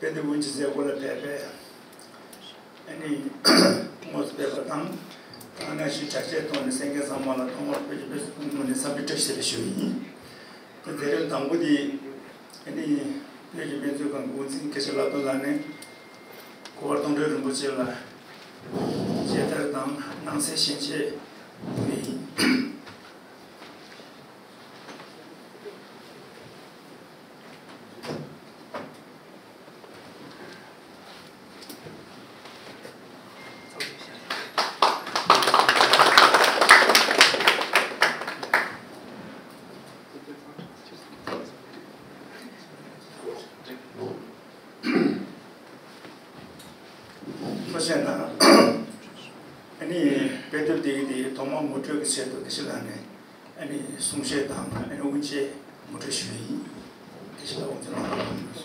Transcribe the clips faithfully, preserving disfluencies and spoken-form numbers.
དཔེ་དེབ་དབུ་འབྱེད་མཛད་སྒོ་ལ་ཕེབས་པའི་ཨ་ནི་དངོས་སུ་ཕེབས་པ་དང་། ད་ག་ནང་བཞིན་གྲགས་ཆེའི་ཐོག་ནས་གསན་མཁན་ཚང་མ་ལ་ཐོག་མར་བོད་ཀྱི་དཔེ་སྐྱིད་པོའི་ངོས་ནས་འཚམས་འདྲི་བཀྲ་ཤིས་བདེ་ལེགས་ཞུ་བ་ཡིན། དེ་མཛད་རིམ་དང་པོ་དེ་ཨ་ནི་བོད་ཀྱི་དཔེ་མཛོད་ཁང་གི་འགོ་འཛིན་སྐྱབས་རྗེ་ལྷག་རྡོར་ལགས་ནས་སྐུ་པར་མཐོང་གྲོལ་རིན་པོ་ཆེ་ལ་མཇལ་དར་དང་སྣང་གསལ་ཞལ་འབྱེད་ཕུལ་བ་ཡིན། ཐུགས་རྗེ་གནང་། ཨ་ནི་དཔེ་དེབ་དེ་གི་དེ་ཐོག་མར་ངོ་སྤྲོད་ཀྱི་ཆེད་དུ་དགེ་བཤེས་ལགས་ནས་ཨ་ནི་གསུང་བཤད་དང་ཨ་ནི་དབུ་འབྱེད་ངོ་སྤྲོད་ཞུ་ཡི་ཡིན། དགེ་བཤེས་ལགས་དབུ་འབྱེད་གནང་རོགས་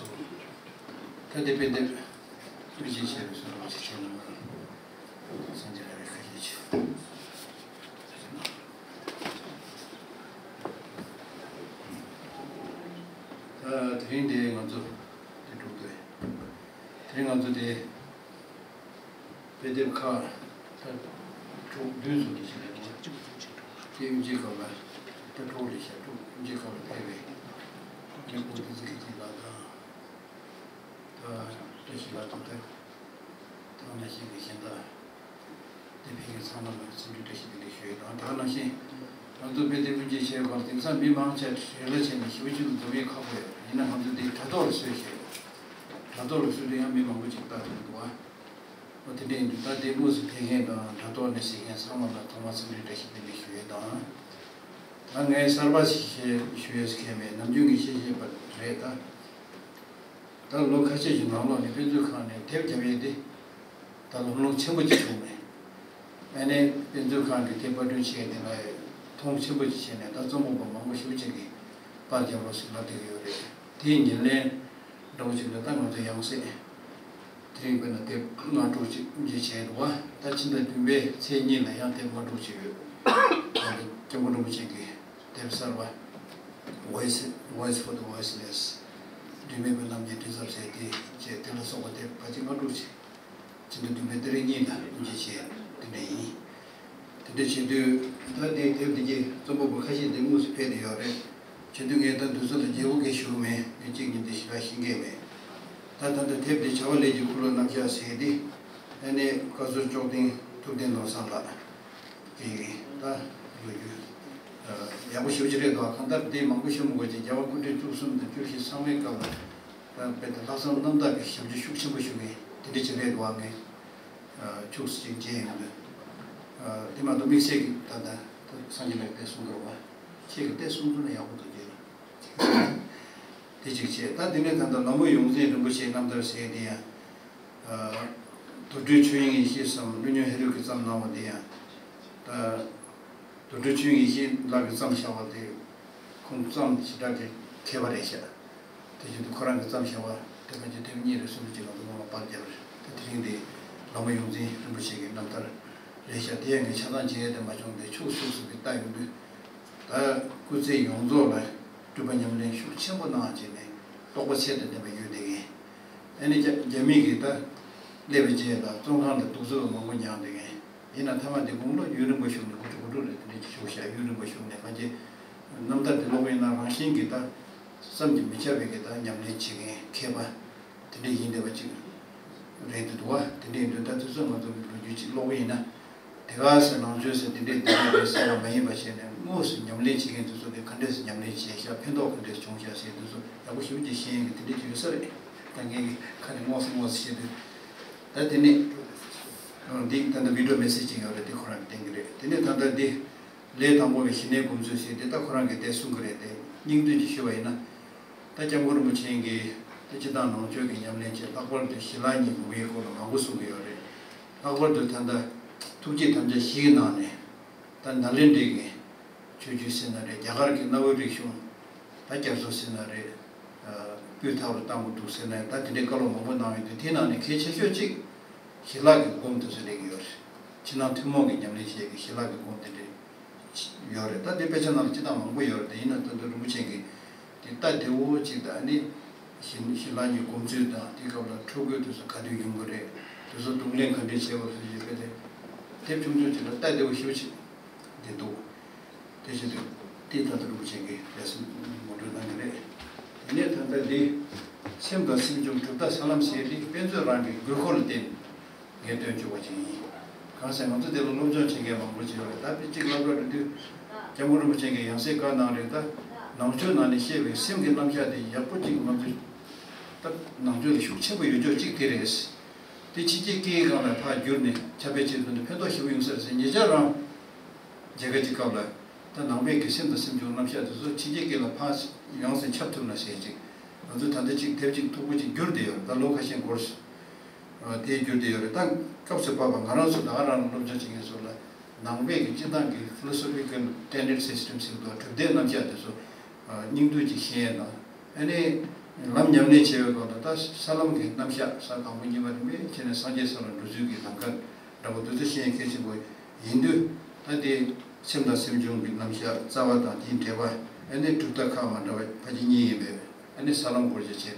གནང་། ད་དེ་དཔེ་དེབ་དབུ་འབྱེད་བྱས་པའི་བསོད་ནམས་ཆེ་ཆེན་མོ་སངས་རྒྱས་ལ་རེ་ཁ་ཤས་ཆེ། ད་དེ་རིང་འདི་ང་ཚོ་འདི་སྒྲུབ་དགོས། དེ་རིང་ང་ཚོ་འདི་དཔེ་དེབ་ཁག་ད་དྲུག་བདུན་ཙམ་འདི་ཞིག་རེད་འདུག་དེ་དབུ་འབྱེད་སྐབས་ལ་ད་དྲུག་རེད་ཤག་དྲུག་དབུ་འབྱེད་སྐབས་ལ་ཕེབས་པའི་རྒན་པོ་བསྟན་འཛིན་སྐྱིད་ལགས་དང་། ད་བཀྲ་ཤིས་ལགས་དང་ད་ཐང་ནང་བཞིན་གྱི་གཞན་དག་དེ་ཕེབས་མཁན་ཚང་མ་ལ་འཚམས་འདྲི་བཀྲ་ཤིས་བདེ་ལེགས་ཞུ་ཡས་དང་། ད་ག་ནང་བཞིན་ང་ཚོ་དཔེ་དེབ་དབུ་འབྱེད་བྱས་པར་དེང་སང་མི་མང་ཆེ་རེ་ལ་བྱས་ནས་ཞེ་པོ་ཅིག་ལ་འཛོམས་ཡས་ཁག་པོ་ཡོད། ཡིན་ན་ང་ཚོ་འདི་དྲ་ཐོག་ལ་བཟོས་བཞག་ཡོད། དྲ་ཐོག་ལ་བཟོས་དུས་ཡང་མི་མང་པོ་ཅིག་ལྟ་ཐུབ་འདུག་བ། འོ་དེ་འདྲ་ཡིན་དུས་ད་དེ་དངོས་སུ་ཕེབས་མཁན་དང་དྲ་ཐོག་ནས་གཟིགས་མཁན་ཚང་མ་ལ་ཐོག་མར་འཚམས་འདྲི་བཀྲ་ཤིས་བདེ་ལེགས་ཞུ་ཡས་དང་། ད་ངས་གསར་པ་ཞིག་ཞུ་ཡས་ཁས་མེད། ནམ་རྒྱུན་གྱི་ཤེས་བྱས་པ་རེད་ད། ད་ལོ་ཁ་ཤས་ཀྱི་ནང་ལོགས་ནས་དཔེ་མཛོད་ཁང་ནས་དེབ་བརྒྱབ་ཡས་དེ་ད་ལམ་ལྷོང་ཆེན་པོ་ཅིག་བྱུང་མེད། ཨ་ནི་དཔེ་མཛོད་ཁང་གི་དེབ་པར་སྐྲུན་བྱས་དེ་ལ་མཐོང་ཆེན་པོ་ཅིག་བྱས་ནས་ད་རྩོམ་པ་པོ་མང་པོ་ཞེ་པོ་ཅིག་གིས་པར་རྒྱབ་རོགས་ཟེར་ལབ་བསྡད་ཀྱི་ཡོད་རེད། དེའི་ཉེར་ལེན་འདྲ་བོ་ཅིག་ལ་ད་ང་ཚོ་ཡང་སེ་དེ་རིང་དཔེར་ན་དེབ་ལྔ་དྲུག་ཅིག་དབུ་འབྱེད་བྱས་འདུག་བ། ད་ཕྱི་ཟླ་བདུན་པའི་ཚེས་གཉིས་ལ་ཡང་དེབ་ལྔ་དྲུག་ཅིག་ཡོད། ང་ཚོ་སྐྱབས་མགོན་རིན་པོ་ཆེ་གི་དེབ་གསར་པ། Voice, Voice for the Voiceless། སྒྲོན་མེ་བའི་རྣམ་རྒྱལ་མགྲིན་ཚབ་ཟེར་དེ་བྱས། དེ་ལ་སོགས་པ་དེབ་ཕལ་ཆེར་ལྔ་དྲུག་ཅིག་ཕྱི་ཟླ་བདུན་པའི་ཏ་རིག་གཉིས་ལ་དབུ་འབྱེད་བྱས་དེ་འདྲ་ཡིན། དེ་འདྲ་བྱེད་དུས་ད་དེ་དེབ་དེ་གྱི་རྩོམ་པ་པོ་ཁ་ཤས་དེ་དངོས་སུ་ཕེབས་བསྡད་ཡོད་རེད། བྱེད་དུས་ངས་ད་འདི་ཚོ་ལ་བརྗེ་པོ་གང་ཞུ་གི་མེད། ངས་གཅིག་གཉིས་དེ་ཞེ་དྲག་ཤེས་ཀྱི་མེད། ད་ད་ལྟ་དེབ་དེ་བྱ་བ་ལས་ཀྱི་འཁོར་ལོ་རྣམ་གཞག་ཟེར་དེ། ཨ་ནི་བཀའ་ཟུར་ལྕོག་ལྡན་ཐུབ་བསྟན་ནོར་བཟང་ལགས། དེ་ད་ལོ་རྒྱུས་ཡག་པོ་ཞེ་པོ་ཅིག་རེད་འདུག་གང་ལྟར་དེ་མང་པོ་ཞུ་མི་དགོས་ཀྱི། རྒྱལ་བ་སྐུ་ཕྲེང་བཅུ་གསུམ་དང་བཅུ་བཞི་ཚང་མའི་སྐབས་ལ་ད་དཔེ་དེབ་ལྷག་བསམ་རྣམ་དག་གི་ཞབས་ཕྱི་ཤུགས་ཆེན་པོ་ཞུ་མཁན་དེ་འདྲ་ཅིག་རེད་འདུག་ངས་ཁྱུག་ཙམ་ཅིག་མཇལ་ཡོང་དུས། དེ་མ་གཏོགས་དམིགས་བསལ་གྱི་ད་ལྟ་སངས་རྒྱས་ལགས་ཀྱིས་གསུང་དགོས་པ། ཁྱེད་ཀྱིས་དེ་གསུང་ཐུབ་ན་ཡག་པོ་འདུག་ཅེས། དེ་གཅིག་བྱས། ད་དེ་ནས་ད་ལྟ་ལ་མོ་ཡོངས་འཛིན་རིན་པོ་ཆེའི་རྣམ་ཐར་ཟེར་དེ་ཡང་། དུར་ཁྲོད་ཆོས་དབྱིངས་ཡེ་ཤེས་སམ་ཀླུ་སྨྱོན་ཧེ་རུ་གིས་བརྩམས་གནང་བ་དེ་ཡང་། ད་དུར་ཁྲོད་ཆོས་དབྱིངས་ཡེ་ཤེས་ལགས་ཀྱིས་བརྩམས་བཞག་པ་དེ་ཁོང་བརྩམས་ཞེ་དྲག་གི་མཁས་པ་རེད་ཤག་དེ་བཞིན་དུ་ཁོ་རང་གིས་བརྩམས་བཞག་པ་དེ་ཕལ་ཆེར་དེབ་གཉིས་རེ་གསུམ་ཅིག་ལ་དུ་མ་པར་བརྒྱབ་རེད། ད་དེ་རིང་འདི་ལ་མོ་ཡོངས་འཛིན་རིན་པོ་ཆེ་གི་རྣམ་ཐར་རེད་ཤག་དེ་ཡང་ངས་ཆ་ཚང་མཇལ་ཡས་དེ་མ་བྱུང་སྟེ་ཁྱུག་ཙམ་ཙམ་ཅིག་བལྟ་ཡོང་དུས། ད་སྐུ་ཚེ་ཡོངས་རྫོགས་ལ་སྒྲུབ་པ་ཉམས་ལེན་ཤུགས་ཆེན་པོ་གནང་བྱས་ནས་རྟོགས་པ་ཚད་དང་ལྡན་པ་ཡོད་བསྡད་མཁན། ཨ་ནི་རྒྱ་རྒྱ་མི་གིས་ད་སླེབས་པའི་རྗེས་ལ་བཙོན་ཁང་དང་གདུག་རྩུབ་མང་པོ་མྱངས་བསྡད་མཁན། ཡིན་ན་མཐའ་མ་དེ་དགུང་ལོ་ཡུན་རིང་པོ་བཞུགས་ནས་དགུ་བཅུ་གོ་དྲུག་རེད། དེ་འདྲ་ཅིག་བཞུགས་ཤག་ཡུན་རིང་པོ་བཞུགས་ནས་ཕལ་ཆེར་རྣམ་ཐར་དེ་ཀློག་པ་ཡིན་ན་རང་བཞིན་གྱིས་ད་བསམ་གྱིས་མི་ཁྱབ་པའི་གི་ད་ཉམས་ལེན་བྱེད་མཁན་མཁས་པ་དེ་འདྲ་ཡིན་བསྡད་པ་ཅིག་རེད་འདུག་བ། དེ་འདྲ་ཡིན་དུས་ད་དུས་ཚོད་ང་ཚོ་གི་ལོ་རྒྱུས་ཅིག་ཀློག་པ་ཡིན་ན། དེ་ག་ཟེར་ནང་ཆོས་ཟེར་དེ་འདྲས་དེ་འདྲས་རེད་ཟེར་བ་མ་ཡིན་པ་བྱས་ནས་དངོས་སུ་ཉམས་ལེན་བྱེད་མཁན་དེ་ཚོ་གིས་ག་འདྲས་སེ་ཉམས་ལེན་བྱས་ཤག་ཕན་ཐོགས་ག་འདྲས་བྱུང་ཤག་ཟེར་དེ་ཚོ་ཡག་པོ་ཞེ་པོ་ཅིག་ཤེས་ཡོན་གྱི་དེ་འདྲས་ཅིག་ཡོད་ས་རེད། ད་ངས་ཀྱི་ཁ་ནས་དངོས་སུ་དངོས་སུ་བཤད་དུས། ད་དེ་ནས་འདི་ད་ལྟ་བི་ཌི་ཡོ་མེ་སེ་ཇི་ཅིག་ཡོད་རེད། དེ་ཁོ་རང་གིས་བསྟན་གྱི་རེད། དེ་ནས་ད་ལྟ་འདི་ལས་དང་པོ་བའི་ཞི་གནས་སྒོམ་ཚུལ་ཟེར་དེ་ད་ཁོ་རང་གིས་དེ་གསུང་གི་རེད། དེ་སྙིང་བསྡུས་ཅིག་ཞུས་པ་ཡིན་ན། ད་སྐྱབས་མགོན་རིན་པོ་ཆེ་གིས་ད་སྤྱིར་བཏང་ནང་ཆོས་ཀྱི་ཉམས་ལེན་ཆེད་ལྷག་པར་དུ་ཞི་ལྷག་གཉིས་སྒོམ་པའི་སྐོར་ལ་མང་པོ་གསུང་གི་ཡོད་རེད། ལྷག་པར་དུ་ད་ལྟ་ཐུགས་བསྐྱེད་དམ་བཅའ་བཞི་གི་ནང་ནས་ད་ནཱ་ལེནྡྲའི་གི་ཆོས་བརྒྱུད་ཟེར་ན་རེད། རྒྱ་གར་གྱི་གནའ་བོའི་རིག་གཞུང་ད་རྒྱ་མཚོ་ཟེར་ན་རེད། སྤོས་ཐལ་བར་བཏང་གི་འདུག་ཟེར་ན་ད་དེ་འདྲའི་བཀའ་སློབ་མང་པོ་གནང་ཡོད་དུས་དེའི་ནང་ནས་གལ་ཆེ་ཤོས་གཅིག་ཞི་ལྷག་གི་སྒོམ་དེ་ཚོ་སླེབས་ཀྱི་ཡོད་རེད། ཕྱི་ནང་ཐུན་མོང་གི་ཉམས་ལེན་བྱེད་ཀྱི་ཞི་ལྷག་གི་སྒོམ་དེ་འདྲའི་ཡོད་རེད། ད་དེ་དཔེ་ཆ་ནང་ལ་སྤྱིར་བཏང་མང་པོ་ཡོད་རེད། དེ་ཡིན་ན་ད་དུང་རིན་པོ་ཆེ་གིས་དེ་ལྟ་བདེ་བོ་ཅིག་དང་ནི་ ཞི་ཞི་ལྷག་གི་གོམས་སྲོལ་དང་དེའི་སྐབས་ལ་ཕྲུ་གུའི་དུས་སུ་ག་དུས་ཡོང་གི་རེད། དུས་སུ་རྡུང་ལེན་ག་འདྲས་བྱས་པ་སོགས་ཀྱི་དཔེ་དེ་དེབ་ཆུང་ཆུང་ཅིག་ལ་ལྟ་བདེ་བོ་ཞེ་པོ་ཅིག་འདི་འདུག་དེ་བཞིན་དུ་ཏི་ཐ་ཐ་རུ་ཆེན་གྱི་ལས་སུ་ངོ་སྤྲོད་གནང་གི་རེད། དེ་ནས་ད་ལྟ་འདི་སེམས་དང་སེམས་བྱུང་གྲུབ་མཐའ་ས་ལམ་ཟེར་འདི་དཔེ་མཛོད་རང་གི་དགོས་མཁོ་ལ་བརྟེན། ངས་སྟོན་བཅུག་པ་ཅིག་ཡིན། གང་ཟེར་ང་ཚོ་འདི་ལ་སློབ་སྦྱོང་བྱེད་མཁན་མང་པོ་ཅིག་ཡོད་རེད། ད་དཔེ་གཅིག་སློབ་གྲྭ་འགྲོ་དུས་སྐྱབས་མགོན་རིན་པོ་ཆེ་གིས་ཡང་སེ་བཀའ་གནང་རེད། ད་ནང་ཆོས་ནང་ནས་བཤད་པའི་སེམས་ཀྱི་རྣམ་གཞག་དེ་ཡག་པོ་ཅིག་ང་ཚོས་ད་ནང་ཆོས་ལ་ཤུགས་ཆེན་པོ་ཡོད་ཕྱོགས་གཅིག་དེ་རེད། དེ་ཕྱི་རྒྱལ་སྐད་ཡིག་སྒང་ལ་ཕར་བསྒྱུར་ནས་ཁྱབ་སྤེལ་བྱེད་ཐུབ་ན་ཕན་ཐོགས་ཞེ་པོ་ཡོང་ས་རེད་ཟེར། ཉེ་ཆར་རང་མཇལ་ཁ་ཅིག་སྐབས་ལ་ད་ནང་པའི་གི་སེམས་དང་སེམས་བྱུང་རྣམ་གཞག་དེ་ཚོ་ཕྱི་རྒྱལ་སྐད་ལ་ཕར་ཡོངས་སུ་ཁྱབ་ཐུབ་ན་ཟེར་ཅིག་ང་ཚོས་ད་ལྟ་ཅིག་དེབ་ཅིག་མཐུག་པོ་ཅིག་བསྒྱུར་བསྡད་ཡོད་རེད། ད་ལོ་ཁ་ཤས་འགོར་སོང་། དེ་བསྒྱུར་བསྡད་ཡོད་རེད། ད་སྐབས་སུ་བབས་པ་ང་རང་ཚོ་ད་ག་རང་སློབ་སྦྱོང་བྱེད་མཁན་ཚོ་ལ་ནང་པའི་གི་སྤྱི་བཏང་གི་philosophical tenet system ཟེར་དུས་གྲུབ་མཐའི་རྣམ་གཞག་དེ་ཚོ་སྙིང་བསྡུས་ཅིག་ཤེས་ཡས་དང་། ཨ་ནི་ལམ་ཉམས་ལེན་བྱེད་པའི་སྐབས་ལ་ད་ས་ལམ་གྱི་རྣམ་གཞག་ས་དང་པོ་གཉིས་པ་རིམ་པས་བྱས་ནས་སངས་རྒྱས་ས་ལ་འགྲོ་ཚུལ་གྱི་ལམ་ཁ་འདྲ་པོ་དེ་ཚོ་ཤེས་ཡས་གལ་ཆེན་པོ་ཡིན་དུས། ད་དེ་སེམས་དང་སེམས་བྱུང་གི་རྣམ་གཞག་རྩ་བ་དང་དེའི་འགྲེལ་པ། ཨ་ནི་གྲུབ་མཐའ་ཁག་མ་འདྲ་བ་ཕལ་ཆེར་གཉིས་ཡིན་པས། ཨ་ནི་ས་ལམ་སྐོར་ཞིག་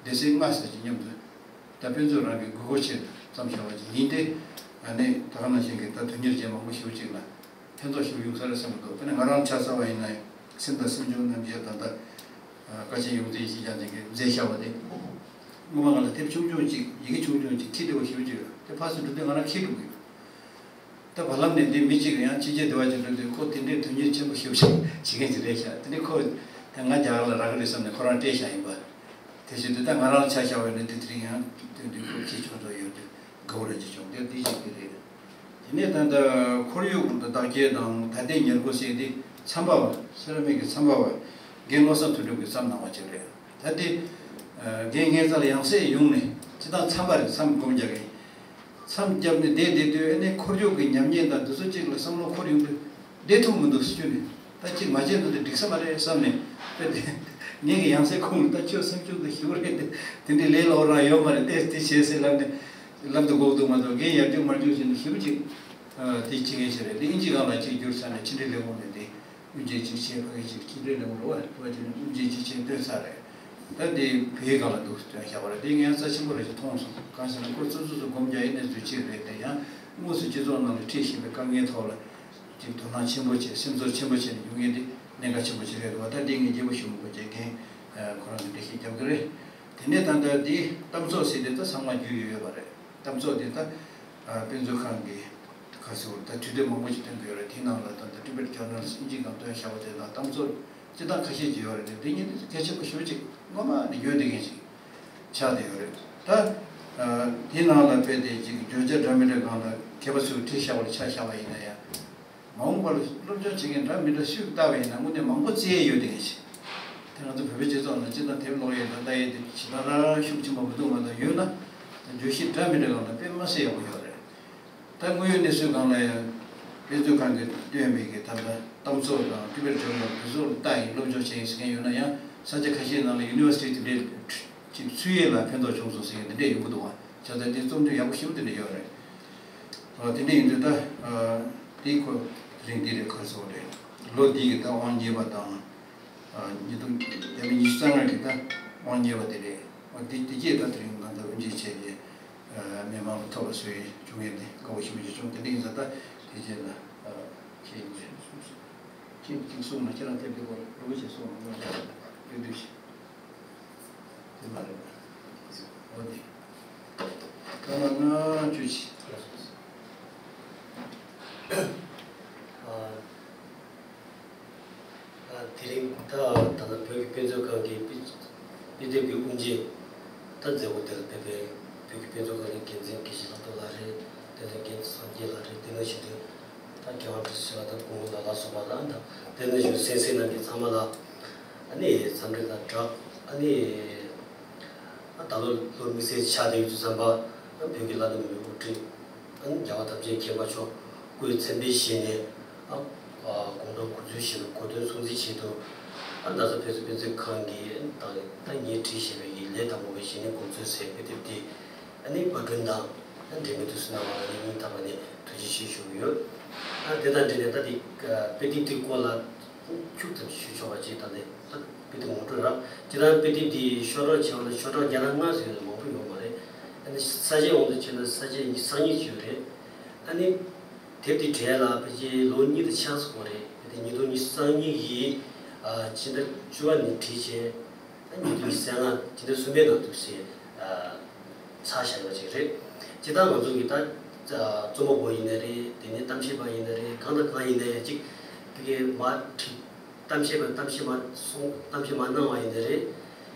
བྱས་ནས་སྡེ་ཚན་ལྔ་ཟེར་གྱི་མཉམ་དུ་ད་དཔེ་མཛོད་རང་གི་དགོས་མཁོ་ཆེད་དུ་བརྩམས་བཞག་པ་ཅིག་ཡིན་ཏེ། ཨ་ནི་ད་ག་ནང་བཞིན་གྱི་ད་དོན་གཉེར་ཅན་མང་པོ་ཞེ་པོ་ཅིག་ལ་ཕན་ཐོགས་ཞེ་པོ་ཡོང་ས་རེད་བསམ་གྱི་འདུག་དཔེར་ན་ང་རང་ཆ་བཞག་པ་ཡིན་ན་ཡང་སེམས་དང་སེམས་བྱུང་རྣམ་གཞག་ད་ལྟ་བཀའ་ཆེན་ཡོངས་འཛིན་ཡེ་ཤེས་རྒྱལ་མཚན་གྱིས་མཛད་བཞག་པ་དེ། སྔོན་མ་ང་ལ་དེབ་ཆུང་ཆུང་ཅིག་ཡི་གེ་ཆུང་ཆུང་ཅིག་ཁྱི་བདེ་བོ་ཞེ་པོ་ཅིག་ཡོད་དེ་ཕར་ཚུར་འགྲོ་དུས་ང་རང་ཁྱི་འགྲོ་གི་ཡོད། ད་བར་ལམ་ནས་འདི་མི་གཅིག་ཡང་ཕྱི་རྒྱལ་བདེ་བ་ཅན་འགྲོ་དུས་ཁོ་དེ་འདྲའི་དོན་གཉེར་ཆེན་པོ་ཞེ་པོ་ཅིག་བྱེད་མཁན་ཅིག་རེད་ཤག་དེ་ནས་ཁོ་ད་ང་རྒྱ་གར་ལ་རག་གི་རེད་བསམ་ནས་ཁོ་རང་སྤྲད་བཞག་ཡིན་པ། དེ་བཞིན་དུ་ད་ང་རང་ཆ་བཞག་པ་ཡིན་ན་དེ་དེ་རིང་ཡང་སྟོན་དུས་ཁོ་ཁྱི་ཆུང་ཆུང་ཡོད་དུས་དགའ་པོ་རང་ཅིག་བྱུང་། དེ་འདི་ཞིག་གི་རེད། དེ་ནས་ད་ལྟ་ཁོར་ཡུག་དང་བདག་རྐྱེན་དང་ད་ལྟའི་ཉེར་མཁོ་ཟེར་འདི་མཚམས་པ་བ་སེ་ར་མིག་གི་མཚམས་པ་བ་རྒན་བློ་བཟང་དོན་གྲུབ་ཀྱིས་བརྩམས་གནང་བ་ཅིག་རེད། ད་དེ་རྒན་ངའི་རྩ་ལ་ཡང་སེ་ཡོང་ནས་སྤྱི་བཏང་མཚམས་པ་རེད། མཚམས་སྒོམ་རྒྱག་གི་མཚམས་བརྒྱབ་ནས་བསྡད་བསྡད་དུས་ཨ་ནི་ཁོར་ཡུག་གི་ཉམས་ཉེས་དང་འདི་ཚོ་གཅིག་ལ་བསམ་བློ་འཁོར་ཡོང་དུས་བསྡད་ཐུབ་མི་འདུག་ཟེར་ནས་ད་གཅིག་མ་བྱས་འདུག་དེ་འགྲིག་ས་མ་རེད་བསམ་ནས་དཔེ་དེ་ངེད་ཀྱི་ཡང་སེ་ཁོང་ལ་ད་ཁྱོད་སེམས་ཆུང་དུ་ཞུ་རེད། དེ་འདྲའི་ལས་སླ་པོ་རང་ཡོད་མ་རེད། དེ་དེ་བྱས་ཟེར་ལབ་ནས་ལབ་འདུག་གོ་འདུག་མ་གཏོགས་རྒན་ཡར་རྒྱུག་མར་རྒྱུག་བྱས་ནས་ཞེ་པོ་ཅིག་དེ་བྱེད་མཁན་ཞིག་རེད། དེ་ཨིན་ཇི་སྒང་ལ་གཅིག་བསྒྱུར་ཚར་ནས་ཕྱི་འབྲེལ་ལས་ཁུངས་ནས་དེ། དབུ་འབྱེད་ཅིག་བྱས། ཕ་གི་ཅིག་ཕྱི་འབྲེལ་ལས་ཁུངས་རེད་བ། དེ་བ་དེ་ནས་དབུ་འབྱེད་ཅིག་བྱས་བཏོན་ཚར་རེད། ད་དེ་བོད་ཡིག་སྒང་ལ་འདུག་སྟོན་བཞག་པ་རེད། དེ་ངས་རྩ་ཆེན་པོ་རེད་ཅེས་མཐོང་སོང་། གང་ཟེར་ན་ཁོ་ཚོ་སོ་སོ་སྒོམ་རྒྱག་ཡས་གནས་ཚུལ་གཅིག་རེད། དེ་ཡང་དངོས་སུ་སྤྱི་ཚོགས་ནང་ལ་འཁྲིད་བཞིན་པའི་དཀའ་ངལ་ཐོག་ལ་ཅིག་དོ་སྣང་ཆེན་པོ་བྱས། སེམས་ཚོར་ཆེན་པོ་བྱས་ནས་ཡོང་མཁན་དེ་གནད་འགག་ཆེན་པོ་ཅིག་རེད་འདུག་བ། ད་དེ་ངས་རྒྱལ་པོ་ཞུ་མི་དགོས་ཅེས་རྒན་ཁོ་རང་གིས་འགྲེལ་བཤད་རྒྱབ་ཀྱི་རེད། དེ་ནས་ད་ལྟ་དེ་གཏམ་ཚོགས་ཟེར་དེ་ད་ཚང་མ་རྒྱུས་ཡོད་ཡོད་པ་རེད། གཏམ་ཚོགས་དེ་ད་དཔེ་མཛོད་ཁང་གི་ཁ་སོ་ད་དུས་དེབ་མང་པོ་ཞིག་ཐོན་གྱི་ཡོད་རེད། དེའི་ནང་ལ་ད་ལྟ་Tibet Journals ཨིན་ཇི་སྒང་བཏོན་བཞག་པ་དེ་དང་གཏམ་ཚོགས་སྤྱི་བཏང་ཁ་ཤས་ཅིག་ཡོད་རེད། དེ་དེ་ཉིད་དེ་གལ་ཆེན་པོ་ཞེ་པོ་ཅིག་སྔོན་མ་ནས་ཡོད་བསྡད་མཁན་ཅིག་ཆགས་བསྡད་ཡོད་རེད། ད་དེའི་ནང་ལ་དཔེ་དེ་ཅིག་བརྗོད་བྱ་འདྲ་མི་འདྲ་སྒང་ལ་མཁས་པ་ཚོས་བྲིས་བཞག་པ་ལ་ཆ་བཞག་པ་ཡིན་ན་ཡང་། མ་འོངས་པར་སློབ་སྦྱོང་བྱེད་མཁན་འདྲ་མི་འདྲ་སུས་བལྟས་པ་ཡིན་ན་དངོས་གནས་མང་པོ་བཙལ་ཡས་ཡོད་བསྡད་མཁན་ཞིག་དེ་ང་ཚོ་བོད་པའི་སྤྱི་ཚོགས་ནང་སྤྱིར་བཏང་དེབ་ཀློག་ཡས་དང་ལྟ་ཡས་དེ་ཇི་ལྟར་རང་ཤུགས་ཆེན་པོ་མི་འདུག་མ་གཏོགས་ཡོད་ན་བརྗོད་གཞི་འདྲ་མི་འདྲ་སྒང་ལ་དཔེ་མ་སྲིད་ཡག་པོ་ཡོད་རེད། ད་དངོས་ཡོད་གནས་ཚུལ་སྒང་ལ་ཡང་དཔེ་མཛོད་ཁང་གིས་བཏོན་པའི་གི་ད་ལྟ་གཏམ་ཚོགས་དང་Tibet Journal དེ་ཚོ་ལ་བལྟས་ཡིན། སློབ་སྦྱོང་བྱས་ཡིན་ཟེར་མཁན་ཡོད་ན་ཡང་ས་ཆ་ཁ་ཤས་ནང་ལ་ཡུ་ནི་ཝར་སི་ཊི་དེ་འདྲས་ཅིག་ཚུད་ཡས་ལ་ཕན་ཐོགས་བྱུང་སོང་ཟེར་མཁན་དེ་འདྲས་ཡོང་གི་འདུག་བ། བྱས་ཙང་དེ་རྩོམ་འདི་ཡག་པོ་ཞེ་པོ་དེ་འདྲས་ཡོད་རེད། ཨ་དེ་འདྲ་ཡིན་དུས་ད་ཨ་དེ་ཁོ་དེ་རིང་འདི་རེད། ག་རེ་ཟེར་དགོས་རེད། ལོ་འདི་གི་ད་དབང་རྙེད་པ་དང་ཨ་ཉིས་སྟོང་བརྒྱ་མེད་ཉི་ཤུ་རྩ་ལྔ་གི་ད་དབང་རྙེད་པ་དེ་རེད། ཨ་དེ་དེ་རྗེས་ད་དེ་རིང་ང་ཚོ་དབུ་འབྱེད་བྱས་ཏེ་ཨ་མི་མང་ལ་ཐོབ་པ་བཟོ་ཡས་བྱུང་ཡས་དེ་དགའ་པོ་ཞེ་པོ་ཅིག་བྱུང་། དེ་འདྲ་ཡིན་ཙང་ད་དེ་རྗེས་ལ་ཨ་ཁྱེད་ཡིན་ཅིག་གསུངས་ན་ཁྱེད་རང་དེབ་འདི་སྐོར་རོགས་པ་ཅིག་གསུངས་ན་ང་ལ་ཡོད་དུས་ཤིག་དེ་མ་རེད་པ། འོ་དེ། ད་ང་ང་བཅུ་ཆི། ཨ་ཨ་དེ་རིང་ད་ད་ལྟ་བོད་ཀྱི་དཔེ་མཛོད་ཁང་གི་དཔེ་དཔེ་དེབ་ཀྱི་དབུ་འབྱེད་ད་མཛད་སྒོ་དེར་ཕེབས་པའི་བོད་ཀྱི་དཔེ་མཛོད་ཁང་གི་འགན་འཛིན་དགེ་བཤེས་ལྷག་རྡོར་ལགས་རེད། དེ་ནས་རྒན་སངས་རྒྱས་ལགས་རེད། དེ་ནང་བཞིན་དུ། ད་རྒྱལ་བ་དྲི་ཟའི་ལྷ་དང་སྐུ་ངོ་ལ་ལ་སོགས་པ་དང་། ད་དེ་ནང་བཞིན་གསན་གཟིགས་གནང་མཁན་ཚང་མ་ལ་ཨ་ནི་འཚམས་འདྲི་དང་སྦྲགས། ཨ་ནི་ཨ་ད་ལོ་ལོ་དམིགས་བསལ་ཆགས་བསྡད་ཡོད་དུས་ཙམ་པ། ཨ་བོད་ཀྱི་བླ་ན་མེད་པའི་དབུ་ཁྲིད་ཨ་ནི་རྒྱལ་བ་ཐམས་ཅད་མཁྱེན་པ་མཆོག་སྐུའི་མཚན་དཔེ་བཞེས་ནས། ཨ་ཨ་དགུང་གྲངས་དགུ་ཚོད་བཞེས་པའི་གོ་སྟོན་སྲུང་བརྩི་ཆེད་དུ། ཨ་ན་ཚ་བོད་ཀྱི་དཔེ་མཛོད་ཁང་གིས་ད་ད་ངས་བྲིས་བཞག་པའི་ལས་དང་པོ་པའི་གཞི་ནས་དགོངས་ཚུལ་ཟེར་བའི་དེབ་དེ། ཨ་ནི་པར་སྐྲུན་དང་འབྲེལ་མོལ་དུ་གནང་བ་ལ་སྙིང་ཐག་པ་ནས་ཐུགས་རྗེ་ཆེ་ཞུ་གི་ཡོད། ཨ་དེ་དང་འབྲེལ་ནས་ད་དེ་དཔེ་དེབ་དེའི་སྐོར་ལ་ ཁྱུག་ཙམ་ཞུ་ཆོག་པ་ཅིག་ད་ནས་ད་དཔེ་དེབ་ངོ་སྤྲོད་ར་ཅི་ད་དཔེ་དེབ་འདི་ཤོག་གྲངས་བྱས་པ་ན་ཤོག་གྲངས་བརྒྱ་དང་ལྔ་ཙམ་ཡོད་ན་མང་པོ་ཡོད་མ་རེད། ཨ་ནི་ས་བཅད་དབང་དུ་བྱས་ན་ས་བཅད་ཉི་ཤུ་རྩ་གཉིས་ཅིག་ཡོད་རེད། ཨ་ནི་དེབ་འདི་བྲིས་ལ་ཕལ་ཆེར་ལོ་གཉིས་དང་ཕྱེད་ཙམ་འགོར་རེད། དེ་ཉིས་སྟོང་ཉི་ཤུ་རྩ་གཉིས་ཀྱི་ཕྱི་ཟླ་བཅུ་པ་ནས་བྲིས་བྱས། ཉིས་སྟོང་ཉི་ཤུ་རྩ་ལྔ་ཕྱི་ཟླ་གསུམ་པའི་ནང་དུ་ཞེས་ཚར་བཞག་པ་ཅིག་རེད། སྤྱིར་བཏང་ང་ཚོ་གི་ད་རྩོམ་པ་པོ་ཡིན་ན་རེད། དེ་ནས་གཏམ་བཤད་པ་ཡིན་ན་རེད། གང་དང་གང་ཡིན་ན་ཡང་ཅིག་དེ་གའི་མར་བྲིས་གཏམ་བཤད་པ་གཏམ་བཤད་མ་གསུང་གཏམ་བཤད་མ་གནང་བ་ཡིན་ན་རེད།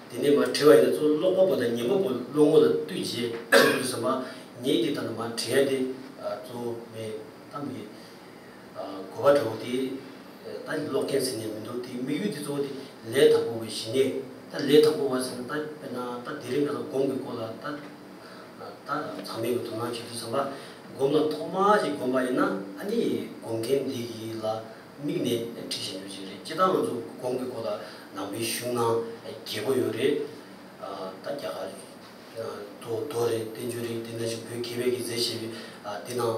དེ་ནས་མར་བྲིས་པ་ཡིན་ན་གཙོ་བོ་ཀློག་པ་པོ་དང་ཉན་པ་པོ་བློ་ངོ་ལ་བསྟུན་བྱས་བྲིས་དགོས་བསམ་པ་ངས་དེ་ལྟར་མར་བྲིས་ཡ་དེ་གཙོ་བོ་མེད་གཏམ་གྱི་གོ་བ་འདྲ་བོ་དེ་ད་ཀློག་མཁན་ཟེར་ནས་མི་འདུག་དེ་དམིགས་ཡུལ་དེ་གཙོ་བོ་དེ་ལས་དང་པོ་བའི་ཞི་གནས། ད་ལས་དང་པོ་བ་ཟེར་ན་ད་དཔེར་ན་ད་དེ་རིང་ཁ་སང་སྒོམ་གྱི་སྐོར་ལ་ད་ད་ཚང་མས་གི་དོ་སྣང་བྱེད་དུས་ཙམ་པ་སྒོམ་ལ་ཐོག་མ་ཞིག་སྒོམ་པ་ཡིན་ན་ཨ་ནི་སྒོམ་མཁན་འདི་གི་ལ་དམིགས་ནས་བྲིས་བཞག་རྒྱུ་ཞིག་རེད། སྤྱིར་བཏང་ང་ཚོ་སྒོམ་གྱི་སྐོར་ལ་ནང་པའི་གཞུང་ནང་རྒྱས་པོ་ཡོད་རེད། ད་རྒྱ་གར་མདོ་མདོ་རེད། བསྟན་བཅོས་རེད། དེ་ནང་བཞིན་བོད་མཁས་པའི་གི་མཛད་བྱས་པའི་དེ་ནང་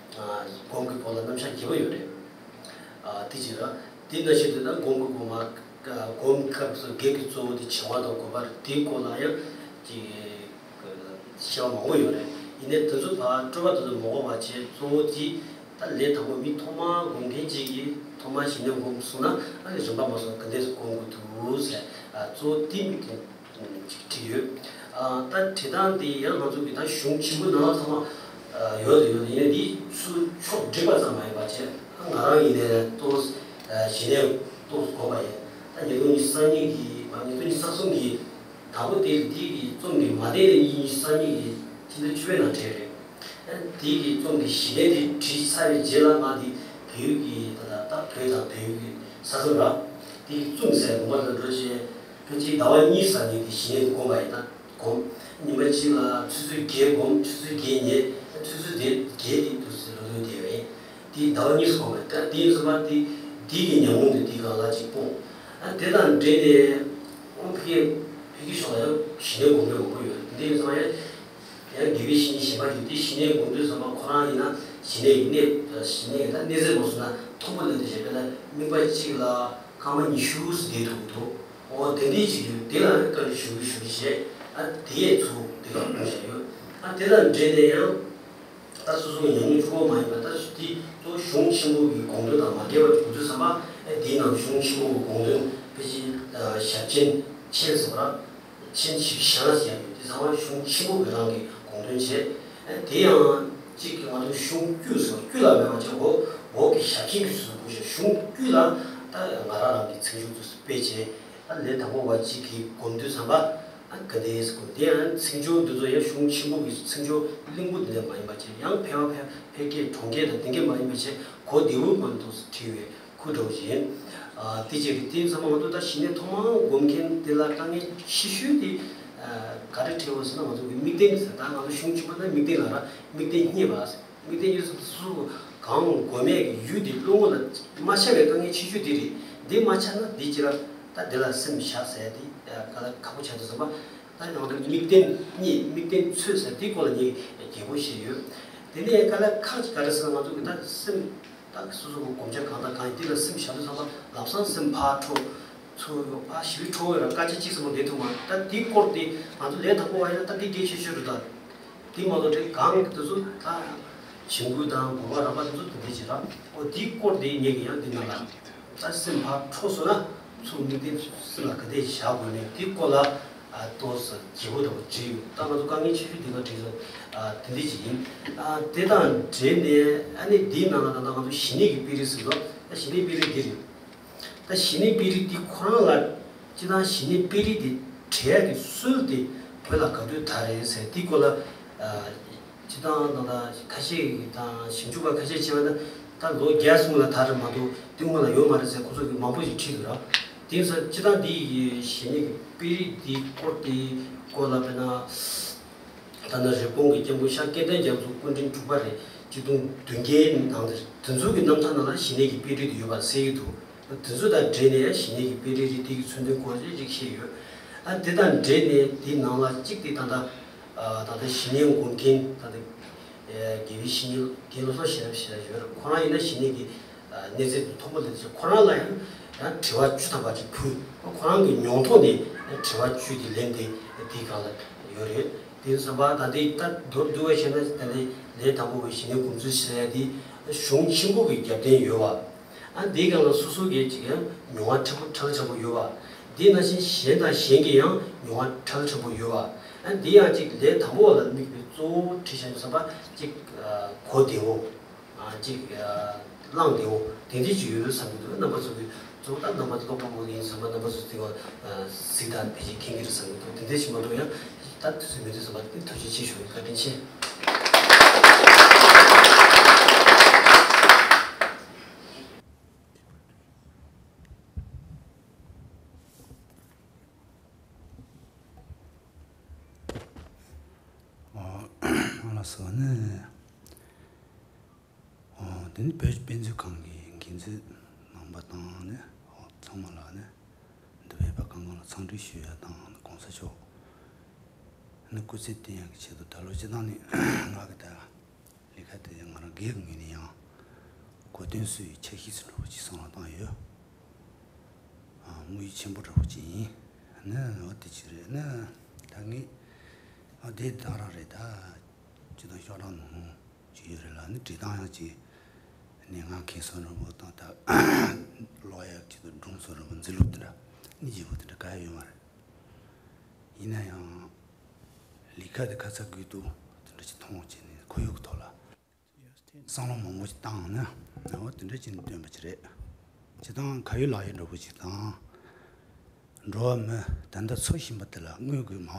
སྒོམ་གྱི་སྐོར་ལ་རྣམ་གཞག་རྒྱས་པོ་ཡོད་རེད། དེ་བྱས་ན་དེ་ནང་བཞིན་དུ་ད་སྒོམ་གྱི་སྒོམ་སྒོམ་སྐབས་སུ་བགེགས་ཀྱི་གཙོ་བོ་དེ་བྱིང་བ་དང་སྒོམ་པ་རེད། དེའི་སྐོར་ལ་ཡང་ཅིག་བཤད་པ་མང་པོ་ཡོད་རེད། ཡིན་ནའི་དེ་ཚོ་ཕར་སྤྲོས་པ་དེ་ཚོ་མ་དགོས་པ་བྱས་གཙོ་བོ་དེ་ད་ལས་དང་པོ་མི་ཐོག་མར་སྒོམ་མཁན་ཅིག་གིས་ཐོག་མར་ཞི་གནས་སྒོམ་སོང་ན་ཨ་ནི་རིམ་པ་མ་སོང་ག་འདྲས་སུ་སྒོམ་དགོས་འདུག་ཟེར་གཙོ་བོ་དེ་མི་དེ། ཅིག་བྲིས་ཡོད། ད་བྲིས་སྟངས་འདི་ཡང་ང་ཚོ་གི་ད་གཞུང་ཆེན་པོ་ནང་ལ་ཚང་མ་ཡོད་དུ་ཡོད་དུ་ཡིན་ནའི་འདི་ཚུར་ཕྱོགས་བསྒྲིགས་པ་ཙམ་མ་ཡིན་པ་བྱས་ང་རང་ཡིན་ནའི་ཏོག་ཙམ་ཞི་གནས་ཏོག་ཙམ་གོ་བ་ཡིན། ད་ཉིས་སྟོང་ཉི་ཤུ་རྩ་གཉིས་ཀྱི་མ་ཉིས་སྟོང་ཉི་ཤུ་རྩ་གསུམ་གྱི་དང་པོ་དེ་འདི་གི་རྩོམ་གྱི་མ་བསྡད་ནས་ཉིས་སྟོང་ཉི་ཤུ་རྩ་གཉིས་ཀྱི་ཕྱི་ཟླ་བཅུ་པའི་ནང་བྲིས་རེད། དེ་གི་རྩོམ་གྱི་ཞི་གནས་དེ་བྲིས་ཚར་བའི་རྗེས་ལ་ང་འདི་བལ་ཡུལ་གྱི་ད་ད་ད་བོད་དང་བལ་ཡུལ་གྱི་ས་མཚམས་ར་དེ་གི་བཙུམ་ཟེར་ལུང་པ་ལ་འགྲོ་བྱས། ཕལ་ཆེར་ཟླ་བ་གཉིས་ཙམ་ཉལ་ཏེ་ཞི་གནས་སྒོམ་པ་ཡིན་ན་སྒོམ། ཉི་མ་གཅིག་ལ་ཆུ་ཚོད་བརྒྱད་སྒོམ། ཆུ་ཚོད་བརྒྱད་ཉལ། ཆུ་ཚོད་དེ་བརྒྱད་དེ་དུས་ཚོད་ལོ་ལོན་དེ་བས་དེ་ཟླ་བ་གཉིས་སྒོམ་པ་ད་དེ་ཡིན་ཙམ་པ་དེ་དེ་གི་ཉམས་མྱོང་དེ་དེ་གང་ལ་ཅིག་སྤོང་། ཨ་དེ་དང་འབྲེལ་ནས་ཨོ་ཕ་གི་ཕ་གི་ཕྱོགས་ལ་ཡང་ཞི་གནས་སྒོམ་པའི་འོས་པོ་ཡོད། དེ་ཡིན་ཙམ་པ་ཡང་ཡང་དགེ་བའི་བཤེས་གཉེན་གཞན་པ་ཡོད་དེ་ཞི་གནས་སྒོམ་དུས་ཙམ་པ་ཁོ་རང་ཡིན་ན་ཞི་གནས་ཀྱི་གནས་ཞི་གནས་ཀྱི་ད་གནས་ཚད་མ་སོང་ན་མཐོན་པོ་ལ་དེ་བྱས་པས་ན་དམིགས་པ་གཅིག་ལ་སྐར་མ་ཉི་ཤུ་ཙམ་བསྡད་ཐུབ་ཀྱི་འདུག་འོ་དེ་འདྲའི་ཅིག་ཡོད། དེ་ལ་བཀའ་འདྲི་ཞུ་གི་ཞུ་གི་བྱས། ཨ་དེ་ཡས་ཚུར་དེ་ག་གཏོང་བཞག་ཡོད། ཨ་དེ་དང་འབྲེལ་ནས་ཡང་ད་སོ་སོ་གི་ཉམས་མྱོང་གཅིག་པོ་མ་ཡིན་པ་ད་དེ་གཙོ་བོ་གཞུང་ཆེན་པོ་གི་དགོངས་དོན་དང་མ་འགལ་བ་ཅིག་དགོས་ཚུལ་བསམ་པ། ཨ་དེའི་ནང་གཞུང་ཆེན་པོ་གི་དགོངས་དོན་ཕལ་ཆེར་ཞབས་ཆེན་ཆེན་ཟེར་བ་ར། ཆེན་ཞིབ་བཤད་ན་ཟེར་ཡ་ཡོད། དེ་ཚང་མ་གཞུང་ཆེན་པོ་གི་རང་གི་དགོངས་དོན་བྱས། ཨ་དེ་ཡང་གཅིག་གི་ང་ཚོ་གཞུང་དཀྱུས་སུ་དཀྱུས་ལ་མེད་པ་བྱས་འོག་འོག་གི་ཞབས་ཆེན་གྱི་ཚུལ་དུ་བཀོད་བྱས། གཞུང་དཀྱུས་ལ་ད་ང་རང་རང་གི་ཚིག་སྦྱོར་དུ་སྤེལ་བྱས། ཨ་ལས་དང་པོ་བ་གཅིག་གིས་སྒོམ་དུས་ཙམ་པ་ཨ་ག་འདྲས་སྒོམ། དེ་ཡང་ཚིག་སྦྱོར་འདི་ཚོ་ཡང་གཞུང་ཆེན་པོ་གི་ཚིག་སྦྱོར་གླེང་པོ་འདི་ལས་མ་ཡིན་པ་བྱས་ཡང་ཕལ་བ་ཕལ་ཕལ་སྐད་གྲོང་སྐད་དང་དེ་འདྲས་མ་ཡིན་པ་བྱས་གོ་བདེ་བོའི་སྒོ་ནས་འདུག་སེ་བྲིས་ཡོད། ཁུ་འདྲ་བོ་ཅིག་ཡིན། ཨ་དེ་བྱས་ཏེ་དེ་ཚང་མ་ང་ཚོ་ད་ཞི་གནས་ཐོག་མར་སྒོམ་མཁན་དེ་ལ་དཀའ་ངལ་ཆེ་ཤོས་དེ་ཨ་ག་རེ་འཕྲད་ཡོད་ཟེར་ན་ང་ཚོ་གི་དམིགས་རྟེན་ཟེར། ད་ང་ཚོ་གཞུང་ཆེན་པོ་ན་དམིགས་རྟེན་ལ་ར་དམིགས་རྟེན་རྙེད་པ་ཟེར། དམིགས་རྟེན་རྙེད་སོང་སུ་གང་སྒོམ་མེད་ཀྱི་ཡུལ་དེ་བློ་ངོ་ལ་མ་ཤར་བའི་དཀའ་ངལ་ཆེ་ཤོས་དེ་རེད། འདི་མ་ཤར་ན་འདི་ཅི་ར་ད་འདི་ལ་སེམས་བཞག་ཟེར་དེ་ག་ལ་ཁག་པོ་ཆགས་འདུག་བསམ་པ། ད་ང་ཚོ་དམིགས་རྟེན་རྙེད་དམིགས་རྟེན་འཚོལ་ཟེར་དེའི་སྐོར་ལ་ངས་རྒྱས་པོ་བཤད་ཡོད། དེ་ནས་ག་ལ་ཁག་ཅིག་ག་རེ་ཟེར་ན་ང་ཚོ་གི་ད་སེམས། ད་སོ་སོ་གི་སྒོམ་བྱ་གང་དང་གང་ཡིན་དེ་ལ་སེམས་བཞག་དུས་ཙམ་པ་ལམ་སང་སེམས་ཕར་འཕྲོ། ཚུར་ཡོང་ཕར་ཞི་བའི་འཕྲོ་བའི་ར་སྐད་ཆ་གཅིག་ཙམ་པོ་བསྡད་ཐུབ་མ་རེད། ད་དེའི་སྐོར་དེ་ང་ཚོ་ལས་དང་པོ་བ་ཡིན་ན་ད་འདི་གལ་ཆེ་ཤོས་རེད། ད་དེ་མ་གཏོགས་དེ་གང་དེ་ཚོ་ད་བྱིང་རྒོད་དང་གོམས་པ་རགས་པ་དེ་ཚོ་དེ་འདྲས་བྱེད་ར། ཨོ་དེའི་སྐོར་དེ་ངེད་ཀྱི་ཡང་འདི་ནང་ལ་ད་སེམས་ཕར་འཕྲོ་སོང་ན་ཚུར་དམིགས་རྟེན་སེམས་ལ་ག་འདྲས་བཞག་དགོས་མེད་དེའི་སྐོར་ལ། ཨ་ཏོག་ཙམ་བརྗེ་པོ་འདྲ་པོ་བྲིས་ཡོད། ད་ང་ཚོ་དཀའ་ངལ་ཆེ་ཤོས་དེ་ག་བྲིས་སོང་། ཨ་དེ་འདྲ་ཅིག་ཡིན། ཨ་དེ་དང་འབྲེལ་ནས་ཨ་ནི་འདིའི་ནང་ལ་ད་ལྟ་ང་ཚོ་ཞི་གནས་ཀྱི་དཔེ་རིས་ཟེར་ལ་ད་ཞི་གནས་དཔེ་རིས་འདི་རེད། ད་ཞི་གནས་དཔེ་རིས་འདི་ཁོ་རང་ལ་སྤྱིར་བཏང་ཞི་གནས་དཔེ་རིས་འདི་བྲིས་ཡག་གི་སྲོལ་དེ་བོད་ལ་ག་དུས་དར་རེད་ཟེར་དེའི་སྐོར་ལ་ཨ་སྤྱིར་བཏང་ད་ལྟ་ཁ་ཤས་ཀྱིས་དང་ཞིབ་འཇུག་པ་ཁ་ཤས་བྱས་པ་ན་ད་ལོ་བརྒྱ་སྔོན་ལ་དར་རེད་མ་གཏོགས་དེ་སྔོན་ལ་ཡོད་མ་རེད་ཟེར་ཁོ་ཚོ་གིས་མང་པོ་ཞིག་བྲིས་འདུག་ར། དེང་སང་སྤྱིར་བཏང་འདི་ཡི་ཞི་གནས་ཀྱི་དཔེ་རིས་འདི་སྐོར་དེའི་སྐོར་ལ་དཔེར་ན། ད་ནི་རི་བོང་གི་སྐྱེམས་པོ་ཤར་སྐལ་ལྡན་རྒྱ་མཚོ་སྐུ་ཕྲེང་དྲུག་པ་རེད། གཅིག་སྟོང་བདུན་བརྒྱའི་ནང་དེར་དེ་ཚོ་གི་རྣམ་ཐར་ནང་ལ་ཞི་གནས་ཀྱི་དཔེ་རིས་དེ་ཡོད་པ་གསལ་གྱི་འདུག་དེ་ཚོ་དང་འབྲེལ་ནས་ཞི་གནས་ཀྱི་དཔེ་རིས་རེད་དེ་གི་མཚོན་དོན་སྐོར་ཅིག་ཅིག་བཤད་ཡོད། ཨ་དེ་དང་འབྲེལ་ནས་དེའི་ནང་ལ་གཅིག་དེ་ད་ལྟ་ཨ་ད་ལྟ་ཞི་གནས་སྒོམ་མཁན་ད་ལྟ་དགེ་བའི་བཤེས་གཉེན་དགེ་བློ་བཟང་ཤེས་རབ་ཞེས་ཡོད་རེད། ཁོ་རང་ཡིན་ན་ཞི་གནས་ཀྱི་ གནས་ཚད་དེ་མཐོན་པོ་ལས་ཁོ་རང་ལ་ཡང་ཡང་དྲི་བ་བཅུ་ཐམ་པ་ཅིག་ཕུལ། ཁོ་རང་གི་མྱོང་ཐོག་ནས་དྲི་བ་བཅུ་དེ་ལན་དེ་དེའི་སྒང་ལ་ཡོད་རེད། དེ་ཡིན་ཙང་ད་ལྟའི་ད་མདོར་བསྡུས་པ་བྱས་ན་ད་ལྟའི་ལས་དང་པོ་བའི་ཞི་གནས་སྒོམ་ཚུལ་ཟེར་ཡ་དེ་གཞུང་ཆེན་པོ་གི་རྒྱབ་རྟེན་ཡོད་པ། ཨ་འདིའི་སྒང་ལ་སོ་སོ་གི་ཅིག་ཡང་མྱོང་བ་ཕྲན་བུ་ཕྲ་ལ་ཕྲན་བུ་ཡོད་པ། དེ་ནང་བཞིན་གཞན་དང་གཞན་གྱི་ཡང་མྱོང་བ་ཕྲ་ལ་ཕྲན་བུ་ཡོད་པ། ཨ་འདི་ཡང་ཅིག་ལས་དང་པོ་བ་ལ་དམིགས་པའི་གཙོ་བོ་བྲིས་བཞག་ཡོད་བསམ་པ་ཅིག་གོ་བདེ་བོ། ཅིག་བླངས་བདེ་བོ་དེ་འདྲ་ཅིག་ཡོད་བསམ་གྱི་འདུག་རྣམ་པ་ཚོ་གིས་གཙོ་བོ་ད་རྣམ་པ་ཚོ་ཀློག་པ་པོ་ཡིན་བསམ་པ་རྣམ་པ་ཚོ་དེ་བ་གཟིགས་དང་ཕལ་ཆེར་མཁྱེན་གྱི་རེད་བསམ་གྱི་འདུག་དེ་འདྲ་ཞིག་མ་གཏོགས་ཡང་ད་དུས་ཚོད་མེད་དུས་བསམ་པ་དེ་ཐུགས་རྗེ་ཆེ་ཞུ་ཡིན། བཀའ་དྲིན་ཆེ། ཨོ། ཨ་ལ་སོ་ནི། ཨོ། དེ་ནི་བོད་ཀྱི་དཔེ་མཛོད་ཁང་གི་འགན་འཛིན་རྣམ་པ་དང་ནི། ཨོ། ཚང་མ་ལ་ནི། འདི་བོད་པ་གང་གང་ལ་འཚམས་འདྲི་ཞུ་ཡ་དང་ནི་གོང་ས་མཆོག་ནི་སྐུ་ཚེ་བརྟན་ཡག་གི་ཆེད་དུ་ད་ལོ་སྤྱི་བཏང་ནི་ང་གི་ད་ལས་ཀ་དེ་ང་རང་སྒེར་གྱི་ངོས་ནས་ཡང་གོ་སྟོན་སུ་ཡི་ཆ་ཤས་སུ་འགྲོ་བ་ཅིག་བསམ་བློ་བཏང་ཡོད། ཨ། དམིགས་ཡུལ་ཆེན་པོ་འདྲ་བོ་ཅིག་ཡིན། ནི་འོ་དེ་ཅིག་རེད་ནི། ད་ངས་ཨ་དེ་དང་རང་རེད། ད་ཅི་དང་ཤོག་གྲངས་ནང་ཅིག་ཡོད་རེད་ལ་ནི་བྲིས་སྟངས་ཡང་ཅིག་ནི་ང་མཁན་སོ་རིན་པོ་དང་ད་ཀློག་ཡག་ཅིག་དང་སྒྲུང་སོ་རིན་པོ་འཛིན་ལུགས་དེ་འདྲ་ནི་བརྗེ་པོ་དེ་འདྲ་ག་ཡ་ཡོད་མ་རེད། ཡིན་ན་ཡང་ལས་ཀ་དེ་ཁ་ཚ་དགོས་གཏུག་དེ་འདྲ་ཅིག་མཐོང་བྱས་ནས་ཁོར་ཡུག་གི་ཐོག་ལ། བསམ་བློ་མང་པོ་ཞིག་བཏང་ནས་འོ་དེ་འདྲ་བྱས་ནས་བཏོན་པ་ཅིག་རེད། སྤྱིར་བཏང་ཁ་ཡོད་ལག་ཡོད་འདྲ་པོ་ཞིག་དང་། འགྲོ་བ་མི་ད་ལྟ་འཚོ་བཞིན་པ་དེ་ལ་དངོས་ཀྱི་མ་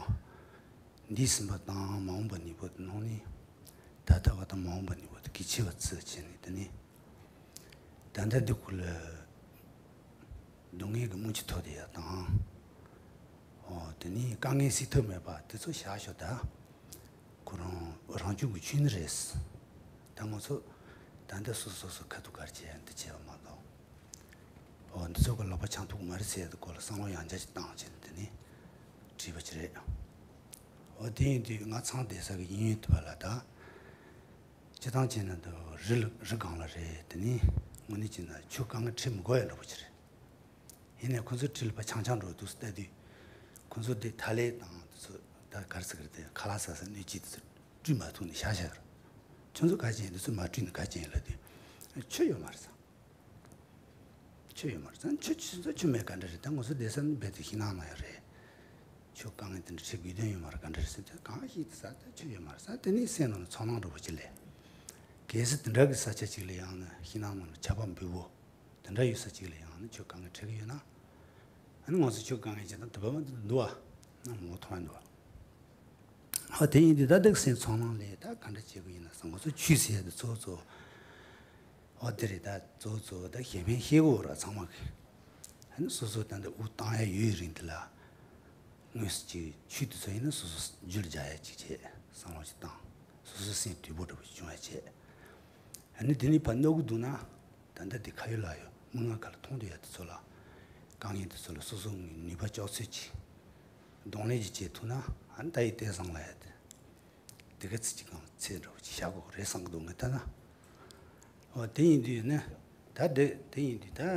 འདས་ཟིན་པ་དང་མ་འོངས་པ་གཉིས་པོ་དེ་ནང་ནས་ད་ལྟ་བ་དང་མ་འོངས་པ་གཉིས་པོ་དེ་གལ་ཆེ་བ་བརྩི་བྱས་ནས། དེ་ནས་ད་ལྟ་འདི་ཁུལ་ལ་སྡུག་བསྔལ་གྱི་སྨོན་ཆུ་འཐོར་བསྡད་ཡ་དང་། འོ་དེ་ནས་དཀའ་ངལ་སེལ་ཐབས་མེད་པ་དེ་ཚོ་བཞག་ཤོག་ད། ཁོ་རང་རང་བྱུང་གི་ཆོས་ཉིད་རེད། ད་ང་ཚོ་ད་ལྟ་སོ་སོ་སོ་ཁ་ཐུག་གར་བྱས་འདི་བྱས་པ་མ་གཏོགས། འོ་འདི་ཚོ་གི་ལག་པ་འཆང་ཐུབ་ཀྱི་མ་རེད་ཟེར་ཡ་དེ་སྐོར་ལ་བསམ་བློ་ཡང་བསྐྱར་ཅིག་བཏང་བྱས་ནས་དེ་ནས་བྲིས་པ་ཅིག་རེད། འོ་དེ་ཡིན་དུས་ང་ཚང་བསྡད་ས་གི་གཡས་གཡོན་དེ་བ་ལ་ད། སྤྱིར་བཏང་བྱས་ན་འདི་རི་ལ་རི་སྒང་ལ་རེད། དེ་ནས་དངོས་གནས་བྱས་ན་ཆུ་དཀའ་ངལ་འཕྲད་མི་དགོས་ཡ་འདྲ་པོ་ཅིག་རེད། ཡིན་ནའི་ཁོ་ཚོའི་འཁྲིས་ལ་ཕར་ཆང་ཆང་འགྲོ་འདུག་ལྟ་དུས། ཁོ་ཚོ་དེ་ཐ་ལེ་དང་དེ་ཚོ་ད་ག་རེ་ཟེར་གི་རེད། དེ་ཁ་ལག་ཟ་ས་སྣོད་བཅུད་དེ་ཚོ་བཀྲུས་མ་ཐུབ་ནས་བཞག་བཞག་གི་རེད། ཁྱོད་ཚོ་ག་བྱས་ཡིན། དེ་ཚོ་མ་བཀྲུས་ནས་ག་བྱས་ཡིན་ལབ་དུས། ཆུ་ཡོད་མ་རེད་ཟེར། ཆུ་ཡོད་མ་རེད་ཟེར། ཆུ་ཆུ་ཚོ་ཆུ་མེད་ག་འདྲ་རེད། ད་ང་ཚོ་བསྡད་ས་ནི་རྦད་དེ་ཤིང་ནགས་ནང་ཡང་རེད། ཆུ་དཀའ་ངལ་དེ་འདྲ་འཕྲད་དགོས་དོན་ཡོད་མ་རེད། ག་འདྲ་རེད་ཟེར་དུས་གང་ཞིག་དེ་ཟ་ད་ཆུ་ཡོད་མ་རེད་ཟེར། དེ་ནས་སེམས་ནང་ལ་ཚོར་སྣང་འདྲ་པོ་ཅིག་སླེབས། གལ་སྲིད་དེ་འདྲ་གི་ས་ཆ་ཅིག་ལ་ཡང་ན་ཤིང་ནགས་ནང་ལ་ཆར་པ་འབབ་པོ། དེ་འདྲ་ཡོད་ས་ཅིག་ལ་ཡང་ན་ཆུ་དཀའ་ངལ་འཕྲད་ཀྱི་ཡོད་ན། ཨ་ནི་ང་ཚོ་ཆུ་དཀའ་ངལ་ཅིག་དང་དུ་བ་མ་དུ་འདུག་བ། ན་མོ་མཐོང་ཡ་འདུག་བ། ཨ་དེ་ཡིན་དུས་ད་འདུག་སེམས་ཚོར་སྣང་ལས་ད་ག་འདྲ་བྱེད་དགོས་ཡིན་ན་བསམ། ང་ཚོ་ཆུ་ཟེར་ཡ་དེ་གཙོ་བོ་གཙོ་བོ། ཨོ་དེ་རེད། ད་གཙོ་བོ་གཙོ་བོ་ད་གཞན་ཕན་ཤེས་དགོས་ར་ཚང་མ་གི། ཨ་ནི་སོ་སོ་ད་འདི་དབུགས་བཏང་ཡ་ཡོད་རིང་དེ་ལ། དངོས་སུ་ཅིག་ཆུ་དེ་ཚོ་ཡིན་ན་སོ་སོ་རྒྱུད་ལ་འཇགས་ཡ་ཅིག་བྱེད། བསམ་བློ་ཅིག་བཏང་། སོ་སོ་སེམས་དུལ་པོ་འདྲ་པོ་ཅིག་བྱུང་ཡ་བྱེད། ཨ་ནི་དེ་ནས་ཕར་སྣོད་དགུ་འདུག་ན། ད་ལྟ་དེ་ཁ་ཡོད་ལག་ཡོད་མི་ང་ཁ་ལ་མཐོང་འདོད་ཡ་དེ་ཚོ་ལ། དཀའ་ངལ་དེ་ཚོ་ལ་སོ་སོ་ངོས་ནུས་པ་ལྕོགས་ཚོད་ཅིག་གདོང་ལེན་ཅིག་བྱེད་ཐུབ་ན། ཨ་ནི་ད་ཡི་ཏེ་བཟང་ལ་ཡ་དེ། དེ་ག་ཚིག་གཅིག་གམ་ཚེ་འདྲ་བོ་ཅིག་བཞག་དགོས་རེད་བསམ་གི་འདུག་ངས་ལྟ་ན། འོ་དེ་ཡིན་དུས་ནི། ད་དེ་དེ་ཡིན་དུས་ད།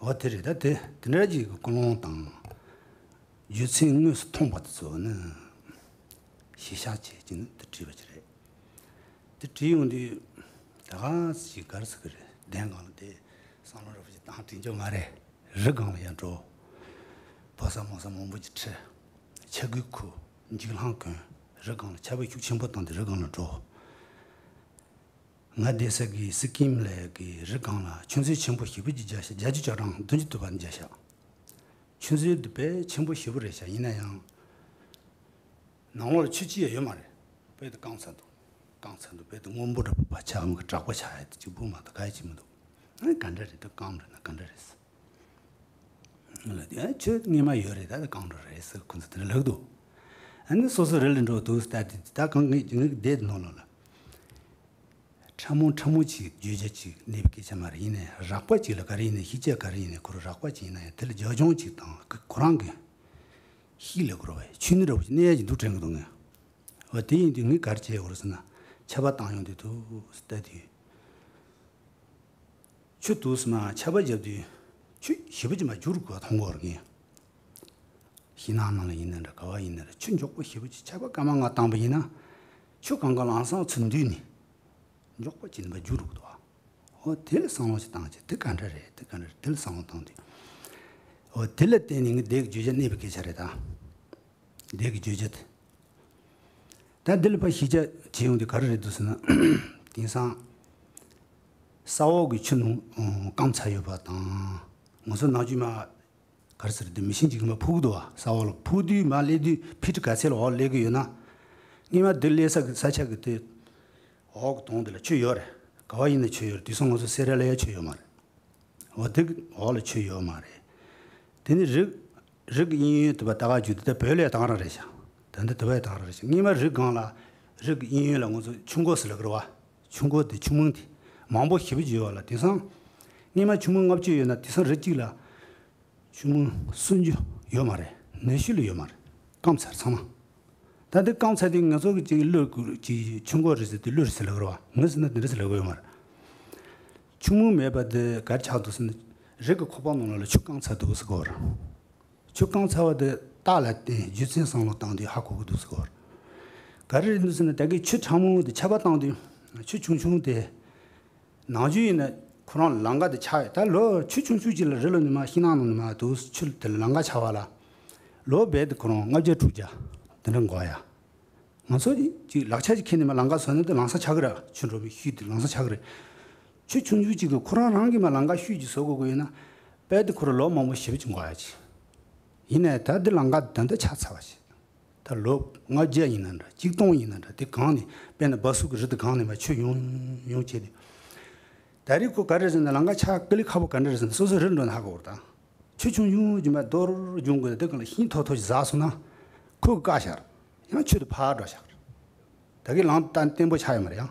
འོ་དེ་རེད། ད་དེ་དེ་འདྲ་ཅིག་གི་ཀུན་སློང་དང་། རྒྱུ་མཚན་དངོས་སུ་མཐོང་བ་དེ་ཚོ་ནི། གཞི་བཞག་བྱས་ཀྱི་ནི་དེ་བྲིས་པ་ཅིག་རེད། དེ་བྲིས་ཡོང་དུས། ད་ག་ཅིག་ག་རེ་ཟེར་གི་རེད། གདན་སྒང་ལ་དེ་བསམ་བློ་རེ་བ་ཅིག་བཏང་དྲན་རྒྱུ་མ་རེད། རི་སྒང་ལ་ཡར་འགྲོ། ཕོ་གསར་མོ་གསར་མང་པོ་ཅིག་ཁྲིད། ཆས་གོས་ཁུར། འཇིགས་སློང་གོན། རི་སྒང་ལ་ཆར་པ་ཤུགས་ཆེན་པོ་བཏང་སྟེ་རི་སྒང་ལ་འགྲོ། ང་བསྡད་ས་གི་སི་ཀིམ་ལ་གི་རི་སྒང་ལ་ཆུ་མཛོད་ཆེན་པོ་ཞེ་པོ་ཅིག་བརྒྱབ་ཤག་བརྒྱ་ཆ་བརྒྱ་ཆ་གྲངས་བདུན་ཅུ་དོན་ལྔ་བརྒྱབ་ཤག་ཆུ་མཛོད་འདི་དཔེ་ཆེན་པོ་ཞེ་པོ་རེད་ཤག་ཡིན་ན་ཡང་། ནང་ལོགས་ལ་ཆུ་ཅི་ཡང་ཡོད་མ་རེད། དཔེ་དེ་རྐང་ཚ་འདུག་རྐང་ཚ་འདུག་དཔེ་དེ་སྔོན་པོ་འདྲ་པོ་ཕར་ཆགས་མི་གི་དྲག་པོ་ཆགས་ཡ་དེ་གཅིག་པུ་མ་གཏོགས་ག་ཡ་ཅིག་མི་འདུག་ཨ་ནི་ག་འདྲ་རེད། དེ་རྐང་འདྲ་ན་ག་འདྲ་རེད་ཟེར། ལ་དེ་ཨ་ཆུ་སྔོན་མ་ཡོད་རེད། ད་དེ་རྐང་འདྲ་རེད་ཟེར་ཁོ་ཚོ་དེ་འདྲ་ལབ་འདུག་ཨ་ནི་སོ་སོ་རི་ལ་འགྲོ་འདུག་ལྟ་དེ་ད་གང་ངས་ངས་བསྡད་ནོ་ལ་ལ། ཕྲ་མོ་ཕྲ་མོ་ཅིག་བརྗོད་བྱ་ཅིག་གནས་པའི་སྐད་ཆ་མ་རེད། ཡིན་ནའི་རགས་པ་ཅིག་ལ་ག་རེ་ཡིན་ནའི་ཤེས་བྱ་ག་རེ་ཡིན་ནའི་ཁོ་རང་རགས་པ་ཅིག་ཡིན་ན་ཡང་དེ་ལ་རྒྱབ་ལྗོངས་ཅིག་དང་ཁོ་རང་གི་ཤེས་ལ་དགོས་རེད་བས། ཆོས་ཉིད་འདྲ་བོ་ཅིག་གནས་ཡ་ཅིག་འདུག་དྲན་གི་འདུག་ངས། འོ་དེ་ཡིན་དུས་ངས་ག་རེ་བྱེད་དགོས་རེད་ཟེར་ན་ཆར་པ་བཏང་ཡོང་དུས་ཐུག་ལྟ་དུས། ཆུ་དུས་སུ་མ་ཆར་པ་བརྒྱབ་དུས་ཆུ་ཞེ་པོ་ཅིག་མ་རྒྱུག་རུ་གོ་མཐོང་གོ་ར་གིན། ཤིང་ནགས་ནང་ལ་ཡིན་ན་འདྲ་ག་བ་ཡིན་ན་འདྲ་ཆུ་མགྱོགས་པོ་ཞེ་པོ་ཅིག་ཆར་པ་སྐར་མ་ལྔ་བཏང་པ་ཡིན་ན་ཆུ་གང་ག་ལམ་སང་ཚུར་འདུས་ནས་མགྱོགས་པོ་ཅིག་མ་རྒྱུག་རུ་གོ། འོ་དེ་ལ་བསམ་བློ་ཞིག་བཏང་བྱས་དེ་ག་འདྲ་རེད་དེ་ག་འདྲ་རེད་དེ་ལ་བསམ་བློ་བཏང་དུས། འོ་དེ་ལ་བརྟེན་ནས་ངས་སྡེ་གི་བརྗོད་བྱ་གནས་པའི་སྐད་ཆ་རེད་ད། སྡེ་གི་བརྗོད་བྱ་དེ། ད་འདི་ལ་ཕར་གཞི་རྒྱ་བྱེད་ཡོང་དུས་ག་རེ་རེད་འདུག་ཟེར་ན། དེང་སང་ས་འོག་གི་ཆུ་ནང་སྐམ་ཚར་ཡོད་པ་དང་། ང་ཚོ་ནམ་རྒྱུན་མ་ག་རེ་ཟེར་དེ་མི་ཤིན་ཅིག་མ་ཕུག་འདུག་བ། ས་འོག་ལ་ཕུག་དུས་མ་སླེབས་དུས་ཕི་ཊི་ག་ཚད་ལ་འོག་སླེབས་ཀྱི་ཡོད་ན། སྔོན་མ་འདི་སླེབས་ས་གི་ས་ཆ་གི་དེ་འོག་གི་དོང་དེ་ལ་ཆུ་ཡོད་རེད། ག་བ་ཡིན་ན་ཆུ་ཡོད་རེད། དེང་སང་ང་ཚོ་སེ་ར་ལ་ཡ་ཆུ་ཡོད་མ་རེད། འོ་དེ་གི་འོག་ལ་ཆུ་ཡོད་མ་རེད། དེ་ནི་རི་རི་གི་གཡས་གཡོན་དེ་བ་ད་ག་རྒྱུ་དེ་ད་བོད་ལ་ཡ་དེང་རང་རེད་ཤག་ད་འདི་དེ་བ་ཡ་དེང་རང་རེད་ཤག་སྔོན་མ་རི་སྒང་ལ་རི་གི་གཡས་གཡོན་ལ་ང་ཚོ་ཆུ་འགོ་ཟེར་ལབ་ཀྱི་རེད་བ། ཆུ་འགོ་དེ་ཆུ་མིག་དེ་མང་པོ་ཞེ་པོ་ཅིག་ཡོད་བ་ལ། དེང་སང་སྔོན་མ་ཆུ་མིག་ལྔ་བཅུ་ཡོད་ན་དེང་སང་རི་གཅིག་ལ་ཆུ་མིག་སུམ་ཅུ་ཡོད་མ་རེད། ཉི་ཤུ་ལས་ཡོད་མ་རེད། སྐམ་ཚར་ཚང་མ། ད་འདི་སྐམ་ཚར་དུས་ང་ཚོ་གི་ཅིག་གླུ་ཅིག་ཆུ་འགོ་རེད་ཟེར་དུས་གླུ་རེད་ཟེར་ལབ་ཀྱི་རེད་བ། ངས་ཟེར་ན་འདི་འདྲ་ཟེར་ལབ་ཀྱི་ཡོད་མ་རེད། ཆུ་མིག་མེད་པ་འདི་ག་རེ་ཆགས་འདུག་ཟེར་ན། རི་གི་ཁོག་པ་ནང་ལ་ཆུ་སྐམ་ཚར་འདུག་ཟེར་གོ་ར། ཆུ་སྐམ་ཚར་བ་འདི་རྟགས་ལ་བརྟེན་རྒྱུ་མཚན་བསམ་བློ་བཏང་དུས་ཧ་གོ་གི་འདུག་ཟེར་གོ་ར། ག་རེ་རེད་འདུག་ཟེར་ན་ད་གིན་ཆུ་ཕྲ་མོ་འདི་ཆར་པ་བཏང་དུས་ཆུ་ཆུང་ཆུང་དེ། ནམ་རྒྱུན་ཡིན་ན་ཁོ་རང་ལམ་ཁ་དེ་ཆགས་ཡོད། ད་ལོ་ཆུ་ཆུང་ཆུང་ཅིག་ལ་རི་ལ་ནི་མ་ཤིང་ནགས་ནང་ནི་མ་དུ་ཆུ་དེ་ལམ་ཁ་ཆགས་པ་ལ། ལོ་རྦད་དེ་ཁོ་རང་ལྔ་བརྒྱ་དྲུག་བརྒྱ་དེ་འདྲ་འགོར་ཡ། ང་ཚོ་ཅིག་ལག་ཆ་ཅིག་ཁྱེར་ནས་མ་ལམ་ཁ་བཟོ་ན་དེ་ལམ་སང་ཆགས་ཀྱི་རེད། ཆུ་འགྲོ་བའི་ཤུལ་དེ་ལམ་སང་ཆགས་ཀྱི་རེད། ཆུ་ཆུང་ཆུང་ཅིག་གིས་ཁོ་རང་རང་གིས་མ་ལམ་ཁ་ཤུལ་ཅིག་བཟོ་དགོས་དགོས་ཡིན་ན། རྦད་དེ་ཁོ་རང་ལོ་མང་པོ་ཞེ་པོ་ཅིག་འགོར་ཡ་ཅིག་ཡིན་ནའི་ད་དེ་ལམ་ཁ་དེ་འདྲ་ཆགས་ཚར་བ་ཞིག་ད་ལོ་ལྔ་བརྒྱ་ཡིན་ན་འདྲ་ཆིག་སྟོང་ཡིན་ན་འདྲ་དེ་གང་ནས་དཔེར་ན་སྦ་སུ་གི་རི་དེ་གང་ནས་མ་ཆུ་ཡོང་ཡོང་བྱས་ཏེ། ད་རེས་ཁོ་ག་རེ་ཟེར་ན་ལམ་ཁ་ཆགས་ཀི་ལི་ཁ་པོ་ག་འདྲ་རེད་ཟེར་ན་སོ་སོ་རི་འགྲོ་ན་ཧ་གོ་བར་དང་། ཆུ་ཆུང་ཆུང་ཅིག་མ་རྡོ་རུ་རྒྱུང་དགོས་དེ་གང་ལ་ཤིང་མཐོ་མཐོ་ཞིག་ཟགས་སོང་ན། ཁོ་གི་བཀག་བཞག་ཡང་ཆུ་དེ་ཕར་འགྲོ་བཞག་ད་གི་ལམ་བརྟན་པོ་ཆགས་ཡོད་མ་རེད་ཡང་།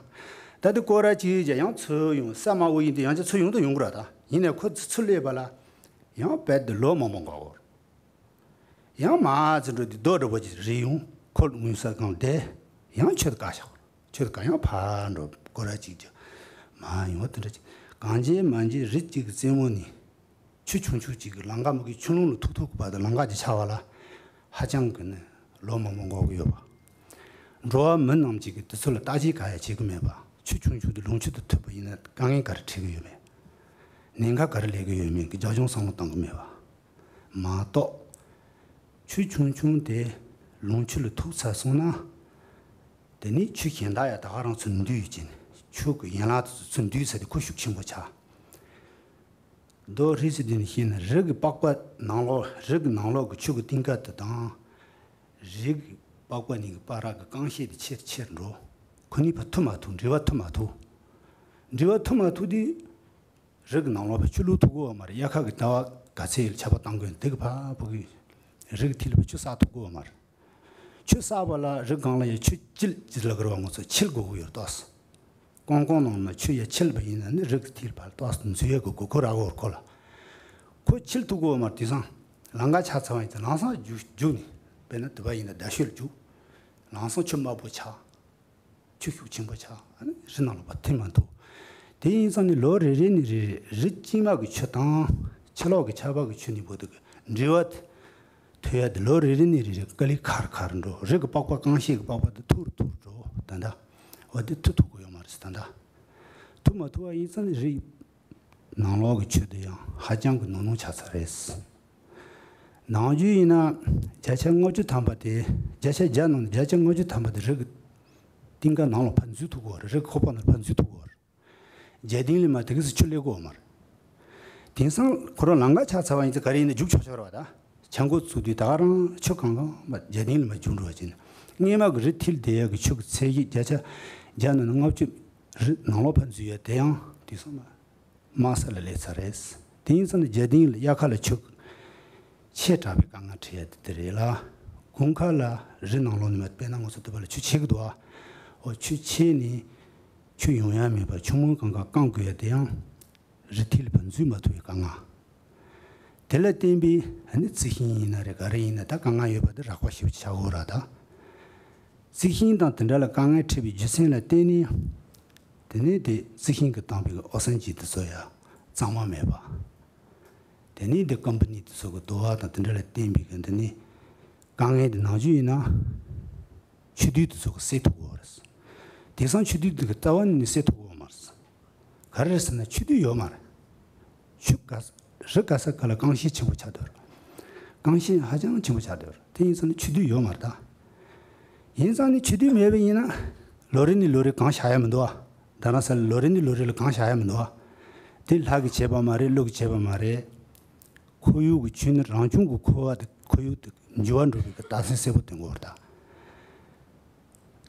ད་དེ་སྐོར་ར་ཅིག་བྱས་ཡང་ཚུར་ཡོང་ས་དམའ་བོ་ཡིན་དེ་ཡང་ཅིག་ཚུར་ཡོང་དུ་ཡོང་གི་ར་ད་ཡིན་ནའི་ཁོ་ཚུར་སླེབས་པ་ལ་ཡང་རྦད་དེ་ལོ་མང་པོ་འགོར་གོ། ཡང་མ་ཚེ་འགྲོ་དུས་རྡོ་འདྲ་པོ་ཅིག་རེད་ཡོང་ཁོ་ལ་ངུས་ས་གང་བསྡད་ཡང་ཆུ་དེ་བཀག་བཞག་ཆུ་དེ་བཀག་ཡང་ཕར་འགྲོ་སྐོར་ར་ཅིག་ཅིག་མ་ཡོང་བ་དེ་འདྲ་ཅིག་གང་བྱེད་མ་བྱེད་རི་གཅིག་གི་རྩེ་མོ་ནས་ཆུ་ཆུང་ཆུང་གཅིག་གི་ལམ་ཁ་མ་གི་ཆུ་ཀླུང་ལ་ཐུག་ཐུག་གི་བར་དུ་ལམ་ཁ་ཅིག་ཆགས་པ་ལ་ཧ་ཅང་གི་ནི་ལོ་མང་པོ་འགོར་གི་ཡོད་པ། འགྲོ་བ་མི་རྣམས་ཀྱིས་དེ་ཚོ་ལ་བརྟག་དཔྱད་ག་ཡང་བྱེད་གི་མེད་པ། ཆུ་ཆུང་ཆུང་དེ་ལུང་ཆུ་དང་ཐུག་པ་ཡིན་ན་དཀའ་ངལ་ག་རེ་འཕྲད་གི་ཡོད་མེད། ཉེན་ཁ་ག་རེ་སླེབས་གི་ཡོད་མེད་ཀྱི་རྒྱབ་ལྗོངས་བསམ་བློ་བཏང་གི་མེད་པ། མ་གཏོགས། ཆུ་ཆུང་ཆུང་དེ་ལུང་ཆུ་ལ་ཐུག་ཚར་སོང་ན། དེ་ནས་ཆུ་གཞན་དག་ཡང་ད་ག་རང་ཚུར་འདུས་ཡོད་ཅིང་ཆུ་གི་ཡན་ལག་དེ་ཚོ་ཚུར་འདུས་ཚར་དུས་ཁོ་ཤུགས་ཆེན་པོ་ཆགས། རྡོ་རིས་སུ་འདི་ནས་བཤད་ན་རི་གི་པགས་པ་ནང་ལོགས་རི་གི་ནང་ལོགས་ཀྱི་ཆུ་གི་གཏིང་ཁ་དེ་དང་། རི་གི་པགས་པ་གཉིས་ཀྱི་བར་གྱི་རྐང་ཤེད་དེ་ཆེར་ཆེར་འགྲོ། ཁོ་གཉིས་བར་ཐུག་མ་ཐུག་འབྲེལ་བ་ཐུག་མ་ཐུག་འབྲེལ་བ་ཐུག་མ་ཐུག་དུས། རི་གི་ནང་ལོགས་ཕར་ཆུ་ལུད་ཐུག་གི་ཡོད་མ་རེད། དབྱར་ཁ་གི་ཟླ་བ་ག་ཚོད་ཡིན་ཆར་པ་བཏང་གི་ཡོད་དེ་གི་ཕར་བུ་གི་རི་གི་མཐིལ་ལ་ཕར་ཆུ་བསགས་ཐུབ་ཀྱི་ཡོད་མ་རེད། ཆུ་བསགས་པ་ལ་རི་སྒང་ལ་ཡ་ཆུ་འཁྱིལ་ཅིག་ལབ་ཀྱི་རེད་བ། ང་ཚོ་འཁྱིལ་དགོས་ཀྱི་ཡོད་ཏོག་ཙམ། ཀོང་ཀོང་ནང་ན་ཆུ་ཡ་འཁྱིལ་བ་ཡིན་ན་ནི་རི་གི་མཐིལ་ཕར་ཏོག་ཙམ་འཛུལ་ཡ་དགོས་ཀྱི་ཁོ་ར་གོ་ར་ཁོ་ལ། ཁོ་འཁྱིལ་ཐུབ་ཀྱི་ཡོད་མ་རེད། དེང་སང་ལམ་ཁ་ཆགས་ཚར་བ་ཡིན་ཙང་ལམ་སང་རྒྱུག་རྒྱུག་ནས་དཔེར་ན་དུ་བ་ཡིན་ན་རྡ་ཤོད་ལ་རྒྱུག་ལམ་སང་ཆུ་དམར་པོ་ཆགས། ཆུ་ཤུགས་ཆེན་པོ་ཆགས། ཨ་ནི་རི་ནང་ལ་ཕར་ཐིམ་མ་ཐུབ། དེ་ཡིན་ཙང་ནི་ལོ་རེ་རེ་ནས་རེ་རེ་རི་དཀྱིལ་མ་གི་ཆུ་དང་ཕྱི་ལོགས་ཀྱི་ཆར་པ་གི་ཆུ་གཉིས་བར་དུ་གི་འབྲེལ་བ་མཐུད་ཡ་དེ་ལོ་རེ་རེ་ནས་རེ་རེ་ཀ་ལི་ཁར་ཁར་འགྲོ། རི་གི་པགས་པ་རྐང་ཤེད་ཀྱི་པགས་པ་དེ་ཐུར་ཐུར་འགྲོ། ད་ལྟ་འོ་དེ་ཐུ་ཐུབ་ཀྱི་ཡོད་མ་རེད། ད་ལྟ་ཐུ་མ་ཐུབ་པ་ཡིན་ཙང་ནི་རི་ནང་ལོགས་ཀྱི་ཆུ་དེ་ཡང་ཧ་ཅང་གི་ནོར་ནོར་ཆགས་ཚར་རེད། ནམ་རྒྱུན་ཡིན་ན་བརྒྱ་ཆ་ལྔ་བཅུ་ཐམ་པ་དེ་བརྒྱ་ཆ་བརྒྱ་ནང་ནས་བརྒྱ་ཆ་ལྔ་བཅུ་ཐམ་པ་དེ་རི་གི་གཏིང་ཁ་ནང་ལ་ཕར་འཛུལ་ཐུབ་ཀྱི་ཡོད་རེད། རི་གི་ཁོག་པ་ནང་ལ་ཕར་འཛུལ་ཐུབ་ཀྱི་ཡོད་རེད། རྒྱ་གཏིང་ལ་མ་དེ་གི་སུ་ཆུ་སླེབས་ཀྱི་ཡོད་མ་རེད། དེང་སང་ཁོ་རང་ལམ་ཁ་ཆགས་ཚར་བ་ཡིན་ཙང་ག་རེ་ཡིན་ན་རྒྱུག་ཆོག་ཆོག་རེད་བ། ད་ཆ་འགོ་ཚུགས་དུས་ད་ག་རང་ཆུ་གང་གང་མ་རྒྱ་གཏིང་ལ་མ་རྒྱུག་འགྲོ་བ་ཅིག་ན་སྔོན་མ་གི་རི་མཐིལ་དེ་ཡ་གི་ཆུ་གི་ཚད་གཞི་བརྒྱ་ཆ་བརྒྱ་ནང་ནས་ལྔ་བཅུ་རི་ནང་ལོགས་ཕར་འཛུལ་ཡ་དེ་ཡང་དེང་སང་མ། དམའ་ས་ལ་སླེབས་ཚར་རེད། དེ་ཡིན་ཙང་ནི་རྒྱ་གཏིང་ལ་དབྱར་ཁ་ལ་ཆུ་ཆེ་དྲགས་པའི་དཀའ་ངལ་འཕྲད་ཡ་དེ་དེ་རེད་ལ། དགུན་ཁ་ལ་རི་ནང་ལོགས་ནས་མ་དཔེར་ན་ང་ཚོ་འདི་པ་ལ་ཆུ་ཆེ་གི་འདུག་ཨ། འོ་ཆུ་ཆེ་ནས་ཆུ་ཡོང་ཡ་མེད་པར་ཆུ་མོ་གང་ག་བཀང་དགོས་ཡ་དེ་ཡང་རི་མཐིལ་ལ་ཕར་འཛུལ་མ་ཐུབ་པའི་དཀའ་ངལ། དེ་ལ་བརྟེན་པའི་ཨ་ནི་རྩི་ཤིང་ཡིན་ན་རེད་ག་རེ་ཡིན་ན་ད་དཀའ་ངལ་ཡོད་པ་དེ་རགས་པ་ཞེ་པོ་ཆགས་ཡོད་ར་ད། རྩི་ཤིང་དང་དེ་འདྲ་ལ་དཀའ་ངལ་འཕྲད་པའི་རྒྱུ་མཚན་ལ་བརྟེན་ནས། དེ་ནས་དེ་རྩི་ཤིང་གིས་བཏང་བའི་ཨོག་སན་ཇི་དེ་ཚོ་ཡང་ གཙང་མ་མེད་པ། དེ་ནས་འདི་ཀམ་པ་ནི་དེ་ཚོ་གི་དུ་བ་དང་དེ་འདྲ་ལ་བརྟེན་པའི་གི་འདི་ནི་དཀའ་ངལ་འདི་ནང་བཞིན་ཡིན་ན་ཆུ་རྡུལ་དེ་ཚོ་གི་སེལ་ཐུབ་དགོས་རེད། དེང་སང་ཆུ་རྡུལ་འདི་གི་རྩ་བ་ནས་སེལ་ཐུབ་དགོས་མ་རེད། ག་རེ་རེད་ཟེར་ན་ཆུ་རྡུལ་ཡོད་མ་རེད། ཆུ་ག་རི་ག་ས་ག་ལ་རྐང་ཤིང་ཆེན་པོ་ཆགས་བསྡད་ཡོད་རེད། རྐང་ཤིང་ཧ་ཅང་ཆེན་པོ་ཆགས་བསྡད་ཡོད་རེད། དེ་ཡིན་ཙང་ནི་ཆུ་རྡུལ་ཡོད་མ་རེད་ད། ཡིན་ཙང་ནི་ཆུ་རྡུལ་མེད་པ་ཡིན་ན་ལོ་རེ་ནས་ལོ་རེ་གངས་བཞག་ཡ་མི་འདུག་ཨ། རྡ་རམ་ས་ལ་ལོ་རེ་ནས་ལོ་རེ་ལ་གངས་བཞག་ཡ་མི་འདུག་ཨ། དེ་ལྷ་གིས་བྱས་པ་མ་རེད། ཀླུ་གིས་བྱས་པ་མ་རེད། ཁོར་ཡུག་གི་ཆུ་ནི་རང་བྱུང་གི་ཁོར་བ་དེ་ཁོར་ཡུག་དེ་འགྱུར་བ་འགྲོ་བའི་གི་རྟགས་མཚན་གསལ་པོ་སྟོན་གྱི་ཡོད་རེད་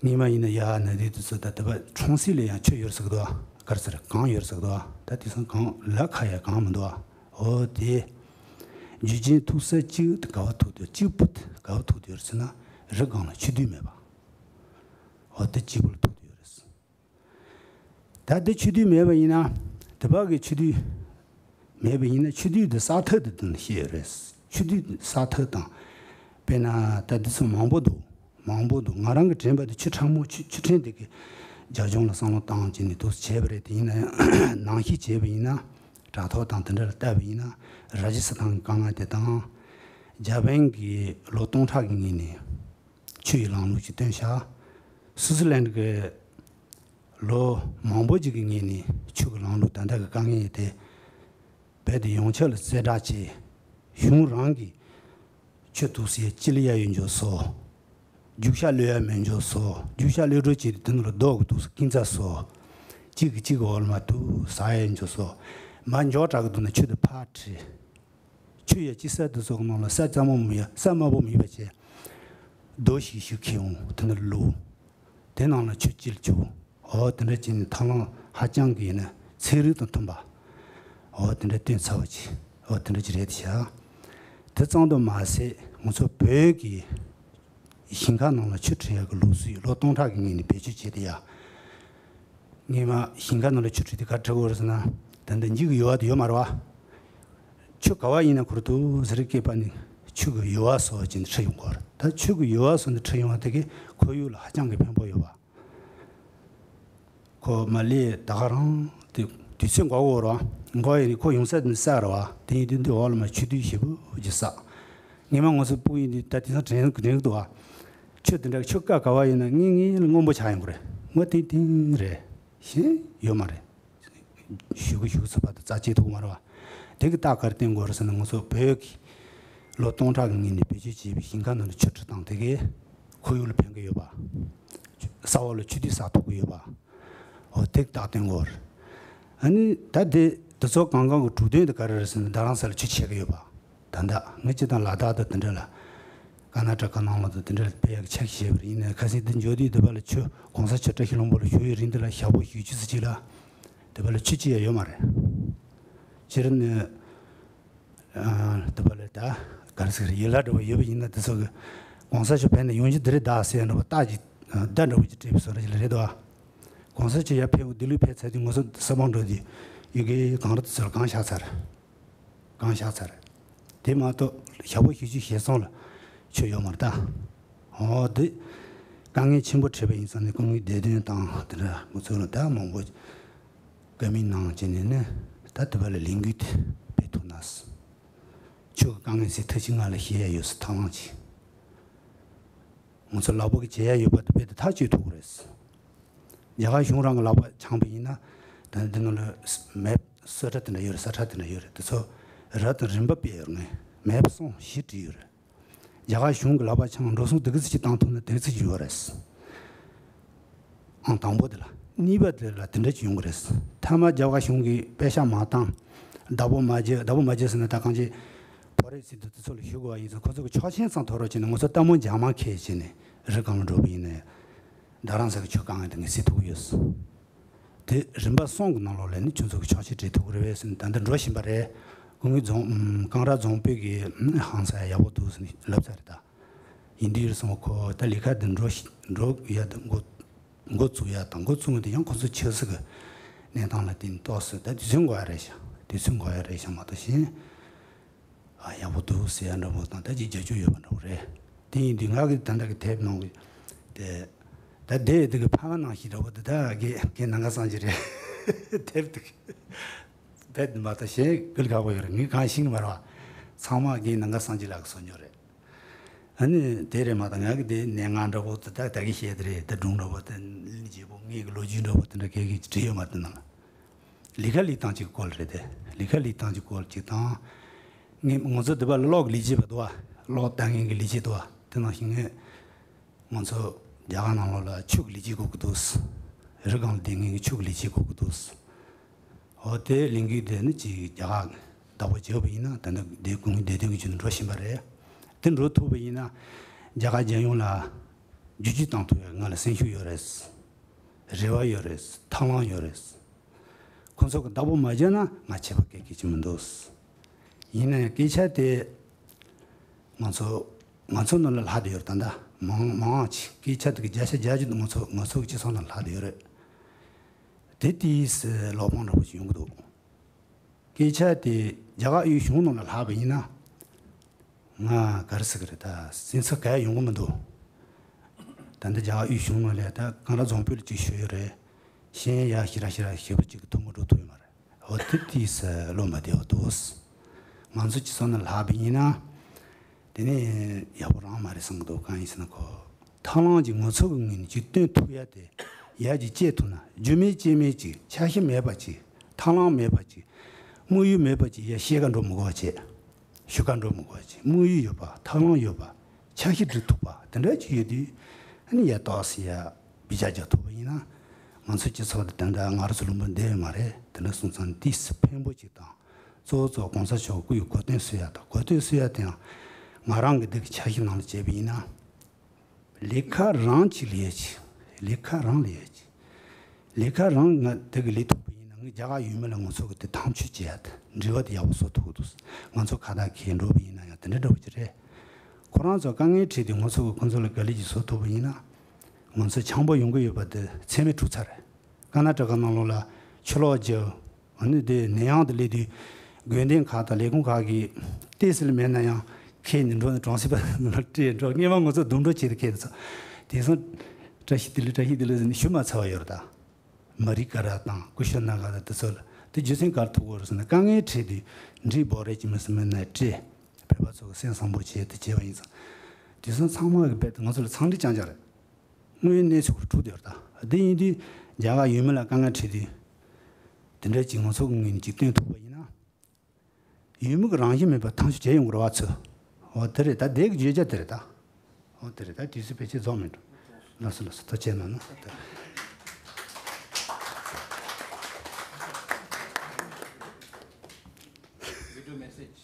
ད། སྔོན་མ་ཡིན་ན་ཡ་ན་དེ་དུས་ཚོད་ད་དེ་བ་ཁྲོང་སི་ལ་ཡང་ཆུ་ཡོད་ཟེར་གི་འདུག་ཨ། ག་རེ་ཟེར་གངས་ཡོད་ཟེར་གི་འདུག་ཨ། ད་དེང་སང་གངས་ལ་ཁ་ཡ་གངས་མི་འདུག་ཨ། འོ་དེ་རྒྱུ་རྐྱེན་ཐུག་ས་གཅིག་དེ་ག་བ་ཐུག་དེ་གཅིག་པུ་དེ་ག་བ་ཐུག་དེ་ཡོད་རེད་ཟེར་ན་རི་སྒང་ལ་ཆུ་རྡུལ་མེད་པ། འོ་དེ་གཅིག་པུ་ལ་ཐུག་དེ་ཡོད་རེད། ད་འདི་ཆུ་རྡུལ་མེད་པ་ཡིན་ན། དེ་བ་གི་ཆུ་རྡུལ་མེད་པ་ཡིན་ན་ཆུ་རྡུལ་འདི་སྲ་ཐག་ཏུ་འདུག་ཤེས་རེད། ཆུ་རྡུལ་སྲ་ཐག་དང་། དཔེར་ན་ད་འདི་ཚོ་མང་པོ་འདུག་མང་པོ་འདུག་ང་རང་གི་དྲན་པ་འདི་ཆུ་ཕྲ་མོ་ཆུ་ཆུ་ཕྲན་འདི་གི་རྒྱབ་ལྗོངས་ལ་བསམ་བློ་བཏང་བྱས་ནས་འདུག་བྱས་པ་རེད། དེ་ཡིན་ན་ཡང་ནང་བཤུས་བྱས་པ་ཡིན་ན། དྲ་ཐོག་དང་དེ་འདྲ་ལ་བལྟས་པ་ཡིན་ན། ར་ཇི་སི་ཐན་གྱི་དཀའ་ངལ་དེ་དང་། འཇར་པན་གྱི་ལོ་སྟོང་ཕྲག་གི་སྔོན་ནས་ཆུ་ཡི་ལམ་ལུགས་ཅིག་བཏོན་བཞག་སུའུ་ཙི་ལན་གྱི་ལོ་མང་པོ་ཅིག་གི་སྔོན་ནས་ཆུ་གི་ལམ་ལུགས་ད་ལྟ་གི་དཀའ་ངལ་དེ་རྦད་དེ་ཡོངས་ཁྱབ་ལ་གསལ་བསྒྲགས་བྱས། གཞུང་རང་གིས་ཆུ་འདུག་སའི་སྤྱི་ལེ་ཡ་ཡོད་འཇོག་སོ། རྒྱུག་ཤར་གློད་ཡ་མེད་འཇོག་སོ། རྒྱུག་ཤར་གློད་འགྲོ་བྱས་ཏེ་དེ་ནང་ལ་རྡོ་གི་འདུག་ས་ཀིང་རྩ་སོ། གཅིག་གིས་གཅིག་གི་འོག་ལ་མར་འདུག་ཟག་ཡ་ཡོད་འཇོག་སོ། མར་འཇོག་དྲག་གི་འདུག་ན་ཆུ་དེ་ཕར་ཁྲིད། ཆུ་ཡ་སྤྱི་ས་དེ་ཚོ་གི་ནང་ལ་ས་རྩ་མོ་མི་ཡ་ས་དམའ་པོ་མི་ཡོད་པ་བྱས། རྡོ་ཞིག་ཞིག་ཁྱེར་འོང་དེ་ནང་ལ་བླུགས། དེ་ནང་ལ་ཆུ་སྐྱིལ་བཅུག་འོ་དེ་འདྲ་བྱས་ནས་ཐབས་ལམ་ཧ་ཅང་གི་ཡིན་ན་ཚན་རིག་དང་མཐུན་པ། འོ་དེ་འདྲ་བཏོན་ཚར་བ་ཅིག་འོ་དེ་འདྲ་ཅིག་རེད་ཤག་དེ་ཙམ་དུ་མ་ཟད་ང་ཚོ་བོད་ཀྱི་ཞིང་ཁ་ནང་ལ་ཆུ་འཁྲུད་ཡག་གི་ལུགས་སྲོལ་ལོ་སྟོང་ཕྲག་གི་སྔོན་ནས་བེད་སྤྱོད་བྱས་ཏེ་ཡ། སྔོན་མ་ཞིང་ཁ་ནང་ལ་ཆུ་འཁྲུད་དེ་ག་རེ་འཁྲུད་དགོས་རེད་ཟེར་ན། ད་ལྟ་འཇིག་གི་ཡུར་བ་དེ་ཡོད་མ་རེད་བ། ཆུ་ག་བ་ཡིན་ན་ཁུར་དུ་ཟེར་སྐྱེས་པ་ནི་ཆུ་གི་ཡུར་བ་སོགས་ཀྱིས་འཁྲུད་ཡོང་གི་རེད། ད་ཆུ་གི་ཡུར་བ་སོགས་འདི་འཁྲུད་ཡོང་བ་དེ་གིས་ཁོར་ཡུག་ལ་ཧ་ཅང་གི་ཕན་པོ་ཡོད་བ། ཁོ་མ་ལས་ད་ག་རང་དེ་དུས་ཚོད་འགོར་གི་ཡོད་རེད་བ། འགོར་ཡོང་ནི་ཁོ་ཡོང་ས་དེ་ནི་ས་རེད་བ། དེ་ཡིན་དུས་འདི་འོག་ལ་མར་ཆུ་རྡུལ་ཞེ་པོ་ཅིག་བསགས། སྔོན་མ་ང་ཚོ་སྤུ་ཡིན་དུས་ད་དེང་སང་དྲན་དྲན་གི་འདུག་བ། ཆུ་དེ་འདྲ་ཆུ་ཀ་ག་བ་ཡིན་ན་ངེས་ངེས་ལ་སྔོན་པོ་ཆགས་ཡོང་གི་རེད། ངོ་ཏིང་ཏིང་རེད། གཞན་ཡོད་མ་རེད། ཞུ་གི་ཞུ་གི་ཚོད་པ་དང་རྩ་ཆེ་ཐུག་མ་རེད་བ། དེ་གི་རྟགས་ག་རེ་བསྟན་དགོས་རེད་ཟེར་ན་ང་ཚོ་བོད་ཀྱི་ལོ་སྟོང་ཕྲག་གི་སྔོན་ནས་བེད་སྤྱོད་བྱས་པའི་ཞིང་ཁ་ནང་ལ་ཆུ་འཁྲུད་སྟངས་དེ་གས་ཁོར་ཡུག་ལ་ཕན་གི་ཡོད་པ། ས་འོག་ལ་ཆུ་དུས་བསགས་ཐུབ་གི་ཡོད་པ། འོ་དེ་གི་རྟགས་བསྟན་དགོས་རེད། ཨ་ནི་ད་དེ་དེ་ཚོ་གང་གང་གི་གྲུབ་དོན་དེ་ག་རེ་རེད་ཟེར་ན་རྡ་རམ་ས་ལ་ཆུ་ཆད་གི་ཡོད་པ། ད་ལྟ་ངས་སྤྱིར་བཏང་ལ་དྭགས་དང་དེ་འདྲ་ལ། ཀར་ན་ཊ་ཀ་ནང་ལ་དང་དེ་འདྲ་ལ་དཔེ་ཡག་ཆགས་ཤེས་པ་རེད། ཡིན་ནའི་ཁ་སང་དེ་འཇོག་དུས་དེ་བ་ལ་ཆུ་གོང་ས་མཆོག་བཀྲ་ཤིས་ལྷུན་པོ་ལ་བཞུགས་ཡོད་རིང་དེ་ལ་ཞག་པོ་བཞི་བཅུ་ཙམ་ཅིག་ལ་དེ་བ་ལ་ཆུ་ཅི་ཡང་ཡོད་མ་རེད། སྤྱིར་ནི་ཨ་དེ་བ་ལ་ད་ག་རེ་ཟེར་ཡི་ལ་འདྲ་བ་ཡོད་པ་ཡིན་ན་དེ་ཚོ་གི་གོང་ས་མཆོག་ཕེབས་ནས་ཡོང་རྒྱུ་དེ་རེད་ད་ཟེར་ཡ་འདྲ་བ་རྟགས་ཀྱི་བརྡ་འདྲ་བོ་ཅིག་སྤྲད་པའི་བཟོ་འདྲ་ཅིག་ལ་རེད་དོ། གོང་ས་མཆོག་ཡར་ཕེབས་ལྡི་ལི་ཕེབས་ཚར་དུས་ང་ཚོ་ས་བང་འགྲོ་དུས་ཡུལ་གྱི་གངས་རི་དེ་ཚོ་ལ་གངས་བཞག་ཚར། གང་བཞག་ཚར། དེ་མ་གཏོགས་ཞག་པོ་བཞི་བཅུ་ཞེ་གསུམ་ལ་ཆུ་ཡོད་མ་རེད་ད། འོ་དེ་དཀའ་ངལ་ཆེན་པོ་འཕྲད་པ་ཡིན་ཙང་ནི་སྐུ་ངོའི་བདེ་དོན་དང་དེ་འདྲ་ང་ཚོ་ལ་ད་མང་པོ་བཀའ་མོལ་གནང་བྱས་ནས་ནི་ད་དེ་བ་ལ་ལས་འགུལ་དེ་སྤེལ་ཐུབ་ན། ཆུ་གི་དཀའ་ངལ་སེལ་ཐབས་ཤིག་ང་ལ་ཤེས་ཡ་ཡོད་ཟེར་ཐབས་ལམ་ཅིག་ང་ཚོ་ལག་པ་གི་བྱེད་ཡ་ཡོད་པ་དེ་རྦད་དེ་ཐག་གཅོད་ཐུབ་ཀྱི་རེད། རྒྱ་གར་གཞུང་རང་གི་ལག་པ་འཆང་པ་ཡིན་ན་ད་འདི་ནང་ལ་མེབ་སོ་ཊ་དེ་འདྲ་ཡོད་རེད། ས་ཁྲ་དེ་འདྲ་ཡོད་རེད། དེ་ཚོ་ར་དང་རིམ་པ་སྤེལ་ཡོད་རེད། ངས་མེབ་གསུམ་བཞི་བྲིས་ཡོད་རེད། རྒྱ་གར་གཞུང་གི་ལག་པ་འཆང་འགྲོ་སོང་དེ་གི་ཚིག་ཅིག་བཏང་ཐུབ་ན་དེ་གི་ཚིག་ཅིག་ཡོད་རེད། ཨང་དང་པོ་དེ་ལ། གཉིས་པ་དེ་ལ་དེ་འདྲ་ཅིག་ཡོང་གི་རེད། མཐའ་མ་རྒྱ་གར་གཞུང་གིས་པེ་ཤག་མ་བཏང་། བདག་པོ་མ་བརྒྱབ། བདག་པོ་མ་བརྒྱབ་ཟེར་ན་ད་གང་ཅི། བོད་རིགས་ཚོས་དེ་ཚོ་ལ་ཞུ་དགོས་པ་ཡིན་ཙང་ཁོ་ཚོ་གི་ཆོག་མཆན་ཙམ་ཐོབ་རོགས་བྱས་ནས་ང་ཚོ་ལྟད་མོ་འཇག་མ་ཁེལ་བྱས་ནས་རི་སྒང་ལ་འགྲོ་བ་ཡིན་ན་ཡང་། རྡ་རམ་ས་གི་ཆུ་སྒང་ང་དེ་ངས་སེལ་ཐུབ་ཀྱི་ཡོད། དེ་རིམ་པ་གསུམ་གི་ནང་ལོགས་ལ་ནི་ཁྱོད་ཚོ་གི་ཆོག་མཆན་སྤྲད་ཐུབ་ཀྱི་རེད་པས་ཟེར་ནས་ད་ལྟ་འགྲོ་བཞིན་པ་རེད། སྐུ་ངོ་རྫོང་ཀང་ར་རྫོང་དཔོན་གྱིས་ཧང་སང་ཡག་པོ་འདུག་ཟེར་ནས་ལབ་ཚར་རེད་ད། ཡིན་དུས་རེད་སོང་ཁོ་ད་ལས་ཀ་འདི་འགྲོ་ཞིག་འགྲོ་ཡ་འདི་འགོ་འགོ་བཙུགས་ཡ་དང་འགོ་བཙུགས་ངོ་དེ་ཡང་ཁོ་ཚོ་ཆབ་སྲིད་ཀྱི་གནས་སྟངས་ལ་བརྟེན་ཏོག་ཙམ་ད་དུས་ཚོད་འགོར་ཡ་རེད་ཤག་དུས་ཚོད་འགོར་ཡ་རེད་ཤག་མ་གཏོགས་གཞན། ཨ་ཡག་པོ་འདུག་ཟེར་ཡ་འདྲ་པོ་དང་ད་ཅིག་རྒྱབ་སྐྱོར་ཡོད་པ་འདྲ་པོ་རེད། དེ་ཡིན་དུས་ང་གི་ད་ལྟ་གི་དེབ་ནང་གི་དེ་ད་དེ་དེ་གི་ཕ་མ་ནང་བཞིན་འདྲ་པོ་དེ་ད་གི་གི་ནང་ག་སང་གི་རེད། དེབ་དེ་གི་ བེད་མ་ཐག་གཞན་ཀུན་ཁག་པོ་ཡོད་རེད། ངས་གང་ཤེས་ནི་མ་རེད་བ། ཚང་མ་དགེ་ནང་ག་སངས་རྒྱས་ལགས་ཀྱི་སོ་ཉོ་རེད། ཨ་ནི་དེ་རེད་མ་གཏོགས་ང་གི་དེ་གནས་ངན་འདྲ་པོ་དེ་ད་ད་གི་བཤད་དེ་རེད། ད་སྒྲུང་འདྲ་པོ་དེ་གླིང་རྗེ་པོ་ངེད་ཀྱི་ལོ་རྒྱུས་འདྲ་པོ་དེ་འདྲ་གས་གི་བྲིས་ཡོད་མ་དེ་ནང་ལ། ལས་ཀ་ལས་སྟངས་ཅིག་སྐོར་རེད་དེ། ལས་ཀ་ལས་སྟངས་ཅིག་སྐོར་ཅིག་དང་། ངས་ང་ཚོ་དེ་པ་ལ་གློག་ལས་བྱེད་པ་འདུག་བ། གློག་ལྟ་མཁན་གྱི་ལས་བྱེད་འདུག་བ། དེ་ནང་བཞིན་ངས། ང་ཚོ་རྒྱ་གར་ནང་ལོགས་ལ་ཆུ་གི་ལས་བྱེད་དགོས་ཀྱི་འདུག་རི་སྒང་ལ་བསྡད་མཁན་གྱི་ཆུ་གི་ལས་བྱེད་དགོས་ཀྱི་འདུག་འོ་དེ་ལས་འགུལ་དེ་ནི་ཅིག་རྒྱ་གར་བདག་པོ་བྱས་པ་ཡིན་ན་ད་ནི་དེ་གུང་བདེ་དོན་གྱི་ཆེད་དུ་འགྲོ་བཞིན་པ་རེད། དེ་འགྲོ་ཐུབ་པ་ཡིན་ན་རྒྱ་གར་རྒྱལ་ཡོངས་ལ་བསྒྱུར་བཅོས་བཏང་ཐུབ་ཡ་ང་ལ་སེམས་ཤུགས་ཡོད་རེད། རེ་བ་ཡོད་རེད། ཐབས་ལམ་ཡོད་རེད། ཁོ་ཚོ་གི་བདག་པོ་མ་བྱས་ན་ང་ཆད་པ་གལ་གལ་ཆེ་མི་འདུག་ཡིན་ན་ཡང་སྐད་ཆ་དེ་ང་ཚོ་ང་ཚོ་ནང་ལ་ལྷག་བསྡད་ཡོད་རེད། ད་ལྟ་མང་མང་ཆེ་སྐད་ཆ་དེ་གི་བརྒྱ་ཆ་བརྒྱད་ཅུ་ང་ཚོ་ང་ཚོ་གི་སྤྱི་ཚོགས་ནང་ལྷག་བསྡད་ཡོད་རེད། དེ་དེའི་བློ་ཕམ་འདྲ་པོ་ཞིག་ཡོང་གི་འདུག་སྐད་ཆ་དེ་རྒྱ་གར་དབུས་གཞུང་ནང་ལ་ལྷག་པ་ཡིན་ན། ང་ག་རེ་ཟེར་གི་རེད། ད་སེམས་ཚ་ག་ཡ་ཡོང་གི་མི་འདུག་ད་ལྟ་རྒྱ་གར་དབུས་གཞུང་ནང་ལ་ད་གང་ལ་རྫོང་དཔོན་ལ་ཅིག་ཞུས་ཡོད་རེད། གཞན་ཡ་ཞེ་དྲག་ཞེ་དྲག་ཞེ་པོ་ཅིག་གི་ཐུགས་མ་འགྲོ་ཐུབ་ཡོད་མ་རེད། འོ་དེ་དེས་བློ་མ་བདེ་བ་འདུག་ང་ཚོ་སྤྱི་ཚོགས་ནང་ལྷག་པ་ཡིན་ན། དེ་ནས་ཡག་པོ་རང་མ་རེད་བསམ་གི་འདུག་གང་ཡིན་ཟེར་ན་ཁོ། ཐབས་ལམ་གྱི་ངོ་ཚ་གི་ངོས་ནས་ཅིག་སྟོན་ཐུབ་ཡ་དེ་ཡ་ཅིག་སྐྱེ་ཐུབ་ན། རྒྱུ་མེད་རྐྱེན་མེད་ཅིག་ཆ་ཤས་མེད་པ་ཅིག་ཐབས་ལམ་མེད་པ་ཅིག་དམིགས་ཡུལ་མེད་པ་ཅིག་ཡ་ཤེས་ཀ་འགྲོ་མི་དགོས་པ་བྱས། ཞུ་ཀ་འགྲོ་མི་དགོས་པ་བྱས། དམིགས་ཡུལ་ཡོད་པ། ཐབས་ལམ་ཡོད་པ། ཆ་ཤས་སྒྲིག་ཐུབ་པ་དེ་འདྲ་ཅིག་ཡོད་དུས། ཨ་ནི་ཡ་ཏོག་སི་ཡ་བི་ཇ་རྒྱག་ཐུབ་པ་ཡིན་ན། ང་ཚོ་སྤྱི་ཚོགས་དེ་དེ་འདྲ་ང་རང་ཚོ་ལུང་པ་འདི་ཡོད་མ་རེད། དེ་འདྲ་སོང་ཙང་དེས་ཕན་པོ་ཅིག་དང་། གཙོ་བོ་གཙོ་གོང་ས་མཆོག་སྐུའི་གོ་སྟོན་སུ་ཡ་དང་གོ་སྟོན་སུ་ཡ་དེའང་ང་རང་གི་འདི་གི་ཆ་ཤས་ནང་ལ་བྱས་པ་ཡིན་ན། ལས་ཀ་རང་གཅིག་ལས་ཡ་ཅིག་ལས་ཀ་རང་ལས་ཡ་ཅིག་ལས་ཀ་རང་ང་འདི་གི་ལས་ཐུབ་པ་ཡིན་ན་ངས་རྒྱ་གར་ཡུལ་མི་ལ་ང་ཚོ་གི་དེ་ཐག་གཅོད་བྱེད་ཡ་དེ་འབྲེལ་བ་དེ་ཡག་པོ་བཟོ་ཐུབ་ཀྱི་འདུག་ང་ཚོ་ཁ་བརྡ་གས་འགྲོ་བ་ཡིན་ན་ཡང་དེ་འདྲ་འདྲ་བོ་ཅིག་རེད། ཁོ་རང་ཚོ་དཀའ་ངལ་འཕྲད་དུས་ང་ཚོ་གི་ཁོ་ཚོ་ལ་དགའ་ལས་ཅིག་བཟོ་ཐུབ་པ་ཡིན་ན། ང་ཚོ་འཆམ་པོ་ཡོང་གི་ཡོད་པ་དེ་ཚད་མེད་འཁྲུག་ཚར་རེད། ཀར་ན་ཊ་ཀ་ནང་ལོགས་ལ་ཆུ་ལོག་རྒྱབ། ཨ་ནི་དེ་ནད་ཡམས་དེ་སླེབས་དུས་དགོན་སྡེ་ཁག་དང་ལས་ཁུངས་ཁག་གིས་ཏོག་ཙམ་མེད་ན་ཡང་ཁྱེར་ནས་འགྲོ་ནས་གྲོང་གསེབ་པ་ལ་སྤྲད་འགྲོ། སྔས་མ་ང་ཚོ་རྡུང་འགྲོ་བྱས་ཏེ་ཁྱེར་ནས་ཚོ། དེང་སང་བཀྲ་ཤིས་བདེ་ལེགས་བཀྲ་ཤིས་བདེ་ལེགས་ཟེར་ནས་ཞུ་མ་ཚར་བ་ཡོད་རེད་ད། མ་རི་ཀ་ར་དང་ཀུ་ཤུ་ན་ག་ར་དེ་ཚོ་ལ་དེ་རྒྱུ་མཚན་ག་རེ་ཐུག་གོ་རེད་ཟེར་ན། དཀའ་ངལ་འཕྲད་དུས་འབྲས་བོ་རེ་ཅིག་མི་སེམས་མེད་ན་སྤྲད། བོད་པ་ཚོ་གི་སེམས་བཟང་པོ་བྱས་ཏེ་བྱས་པ་ཡིན་ཙང་། དེང་སང་ཚང་མ་གི་རྦད་དེ་ང་ཚོ་ལ་ཚང་འདི་རྐྱང་རྐྱང་རེད། དངོས་ཡོད་གནས་ཚུལ་གྱི་འཁྲུག་དེ་རེད་ད། དེ་ཡིན་དུས་རྒྱ་གར་ཡུལ་མི་ལ་དཀའ་ངལ་འཕྲད་དུས། དེ་འདྲ་ཅིག་ང་ཚོ་གི་ངོས་ནས་ཅིག་སྟོན་ཐུབ་པ་ཡིན་ན། ཡུལ་མི་གི་རང་བཞིན་མེད་པར་ཐག་གཅོད་བྱས་ཡོང་གི་རེད་བ་ཚོ། འོ་དེ་རེད་ད། དེ་གི་བརྗོད་བྱ་དེ་རེད་ད། འོ་དེ་རེད་ད། དུས་ཚོད་ཕལ་ཆེར་རྫོགས་མེད་འགྲོ། ལགས་སོ་ལགས་སོ། ཐུགས་རྗེ་གནང་ན། Video message.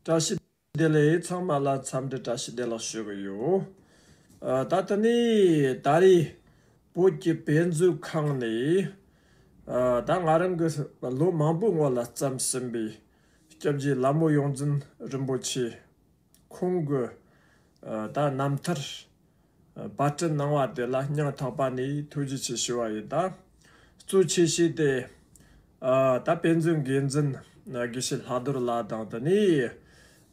བཀྲ་ཤིས་བདེ་ལེགས། ཚང་མ་ལ་འཚམས་འདྲི་བཀྲ་ཤིས་བདེ་ལེགས་ཞུ་གི་ཡོད། ཨ། ད་ལྟ་ནི་ད་རེས་བོད་ཀྱི་དཔེ་མཛོད་ཁང་ནས། ཨ། ད་ང་རང་གི་ལོ་མང་པོའི་སྔོན་ལ་བརྩམས་ཟིན་པའི་སྐྱབས་རྗེ་ལྷ་མོ་ཡོངས་འཛིན་རིན་པོ་ཆེ་ཁོང་གི། ཨ། ད་རྣམ་ཐར་པར་སྐྲུན་གནང་བ་དེ་ལ་སྙིང་ཐག་པ་ནས་ཐུགས་རྗེ་ཆེ་ཞུ་བ་ཡིན། ད་གཙོ་ཆེ་ཤོས་དེ། ཨ། ད་དཔེ་མཛོད་འགན་འཛིན་དགེ་བཤེས་ལྷག་རྡོར་ལགས་དང་། དེ་ནས།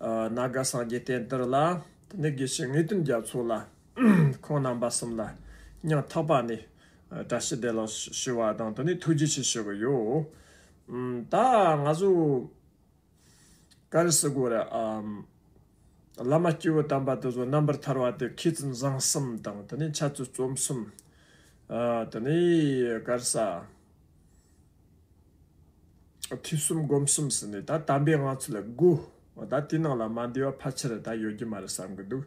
ཨ། ན་ག་སངས་རྒྱས་བསྟན་དར་ལགས། དེ་ནས་དགེ་བཤེས་ངེས་དོན་རྒྱ་མཚོ་ལགས། ཁོང་རྣམ་པ་གསུམ་ལ་སྙིང་ཐག་པ་ནས་བཀྲ་ཤིས་བདེ་ལེགས་ཞུ་བ་དང་། དེ་ནས་ཐུགས་རྗེ་ཆེ་ཞུ་གི་ཡོད། ཨམ། ད་ང་ཚོ་ག་རེ་ཟེར་དགོས་རེད། ཨམ། བླ་མ་སྐྱེས་བུ་དམ་པ་དེ་ཚོ་རྣམ་པར་ཐར་བ་དེ་མཁས་བཙུན་བཟང་གསུམ་དང་། དེ་ནས་འཆད་རྩོད་རྩོམ་གསུམ། ཨ། དེ་ནས་ག་རེ་ཟ། ཐོས་གསུམ་སྒོམ་གསུམ་ཟེར་ནས་ད་དམ་པའི་ངང་ཚུལ་དགུ། ད་དེའི་ནང་ལ་མ་འདུས་པ་ཕལ་ཆེར་ད་ཡོད་རྒྱུ་མ་རེད་བསམ་གི་འདུག་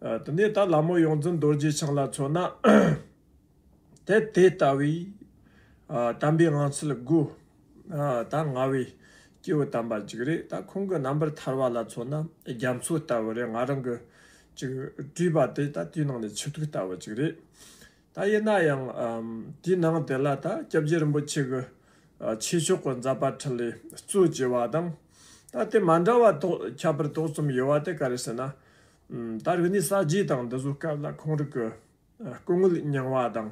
ཨ། དེ་ནས་ད་ལྷ་མོ་ཡོངས་འཛིན་རྡོ་རྗེ་འཆང་ལ་མཚོན་ན། དེ་དེ་ལྟ་བུའི། ཨ། དམ་པའི་ངང་ཚུལ་དགུ། ཨ། ད་མངའ་བའི་སྐྱེས་བུ་དམ་པ་ཅིག་རེད། ད་ཁོང་གི་རྣམ་པར་ཐར་བ་ལ་མཚོན་ན་རྒྱ་མཚོ་ལྟ་བུ་རེད། ང་རང་གི་ཅིག་བྲིས་པ་དེ་ད་དེའི་ནང་ནས་ཆུ་ཐིགས་ལྟ་བུ་ཅིག་རེད། ད་ཡིན་ན་ཡང་། ཨམ། དེའི་ནང་དེ་ལ་ད་སྐྱབས་རྗེ་རིན་པོ་ཆེ་གི། ཨ། ཆོས་ཕྱོགས་ཀྱི་མཛད་པ་འཕྲིན་ལས་གཙོ་བྱས་པ་དང་། ད་དེ་མ་འདྲ་བ་ཏོག་ཁྱད་པར་ཏོག་ཙམ་ཡོད་པ་དེ་ག་རེ་ཟེར་ན། ཨམ། ད་རིག་གནས་གསར་བརྗེ་དང་འདི་ཚོའི་སྐབས་ལ་ཁོང་རང་གི། ཨ། སྐུ་ངལ་མྱངས་པ་དང་།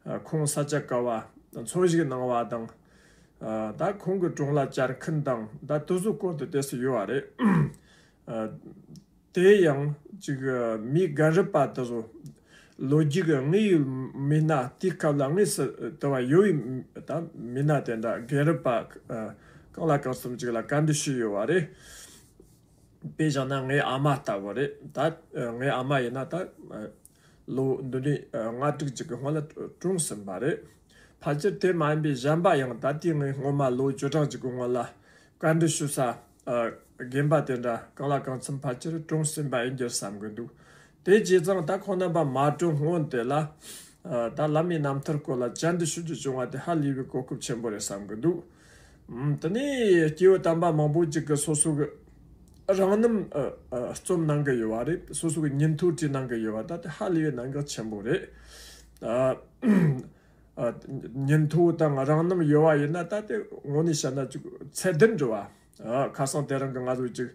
ཨ། ཁོང་ས་ཆ་ག་བ་འཚོ་བཞུགས་གནང་བ་དང་། ཨ། ད་ཁོང་གི་གྲོང་ལ་བཅར་མཁན་དང་། ད་དེ་ཚོའི་སྐོར་དུ་ཏོག་ཙམ་ཡོད་པ་རེད། ཨ། དེ་ཡང་ཅིག་མིའི་རྒན་རབས་པ་དེ་ཚོ་ལོ་རྒྱུས་ཀྱི་དངོས་ཡོད་མི་སྣ། དེའི་སྐབས་ལ་དངོས་སུ་དུ་བ་ཡོད་པའི་ད་མི་སྣ་དེ་འདྲ། རྒན་རབས་པ་གང་ལ་གང་འཚམ་ཅིག་ལ་བཀའ་འདྲི་ཞུས་ཡོད་པ་རེད། དཔེ་བཞག་ན་ངའི་ཨ་མ་ལྟ་བུ་རེད། ད་ངའི་ཨ་མ་ཡིན་ན་ད་ལོ་འདི་ནས་ལྔ་དྲུག་ཅིག་གི་སྔོན་ལ་གྲོངས་ཟིན་པ་རེད། ཕལ་ཆེར་དེ་མ་ཡིན་པའི་གཞན་པ་ཡང་ད་ལྟའི་ངའི་སྔོན་མ་ལོ་བཅུ་གྲངས་ཅིག་གི་སྔོན་ལ་བཀའ་འདྲི་ཞུ་ས་རྒན་པ་དེ་འདྲ་གང་ལ་གང་འཚམ་ཕལ་ཆེར་གྲོངས་ཟིན་པ་ཡིན་རྒྱུར་བསམ་གྱི་འདུག་དེ་བྱས་ཙང་ད་ཁོང་རྣམ་པ་མ་གྲོངས་སྔོན་དེ་ལ་ད་བླ་མའི་རྣམ་ཐར་སྐོར་ལ་བཅར་འདྲི་ཞུ་རྒྱུ་བྱུང་བ་དེ་ཧ་ལས་པའི་གོ་སྐབས་ཆེན་པོ་རེད་བསམ་གྱི་འདུག་དེ་ནས་སྐྱེས་བུ་དམ་པ་མང་པོ་ཅིག་གིས་སོ་སོ་གི་རང་རྣམ་རྩོམ་གནང་གི་ཡོད་པ་རེད། སོ་སོ་གི་ཉིན་ཐོ་བྲིས་གནང་གི་ཡོད་པ་ད་དེ་ཧ་ལས་པའི་གནད་འགག་ཆེན་པོ་རེད། ཉིན་ཐོ་དང་རང་རྣམ་ཡོད་པ་ཡིན་ན་ད་དེ་དངོས་གནས་བཤད་ན་ཅིག་ཚད་ལྡན་འདྲ་བ། ཁ་སང་དེ་རིང་གི་ང་ཚོ་ཅིག་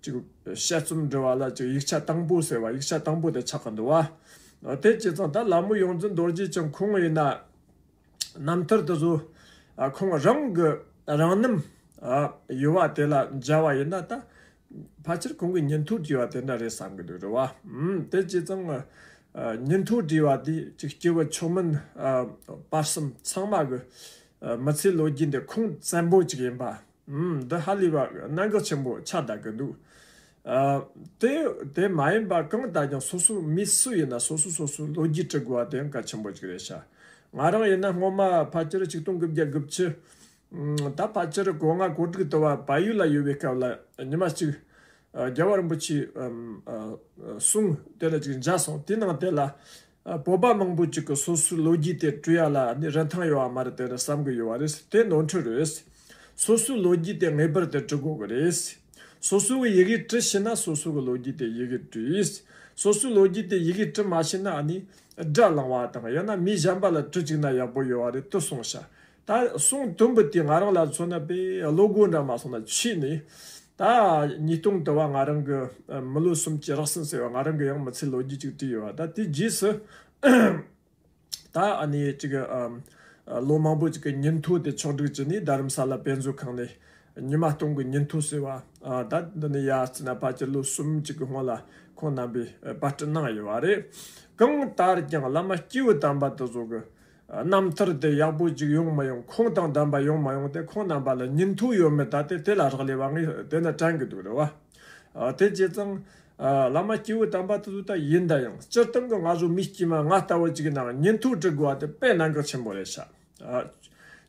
ཅིག་དཔྱད་རྩོམ་འབྲི་བ་ལ་ཅིག་ཡིག་ཆ་དང་པོ་ཟེར་བ། ཡིག་ཆ་དང་པོ་དེ་ཆགས་ཀྱི་འདུག་བ། དེ་བྱས་ཙང་ད་ལྷ་མོ་ཡོངས་འཛིན་རྡོ་རྗེ་འཆང་ཁོང་ཡིན་ན་རྣམ་ཐར་དེ་ཚོ་ཁོང་རང་གི་རང་རྣམ་ཡོད་པ་དེ་ལ་མཇལ་བ་ཡིན་ན་ད་ཕལ་ཆེར་ཁོང་གི་ཉིན་ཐོ་བྲིས་པ་དེ་འདྲ་རེད་བསམ་གྱི་འདུག་རེད་བ། དེ་བྱས་ཙང་ཉིན་ཐོ་བྲིས་པ་དེ་ཅིག་སྐྱེས་བུ་མཆོག་དམན་བར་གསུམ་ཚང་མ་གི་མི་ཚེའི་ལོ་རྒྱུས་འདི་ཁུངས་བཙན་པོ་ཅིག་ཡིན་པ། ཨུམ། འདི་ཧ་ལས་པ་གནད་འགག་ཆེན་པོ་ཆགས་བསྡད་ཀྱི་འདུག་ཨ། དེ་དེ་མ་ཡིན་པ་གང་ལྟར་ཀྱང་སོ་སོ་མི་སུ་ཡིན་ན་སོ་སོ་སོ་སོའི་ལོ་རྒྱུས་འབྲི་དགོས་པ་དེ་ཡང་གལ་ཆེན་པོ་ཅིག་རེད་ཤག་ང་རང་ཡིན་ན་སྔོན་མ་ཕལ་ཆེར་ཆིག་སྟོང་དགུ་བརྒྱ་དགུ་བཅུ། ཨུམ། ད་ཕལ་ཆེར་གོ་ལྔ་གོ་དྲུག་དུ་བ་བལ་ཡུལ་ལ་ཡོད་པའི་སྐབས་ལ་ཉི་མ་གཅིག་ཨ། རྒྱལ་བ་རིན་པོ་ཆེའི་ཨམ། ཨ། གསུང་དེ་ལ་ཅིག་མཇལ་སོང་། དེ་ནང་དེ་ལ་ཨ། བོད་པ་མང་པོ་ཅིག་གིས་སོ་སོའི་ལོ་རྒྱུས་དེ་བྲི་ཡ་ལ་ནི་རིན་ཐང་ཡོད་པ་མ་རེད་དེ་རེད་བསམ་གི་ཡོད་པ་རེད། དེ་ནོར་འཁྲུལ་རེད། སོ་སོའི་ལོ་རྒྱུས་དེ་ངེས་པར་དུ་བྲི་དགོས་གི་རེད། སོ་སོ་གི་ཡི་གེ་བྲི་ཤེས་ན་སོ་སོ་གི་ལོ་རྒྱུས་དེ་ཡི་གེ་བྲིས། སོ་སོའི་ལོ་རྒྱུས་དེ་ཡི་གེ་བྲི་མ་ཤེས་ན་ཨ་ནི་སྒྲ་བླང་བ་དང་ཡང་ན་མི་གཞན་པ་ལ་བྲི་བཅུག་ན་ཡག་པོ་ཡོད་པ་རེད་དུ་གསུངས་ཤག་ད་གསུང་དོན་པོ་དེ་ང་རང་ལ་མཚོན་ན་དཔེ་བློ་སྒོ་འདྲ་མ་སོང་ན་ཆུད་ནས། ད་ཉིས་སྟོང་དུ་བ་ང་རང་གི་ཨ། མི་ལོ་སུམ་ཅུ་རག་ཟིན་ཟེར་བ་ང་རང་གི་ཡང་མི་ཚེའི་ལོ་རྒྱུས་ཅིག་བྲིས་ཡོད་པ། ད་དེའི་རྗེས་སུ་ད་ཨ་ནི་ཅིག་ཨ། ལོ་མང་པོ་ཅིག་གི་ཉིན་ཐོ་དེ་ཕྱོགས་སྒྲིག་བྱས་ནས་རྡ་རམ་ས་ལ་དཔེ་མཛོད་ཁང་ནས་ཉི་མ་སྟོང་གི་ཉིན་ཐོ་ཟེར་བ། ཨ། ད་འདི་ནས་ཡར་བརྩིས་ན་ཕལ་ཆེར་ལོ་གསུམ་ཅིག་གི་སྔོན་ལ་ཁོང་རྣམ་པས་པར་སྐྲུན་གནང་ཡོད་པ་རེད། གང་ལྟར་ཀྱང་བླ་མ་སྐྱེས་བུ་དམ་པ་དེ་ཚོ་གི་རྣམ་ཐར་དེ་ཡག་པོ་ཅིག་ཡོང་མ་ཡོང་། ཁུངས་དང་ལྡན་པ་ཡོང་མ་ཡོང་དེ་ཁོང་རྣམ་པ་ལ་ཉིན་ཐོ་ཡོད་མེད་ད་དེ་དེ་ལ་རག་ལས་པ་ངས་དེ་ན་དྲན་གི་འདུག་རེད་བ། ཨ། དེ་བྱས་ཙང་ཨ། བླ་མ་སྐྱེས་བུ་དམ་པ་དེ་ཚོ་ད་ཡིན་ད་ཡང་སྤྱིར་བཏང་གི་ང་ཚོ་མི་དཀྱུས་མ་ང་ལྟ་བུ་ཅིག་གི་ནང་ཉིན་ཐོ་འབྲི་དགོས་པ་དེ་དཔེ་གནད་འགག་ཆེན་པོ་རེད་ཤག་ཨ།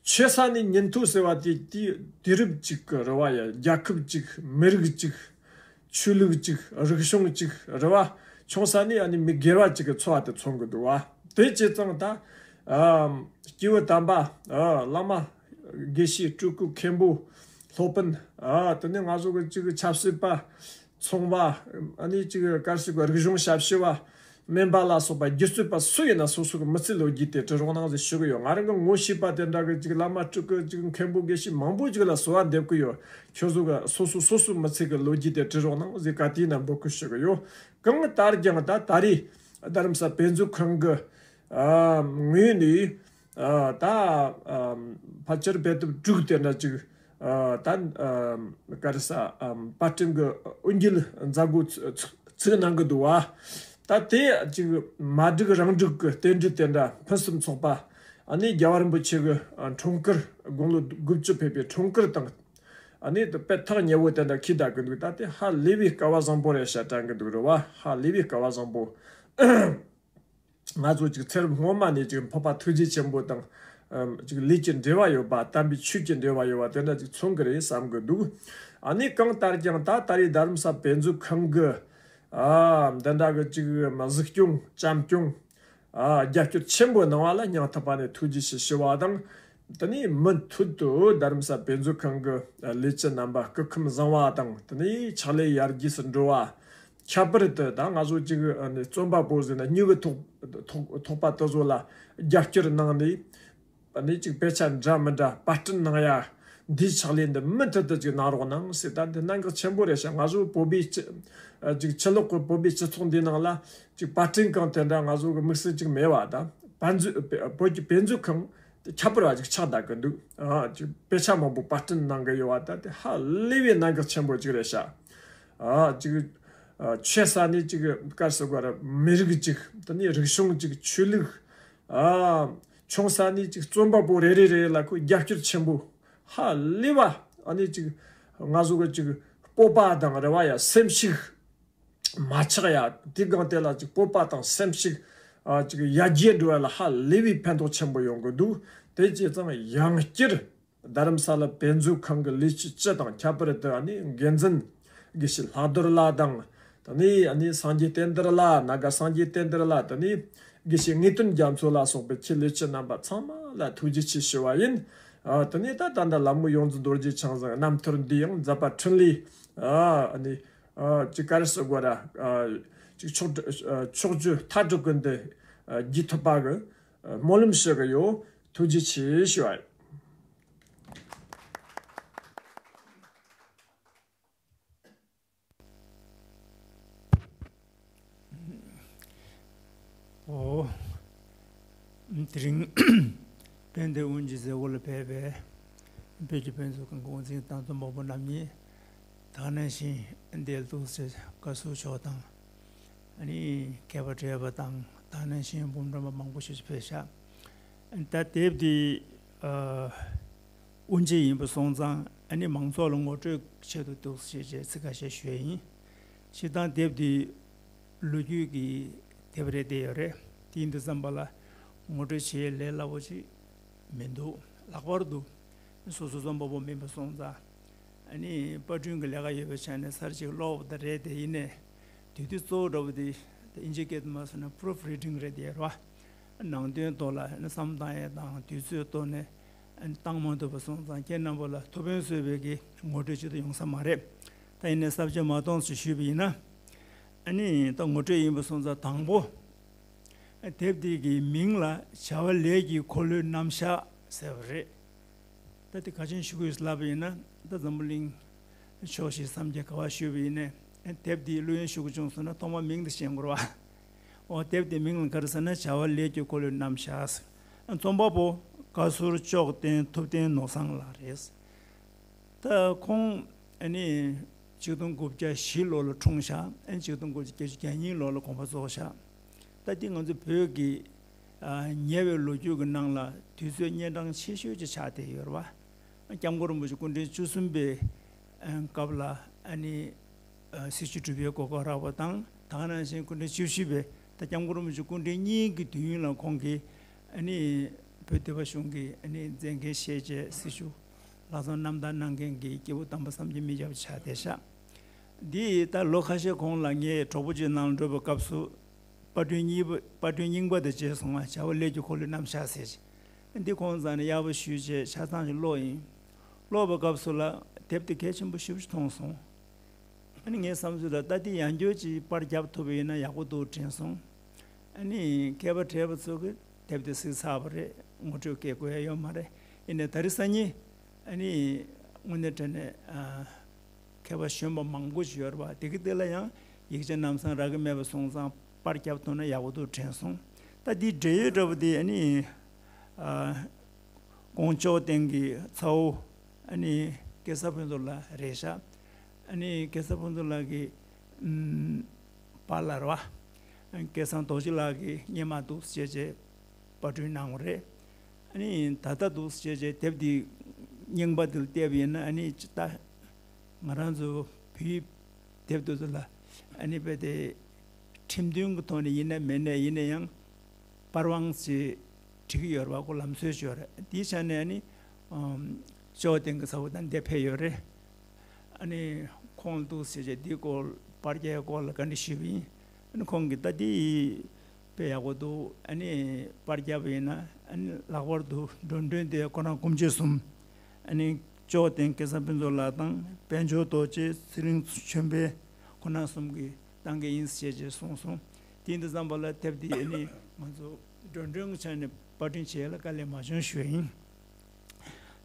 ཆོས་ས་ནས་ཉིན་ཐོ་ཟེར་བ་དེ་དེ་དུས་རབས་གཅིག་གི་རེད་བ་ཡ། རྒྱལ་ཁབ་གཅིག་མི་རིགས་གཅིག་ཆོས་ལུགས་གཅིག་རིག་གཞུང་གཅིག་རེད་བ། ཆུང་ས་ནས་ཨ་ནི་མི་སྒེར་བ་གཅིག་གི་འཚོ་བ་དེ་མཚོན་གི་འདུག་བ། དེ་བྱས་ཙང་ད་ཨ། སྐྱེས་བུ་དམ་པ། ཨ། བླ་མ་དགེ་བཤེས་སྤྲུལ་སྐུ་མཁན་པོ་སློབ་དཔོན། ཨ། དེ་ནས་ང་ཚོ་གི་གཅིག་ཆབ་སྲིད་པ། ཚོང་པ། ཨ་ནི་གཅིག་ག་རེ་ཟེར་དགོས། རིག་གཞུང་ཞབས་ཞུ་བ། སྨན་པ་ལ་སོགས་པ་སྒྱུ་རྩལ་པ་སུ་ཡིན་ན་སོ་སོ་གི་མི་ཚེའི་ལོ་རྒྱུས་དེ་བྲི་རོགས་གནང་ཟེར་ཞུ་གི་ཡོད། ང་རང་གི་ངོ་ཤེས་པ་དེ་འདྲ་གི་ཅིག་བླ་མ་སྤྲུལ་སྐུ་ཅིག་མཁན་པོ་དགེ་བཤེས་མང་པོ་ཅིག་ལ་གསོལ་བ་འདེབས་གི་ཡོད། ཁྱོད་ཚོ་གི་སོ་སོ་སོ་སོའི་མི་ཚེ་གི་ལོ་རྒྱུས་དེ་བྲི་རོགས་གནང་ཟེར་ག་དུས་ན་འབོད་སྐུལ་ཞུ་གི་ཡོད། གང་ལྟར་ཀྱང་ད་ད་རེས་རྡ་རམ་ས་དཔེ་མཛོད་ཁང་གི་ཨ། ངོས་ནས་ཨ། ད་ཨ། ཕལ་ཆེར་དཔེ་དེབ་དྲུག་དེ་འདྲ་ཅིག་ཨ། ད་ཨ། ག་རེ་ཟེར། ཨ། པར་སྐྲུན་གྱི་དབུ་འབྱེད་མཛད་སྒོ་ཚུགས་ཚུགས་གནང་གི་འདུག་བ། ད་དེ་ཅིག་མ་བསྒྲིགས་རང་སྒྲིག་གི་རྟེན་འབྲེལ་དེ་འདྲ་ཕུན་སུམ་ཚོགས་པ། ཨ་ནི་རྒྱལ་བ་རིན་པོ་ཆེ་གི་ཨ། འཁྲུངས་སྐར་དགུང་ལོ་དགུ་བཅུ་ཕེབས་པའི་འཁྲུངས་སྐར་དང་། ཨ་ནི་དཔེ་ཐག་ཉེ་བོ་དེ་འདྲ་འཁེལ་བསྡད་གི་འདུག་ད་དེ་ཧ་ལས་པའི་སྐལ་བ་བཟང་པོ་རེད་ཤག་དྲན་གི་འདུག་རེད་བ། ཧ་ལས་པའི་སྐལ་བ་བཟང་པོ། ང་ཚོ་ཅིག་ཚེ་རབས་སྔོན་མ་ནས་ཅིག་འཕགས་པ་ཐུགས་རྗེ་ཆེན་པོ་དང་། ཨམ། ཅིག་ལུས་ཀྱི་འབྲེལ་བ་ཡོད་པ། དམ་པའི་ཆོས་ཀྱི་འབྲེལ་བ་ཡོད་པ་དེ་འདྲ་ཅིག་མཚོན་གི་རེད་བསམ་གི་འདུག་ཨ་ནི་གང་ལྟར་ཀྱང་ད་ད་རེས་རྡ་རམ་ས་དཔེ་མཛོད་ཁང་གི་ཨ། འདི་འདྲ་གི་ཅིག་མ་གཟིགས་སྐྱོང་བྱམས་སྐྱོང་། ཨ། རྒྱབ་སྐྱོར་ཆེན་པོ་གནང་བ་ལ་སྙིང་ཐག་པ་ནས་ཐུགས་རྗེ་ཆེ་ཞུ་བ་དང་། དེ་ནས་མུ་མཐུད་དུ་རྡ་རམ་ས་དཔེ་མཛོད་ཁང་གི་ལས་བྱེད་རྣམ་པ་སྐུ་ཁམས་བཟང་བ་དང་། དེ་ནས་ཕྱག་ལས་ཡར་རྒྱས་སུ་འགྲོ་བ། ཁྱད་པར་དུ་ད་ང་ཚོ་ཅིག་ཨ་ནི་རྩོམ་པ་པོ་ཟེར་ན་མྱི་གི་ཐོག་ཐོག་ཐོག་པ་དེ་ཚོ་ལ་རྒྱབ་སྐྱོར་གནང་ནས། ཨ་ནི་ཅིག་དཔེ་ཆ་འདྲ་མི་འདྲ་པར་སྐྲུན་གནང་ཡ། འདིའི་ཕྱག་ལས་འདི་མུ་མཐུད་དུ་ཅིག་གནང་རོགས་གནང་ཟེར། ད་འདི་གནད་འགག་ཆེན་པོ་རེད་ཤག་ང་ཚོ་བོད་པའི་སྤྱི་ཨ། ཅིག་ཕྱི་ལོགས་ཀྱི་བོད་པའི་སྤྱི་ཚོགས་འདིའི་ནང་ལ་ཅིག་པར་སྐྲུན་ཁང་དེ་འདྲ་ང་ཚོ་གི་དམིགས་བསལ་ཅིག་མེད་པ་དང་། དཔེ་མཛོད་བོད་ཀྱི་དཔེ་མཛོད་ཁང་དེ་ཁྱད་པར་བ་ཅིག་ཆགས་བསྡད་ཀྱི་འདུག་ཨ། ཅིག་དཔེ་ཆ་མང་པོ་པར་སྐྲུན་གནང་གི་ཡོད་པ་ད་དེ་ཧ་ལས་པའི་གནད་འགག་ཆེན་པོ་ཅིག་རེད་ཤག་ཨ། ཅིག་ ཆེ་ས་ནས་ཅིག་ག་རེ་ཟེར་དགོས་རེད། མི་རིགས་ཅིག་དེ་ནས་རིག་གཞུང་ཅིག་ཆོས་ལུགས། ཆུང་ས་ནས་ཅིག་རྩོམ་པ་པོ་རེ་རེ་རེ་ལ་ཁོས་རྒྱབ་སྐྱོར་ཆེན་པོ་ཧ་ལས་པ། ཨ་ནི་ཅིག་ང་ཚོ་གི་ཅིག་སྤོབས་པ་དང་རེ་བ་ཡ་སེམས་ཤུགས་མ་ཆག་ཡ། དེ་སྒང་དེ་ལ་ཅིག་སྤོབས་པ་དང་སེམས་ཤུགས་ཅིག་ཡར་རྒྱས་འགྲོ་བ་ལ་ཧ་ལས་པའི་ཕན་ཐོགས་ཆེན་པོ་ཡོང་གི་འདུག་དེ་བྱས་ཙང་ཡང་བསྐྱར་རྡ་རམ་ས་ལ་དཔེ་མཛོད་ཁང་གི་ལས་བྱེད་སྤྱི་དང་ཁྱད་པར་དུ་ཨ་ནི་འགན་འཛིན་དགེ་བཤེས་ལྷག་རྡོར་ལགས་དང་། དེ་ནས་ཨ་ནི་སངས་རྒྱས་བསྟན་དར་ལགས། ན་ག་སངས་རྒྱས་བསྟན་དར་ལགས། དེ་ནས་དགེ་བཤེས་ངེས་དོན་རྒྱ་མཚོ་ལ་སོགས་པའི་ཁྱེད་ལས་བྱེད་རྣམ་པ་ཚང་མ་ལ་ཐུགས་རྗེ་ཆེ་ཞུ་བ་ཡིན། ཨ། དེ་ནས་ད་ད་ལྟ་ལ་མོ་ཡོངས་འཛིན་རྡོ་རྗེ་འཆང་ཟེར་རྣམ་ཐར་འདི་ཡང་མཛད་པ་འཕྲིན་ལས། ཨ་ནི་ཅིག་ག་རེ་ཟེར་དགོས་ར། ཅིག་ཕྱོགས་ཕྱོགས་བཅུ་མཐའ་དྲུག་ཀུན་ཏུ་རྒྱས་ཐུབ་པ་གི་སྨོན་ལམ་ཞུ་གི་ཡོད། ཐུགས་རྗེ་ཆེ་ཞུ་བ་ཡིན། འོ། དེ་རིང་དཔལ་ལྡན་དབུ་འབྱེད་མཛད་སྒོ་ལ་ཕེབས་པའི་བོད་ཀྱི་དཔེ་མཛོད་ཁང་གི་དབུ་འཛིན་དང་འཛོམས་པ་པོ་རྣམ་གཉིས། ད་ག་ནང་བཞིན་འདིར་འདུག་སེ་བཀའ་ཟུར་མཆོག་དང་། ཨ་ནི་མཁས་པ་བགྲེས་པ་དང་ད་ག་ནང་བཞིན་འབུམ་རམས་པ་མང་པོ་ཞིག་ཕེབས་ཤག་ད་དེབ་འདི་ཨ་དབུ་འབྱེད་ཡིན་པ་སོང་ཙང་ཨ་ནི་མང་ཚོགས་ལ་ངོ་སྤྲོད་ཆེད་དུ་འདུག་སེ་བྱས་ཚིག་ཁ་ཤས་ཞུ་ཡ་ཡིན། སྤྱིར་བཏང་དེབ་འདི་ལོ་རྒྱུས་ཀྱི་དེབ་རེད་བསྡད་ཡོད་རེད། དེ་ཡིན་དུས་ཙམ་པ་ལ་ངོ་སྤྲོད་བྱེད་ཡས་ལས་སླ་པོ་ཅིག་མི་འདུག་ལྷག་པར་དུ་སོ་སོ་རྩོམ་པ་པོ་མིན་པ་སོང་ཙང་ཨ་ནི་པར་སྐྲུན་གྱི་ལས་ཀ་ཡོད་པའི་ཆ་ནས་གསར་བརྗེ་ཀློག་པ་དེ་རེད་དེ། ཡིན་ནའི་དེ་དུས་གཙོ་བོ་འདྲ་པོ་དེ་ད་ཨིན་ཇི་སྐད་དུ་མ་སོང་ན་པུ་རུཕ་རི་ཌིང་རེད་དེ་རེད་བ། ནང་དོན་ཐོག་ལ་ཨ་ནི་བསམ་བཏང་ཡས་དང་དུས་ཚོད་ཐོག་ནས་ཨ་ནི་བཏང་མ་ཐུབ་པ་སོང་ཙང་ཁྱེད་རྣམ་པ་ལ་ཐུགས་ཕན་གསོས་པའི་གི་ངོ་སྤྲོད་ཅིག་ཏུ་ཡོང་ས་མ་རེད། ད་ཡིན་ནའི་ས་བཅད་མ་སྟོངས་ཞེས་ཞུས་པ་ཡིན་ན། ཨ་ནི་ད་ངོ་སྤྲོད་ཡིན་པ་སོང་ཙང་དང་པོ། དེབ་འདི་གི་མིང་ལ་བྱ་བ་ལས་ཀྱི་འཁོར་ལོའི་རྣམ་གཞག་ཟེར་བ་རེད། ད་དེ་ག་ཅན་ཞུ་དགོས་ལབ་པ་ཡིན་ན་ད་འཛམ་བུ་གླིང་ཕྱོགས་བཞི་མཚམས་བརྒྱད་ག་པར་ཞུས་པ་ཡིན་ནའི་དེབ་འདིའི་ལྷུག་ཡོན་ཞུ་དགོས་བྱུང་སོང་ན་ཐོག་མར་མིང་འདི་ཤེས་དགོས་རེད་བ། འོ་དེབ་འདིའི་མིང་ལ་ག་རེ་ཟེར་ན་བྱ་བ་ལས་ཀྱི་འཁོར་ལོའི་རྣམ་གཞག་ཟེར། རྩོམ་པ་པོ་བཀའ་ཟུར་ལྕོག་ལྡན་ཐུབ་བསྟན་ནོར་བཟང་ལགས་རེད། ད་ཁོང་ཨ་ནི་ཆིག་སྟོང་དགུ་བརྒྱ་བཞི་ལོ་ལ་འཁྲུངས་ཤག་ཨ་ནི་ཆིག་སྟོང་དགུ་བརྒྱ་བརྒྱད་ཅུ་གྱ་གཉིས་ལོ་ལ་དགོངས་པ་རྫོགས་ཤག་ད་འདི་ང་ཚོ་བོད་ཀྱི་ཨ་ཉེ་བའི་ལོ་རྒྱུས་ཀྱི་ནང་ལ་དུས་ཚོད་གཉན་འཕྲང་ཆེ་ཤོས་ཅིག་ཆགས་བསྡད་ཡོད་རེད་བ། སྐྱབས་མགོན་རིན་པོ་ཆེ་སྐུ་ཕྲེང་བཅུ་གསུམ་པའི་ཨ་སྐབས་ལ་ཨ་ནི་ཨ་སྲི་ཞུ་སྒྲུབ་པའི་གོ་སྐབས་རག་པ་དང་། ད་ག་ནང་བཞིན་སྐུ་ཕྲེང་བཅུ་བཞི་པའི་ད་སྐྱབས་མགོན་རིན་པོ་ཆེ་སྐུ་ཕྲེང་གཉིས་ཀྱི་དུས་ཡུན་ལ་ཁོང་གིས་ཨ་ནི་བོད་སྡེ་པ་གཞུང་གི་ཨ་ནི་མཛད་འགན་བཞེས་བྱས་སྲི་ཞུ་ལྷག་བསམ་རྣམ་དག་གནང་མཁན་གྱི་སྐྱེས་བུ་དམ་པ་བསམ་གྱིས་མི་ཁྱབ་པ་ཆགས་བསྡད་ཤག་འདི་ད་ལོ་ཁ་ཤས་གོང་ལ་ངས་གྲོགས་པོ་ཅིག་ནང་ལ་འགྲོ་བའི་སྐབས་སུ་པར་སྐྲུན་གཉིས་པ་པར་སྐྲུན་རྙིང་པ་དེ་མཇལ་སོང་ང་། བྱ་བ་ལས་ཀྱི་འཁོར་ལོའི་རྣམ་གཞག་ཟེར་ཅིག་འདི་ཁོང་རྩ་ནས་གཡར་པ་ཞུས་བྱས་ཆ་ཚང་ཞིག་ཀློག་ཡིན། ཀློག་པའི་སྐབས་སུ་ལ་དེབ་དེ་གལ་ཆེན་པོ་ཞེ་པོ་ཅིག་མཐོང་སོང་། ཨ་ནི་ངའི་བསམ་ཚུལ་ལ་ད་འདི་ཡང་བསྐྱར་ཅིག་པར་རྒྱབ་ཐུབ་པ་ཡིན་ན་ཡག་པོ་འདུག་དྲན་སོང་། ཨ་ནི་མཁས་པ་བགྲེས་པ་ཚོ་གིས་དེབ་དེ་གཟིགས་ཚར་བ་རེད། ངོ་སྤྲོད་སྐད་དགོས་ཡ་ཡོད་མ་རེད། ཡིན་ནའི་ད་རེས་སང་ཉིན་ཨ་ནི་དངོས་གནས་དྲང་གནས་ཨ་མཁས་པ་གཞོན་པ་མང་པོ་ཞིག་ཡོད་རེད་བ། དེ་གི་སྟེང་ལ་ཡང་ཡིག་ཆ་ལམ་སང་རག་གི་མེད་པ་སོང་ཙང་པར་རྒྱབ་ཐུབ་ན་ཡག་པོ་འདུག་དྲན་སོང་། ད་འདིའི་འབྲེལ་ཡོད་འདྲ་པོ་དེ་ཨ་ནི་ཨ་ཁོང་ལྕོག་ལྡན་གྱི་ཚ་བོ་ཨ་ནི་སྐལ་བཟང་ཕུན་ཚོགས་ལགས་རེད་ཤག་ཨ་ནི་སྐལ་བཟང་ཕུན་ཚོགས་ལགས་ཀྱི་ཨམ་པཱ་ལགས་རེད་བ། སྐལ་བཟང་རྡོ་རྗེ་ལགས་ཀྱིས་སྔོན་མ་འདུག་སེ་བྱས་བྱས་པར་སྐྲུན་གནང་བ་རེད། ཨ་ནི་ད་ལྟ་འདུག་སེ་བྱས་བྱས་དེབ་འདི་རྙིང་པ་འདི་ལ་བལྟས་པ་ཡིན་ན་ཨ་ནི་ཅི་ལྟ་ང་རང་ཚོ་བོད་ཡིག་དེབ་དེ་ཚོ་ལ་ཨ་ནི་རྦད་དེ་ཁྲིམས་མཐུན་གྱི་ཐོག་ནས་ཡིན་ན་མིན་ན་ཡིན་ན་ཡང་པར་དབང་ཅིག་བྲིས་ཀྱི་ཡོད་རེད་བ། ཁོ་ལམ་སྲོལ་ཅིག་ཡོད་རེད། དེའི་ཆ་ནས་ཨ་ནི་ཨམ་ལྕོག་ལྡན་གྱི་ཚ་བོ་དང་འདིར་ཕེབས་ཡོད་རེད། ཨ་ནི་ཁོང་ལ་འདུག་སེ་བྱས་འདིའི་སྐོར་པར་རྒྱག་སྐོར་ལ་བཀའ་འདྲི་ཞུས་པ་ཡིན། ཨ་ནི་ཁོང་གིས་ད་འདི་དཔེ་ཡག་པོ་འདུག་ཨ་ནི་པར་རྒྱབ་པ་ཡིན་ན་ཨ་ནི་ལྷག་པར་དུ་འགྲོ་གྲོན་དེ་ཁོ་རང་སྐུ་མཆེད་གསུམ། ཨ་ནི་ལྕོག་ལྡན་སྐལ་བཟང་ཕུན་ཚོགས་ལགས་དང་དཔལ་འབྱོར་རྡོ་རྗེ་ཚེ་རིང་ཆོས་འཕེལ་ཁོང་རྣམ་གསུམ་གྱིས་བཏང་གི་ཡིན་ཞེས་ཅེས་གསུངས་སོང་། དེ་ཡིན་དུས་ཙམ་པ་ལ་དེབ་འདི་ཨ་ནི་ང་ཚོ་འགྲོ་གྲོན་གྱི་ཆ་ནས་པར་སྐྲུན་བྱེད་ཡ་ལ་དཀའ་ལས་མ་བྱུང་ཞུ་ཡ་ཡིན།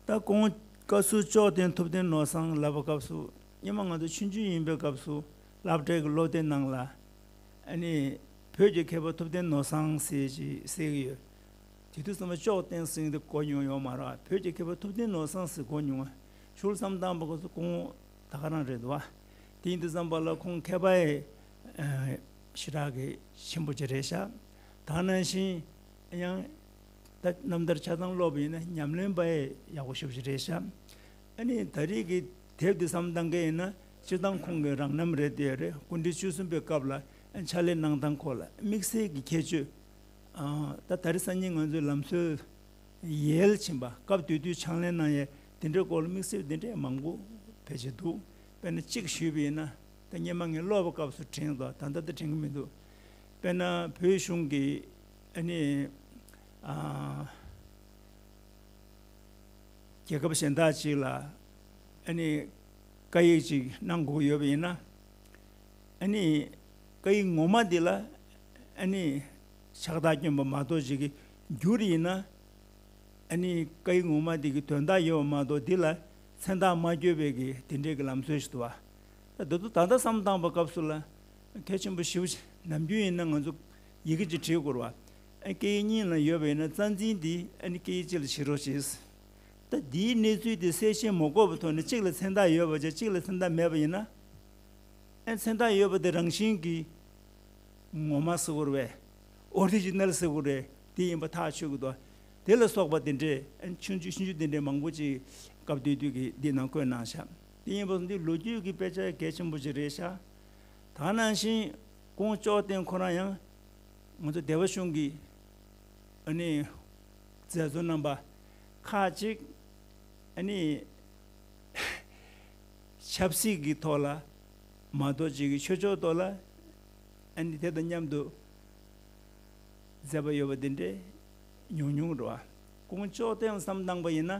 ད་ཁོང་བཀའ་ཟུར་ལྕོག་ལྡན་ཐུབ་བསྟན་ནོར་བཟང་ལབ་པའི་སྐབས་སུ་སྔོན་མ་ང་ཚོ་ཆུང་ཆུང་ཡིན་པའི་སྐབས་སུ་སློབ་གྲྭའི་གི་སློབ་དེབ་ནང་ལ་ཨ་ནི་བོད་ཀྱི་མཁས་པ་ཐུབ་བསྟན་ནོར་བཟང་ཟེར་ཅིག་གསལ་གྱི་ཡོད། དེ་དུས་ཙམ་པ་ལྕོག་ལྡན་ཟེར་དེ་གོ་མྱོང་ཡོད་མ་རེད། བོད་ཀྱི་མཁས་པ་ཐུབ་བསྟན་ནོར་བཟང་ཟེར་གོ་མྱོང་བ། ཤུགས་བསམ་བཏང་པ་སྐབས་སུ་ཁོང་ད་ག་རང་རེད་འདུག་བ། དེ་ཡིན་དུས་ཙམ་པ་ལ་ཁོང་མཁས་པ་ཡི་ ཞེ་དྲག་གི་ཆེན་པོ་ཅིག་རེད་ཤག་ད་ག་ནང་བཞིན་ཡང་ད་རྣམ་ཐར་ཆ་ཚང་ཀློག་པ་ཡིན་ན་ཉམས་ལེན་པ་ཡི་ཡག་པོ་ཞེ་པོ་ཅིག་རེད་ཤག་ཨ་ནི་ད་རེས་ཀྱི་དེབ་འདི་བསམ་བཏང་གི་ཡིན་ན་སྤྱིར་བཏང་ཁོང་གི་རང་རྣམ་རེད་དེ་རེད། སྐུ་ཕྲེང་བཅུ་གསུམ་པའི་སྐབས་ལ་ཕྱག་ལས་གནང་སྟངས་སྐོར་ལ་དམིགས་བསལ་གྱི་ཁྱད་ཆོས། ཨ་ད་ད་རེས་སང་ཉིན་ང་ཚོའི་ལམ་སྲོལ་ཡལ་ཕྱིན་པ་སྐབས་དེ་དུས་ཕྱག་ལས་གནང་ཡས་དེ་འདྲའི་སྐོར་ལ་དམིགས་བསལ་དེ་འདྲའི་མང་པོ་ཕལ་ཆེར་འདུག་དཔེར་ན་གཅིག་ཞུས་པ་ཡིན་ན་ད་སྔོན་མ་ངས་ཀློག་པའི་སྐབས་སུ་དྲན་འདུག་ད་ལྟ་ད་དྲན་གྱི་མི་འདུག་དཔེར་ན་བོད་གཞུང་གི་ཨ་ནི་ཨ། རྒྱལ་ཁབ་གཞན་དག་ཅིག་ལ་ཨ་ནི་བཀའ་ཡིག་ཅིག་གནང་དགོས་ཡོད་པ་ཡིན་ན། ཨ་ནི་བཀའ་ཡིག་ངོ་མ་འདི་ལ་ཨ་ནི་ཕྱག་རྟགས་བསྐྱོན་པ་མ་གཏོགས་ཅིག་གི་འགྱུར་ཡིན་ན། ཨ་ནི་བཀའ་ཡིག་ངོ་མ་འདི་གི་དོན་དག་ཡོད་པ་མ་གཏོགས་འདི་ལ་མཚན་རྟགས་མ་བསྐྱོན་པའི་གི་དེ་འདྲའི་གི་ལམ་སྲོལ་ཞིག་འདུག་བ། ད་དུང་ད་ལྟ་བསམ་བཏང་པའི་སྐབས་སུ་ལ་གལ་ཆེན་པོ་ཞེ་པོ་ཅིག་ནམ་རྒྱུན་ཡིན་ན་ང་ཚོ་ཡི་གེ་ཅིག་བྲིས་དགོས་རེད་བ། ཨ་སྐད་ཡིག་གཉིས་ལ་ཡོད་པ་ཡིན་ན་རྩ་འཛིན་འདི་ཨ་ནི་སྐད་ཡིག་གཅིག་ལ་བྱེད་རོགས་བྱེད། ད་འདིའི་གནས་ཚུལ་འདི་གསལ་བཤད་མ་དགོས་པའི་ཐོག་ནས་གཅིག་ལ་མཚན་རྟགས་ཡོད་པ་བྱས་གཅིག་ལ་མཚན་རྟགས་མེད་པ་ཡིན་ན། ཨ་མཚན་རྟགས་ཡོད་པ་དེ་རང་བཞིན་གྱིས་ངོ་མ་ཟེར་དགོས་རེད་པས། ཨོ་རི་ཇི་ནལ་ཟེར་དགོས་རེད། དེ་ཡིན་པ་ཐག་ཆོད་ཀྱི་འདུག་དེ་ལ་སོགས་པ་དེ་འདྲས་ཨ་ཆུང་ཆུང་ཆུང་ཆུང་དེ་འདྲས་མང་པོ་ཅིག་སྐབས་དེ་དུས་ཀྱི་འདི་ནང་བཀོད་གནང་ཤག་དེ་ཡིན་པ་སོང་འདི་ལོ་རྒྱུས་ཀྱི་དཔེ་ཆ་གལ་ཆེན་པོ་ཅིག་རེད་ཤག་ད་ག་ནང་བཞིན་ཀོང་ཅོག་ལྡན་ཁོ་རང་ཡང་ང་ཚོ་སྡེ་པ་གཞུང་གི་ཨ་ནི་མཛད་གཙོ་རྣམ་པ་ཁག་ཅིག་ཨ་ནི་ཆབ་སྲིད་ཀྱི་ཐོག་ལ་མ་གཏོགས་ཅིག་གི་ཆོས་ཕྱོགས་ཐོག་ལ་ཨ་ནི་དེ་དང་མཉམ་དུ་མཛད་པ་ཡོད་པ་དེ་འདྲས་ཉུང་ཉུང་རེད་བ། ཀོང་ཅོག་ལྡན་བསམ་བཏང་པ་ཡིན་ན་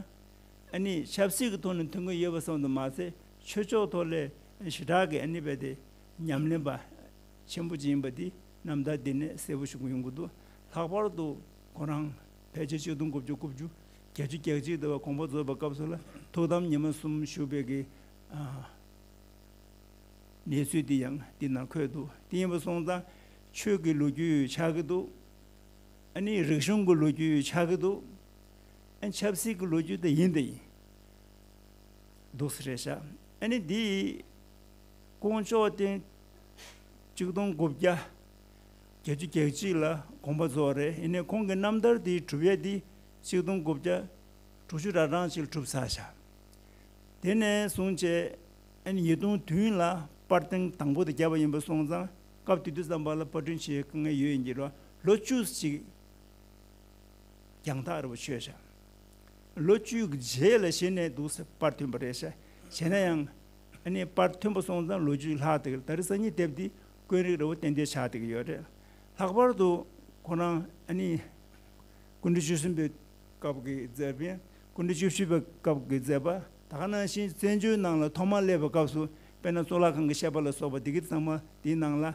ཨ་ནི་ཆབ་སྲིད་ཀྱི་ཐོག་ནས་མཐུན་གྱི་ཡོད་པ་ཙམ་དུ་མ་ཟད་ཆོས་ཕྱོགས་ཐོག་ལས་ཞེ་དྲག་གི་ཨ་ནི་རྦད་དེ་ཉམས་ལེན་པ་ཆེན་པོ་ཅིག་ཡིན་པ་འདི་རྣམ་ཐར་འདི་ནས་གསལ་པོ་ཞུ་གི་ཡོང་གི་འདུག་ལྷག་པར་དུ་ཁོ་རང་ཕལ་ཆེར་ཆིག་སྟོང་དགུ་བརྒྱ་དགུ་བཅུ་བརྒྱད་ཅུ་གྱ་གཅིག་དུ་བ་དགོངས་པ་རྫོགས་པའི་སྐབས་སུ་ལ་ཐུགས་དམ་ཉི་མ་གསུམ་བཞུགས་པའི་གི་ཨ། གནས་ཚུལ་འདི་ཡང་འདི་ནང་འཁོད་འདུག་དེ་ཡིན་པ་སོང་ཙང་ཆོས་ཀྱི་ལོ་རྒྱུས་ཆགས་ཀྱི་འདུག་ཨ་ནི་རིག་གཞུང་གི་ལོ་རྒྱུས་ཆགས་ཀྱི་འདུག་ཨ་ནི་ཆབ་སྲིད་ཀྱི་ལོ་རྒྱུས་དེ་ཡིན་དེ་ཡིན་འདུག་ས་རེད་ཤག་ཨ་ནི་འདི་ཀོང་ཅོག་ལྡན་ཆིག་སྟོང་དགུ་བརྒྱ་བརྒྱད་ཅུ་གྱ་གཅིག་ལ་དགོངས་པ་རྫོགས་རེད། ཡིན་ནའི་ཁོང་གི་རྣམ་ཐར་འདི་གྲུབ་ཡས་འདི་ཆིག་སྟོང་དགུ་བརྒྱ་དྲུག་ཅུ་ར་གྲངས་ཅིག་ལ་གྲུབ་ཚར་ཤག་དེ་ནས་བཟུང་བྱས་ཨ་ནི་ཉིས་སྟོང་བདུན་ལ་པར་འཐེན་དང་པོ་དེ་བརྒྱབ་པ་ཡིན་པ་སོང་ཙང་སྐབས་དེ་དུས་ཙམ་པ་ལ་པར་སྐྲུན་བྱེད་དཀའ་ངལ་ཡོད་ཡིན་གྱི་རེད། ལོ་བཅུ་ཅིག་རྒྱང་ཐག་རིང་པོ་ཆོད་ཤག་ལོ་བཅུའི་རྗེས་ལ་གཞི་ནས་འདུག་སེ་པར་ཐོན་པ་རེད་ཤག་བྱས་ན་ཡང་ཨ་ནི་པར་ཐོན་པ་སོང་ཙང་ལོ་རྒྱུས་ལྷག་དེ་ད་རེས་སང་ཉིན་དེབ་འདི་དཀོན་རིགས་རི་བོ་ཏན་ཏན་ཆགས་བསྡད་ཀྱི་ཡོད་རེད། ལྷག་པར་དུ་ཁོ་རང་ཨ་ནི་སྐུ་ཕྲེང་བཅུ་གསུམ་པའི་སྐབས་ཀྱི་མཛད་པ། སྐུ་ཕྲེང་བཅུ་བཞི་པའི་སྐབས་ཀྱི་མཛད་པ། ད་ག་ནང་བཞིན་བཙན་བྱོལ་ནང་ལ་ཐོག་མར་སླེབས་པའི་སྐབས་སུ་དཔེར་ན་གཙུག་ལག་ཁང་གི་བཤད་པ་ལ་སོགས་པ་འདི་གའི་ཚང་མ་དེའི་ནང་ལ་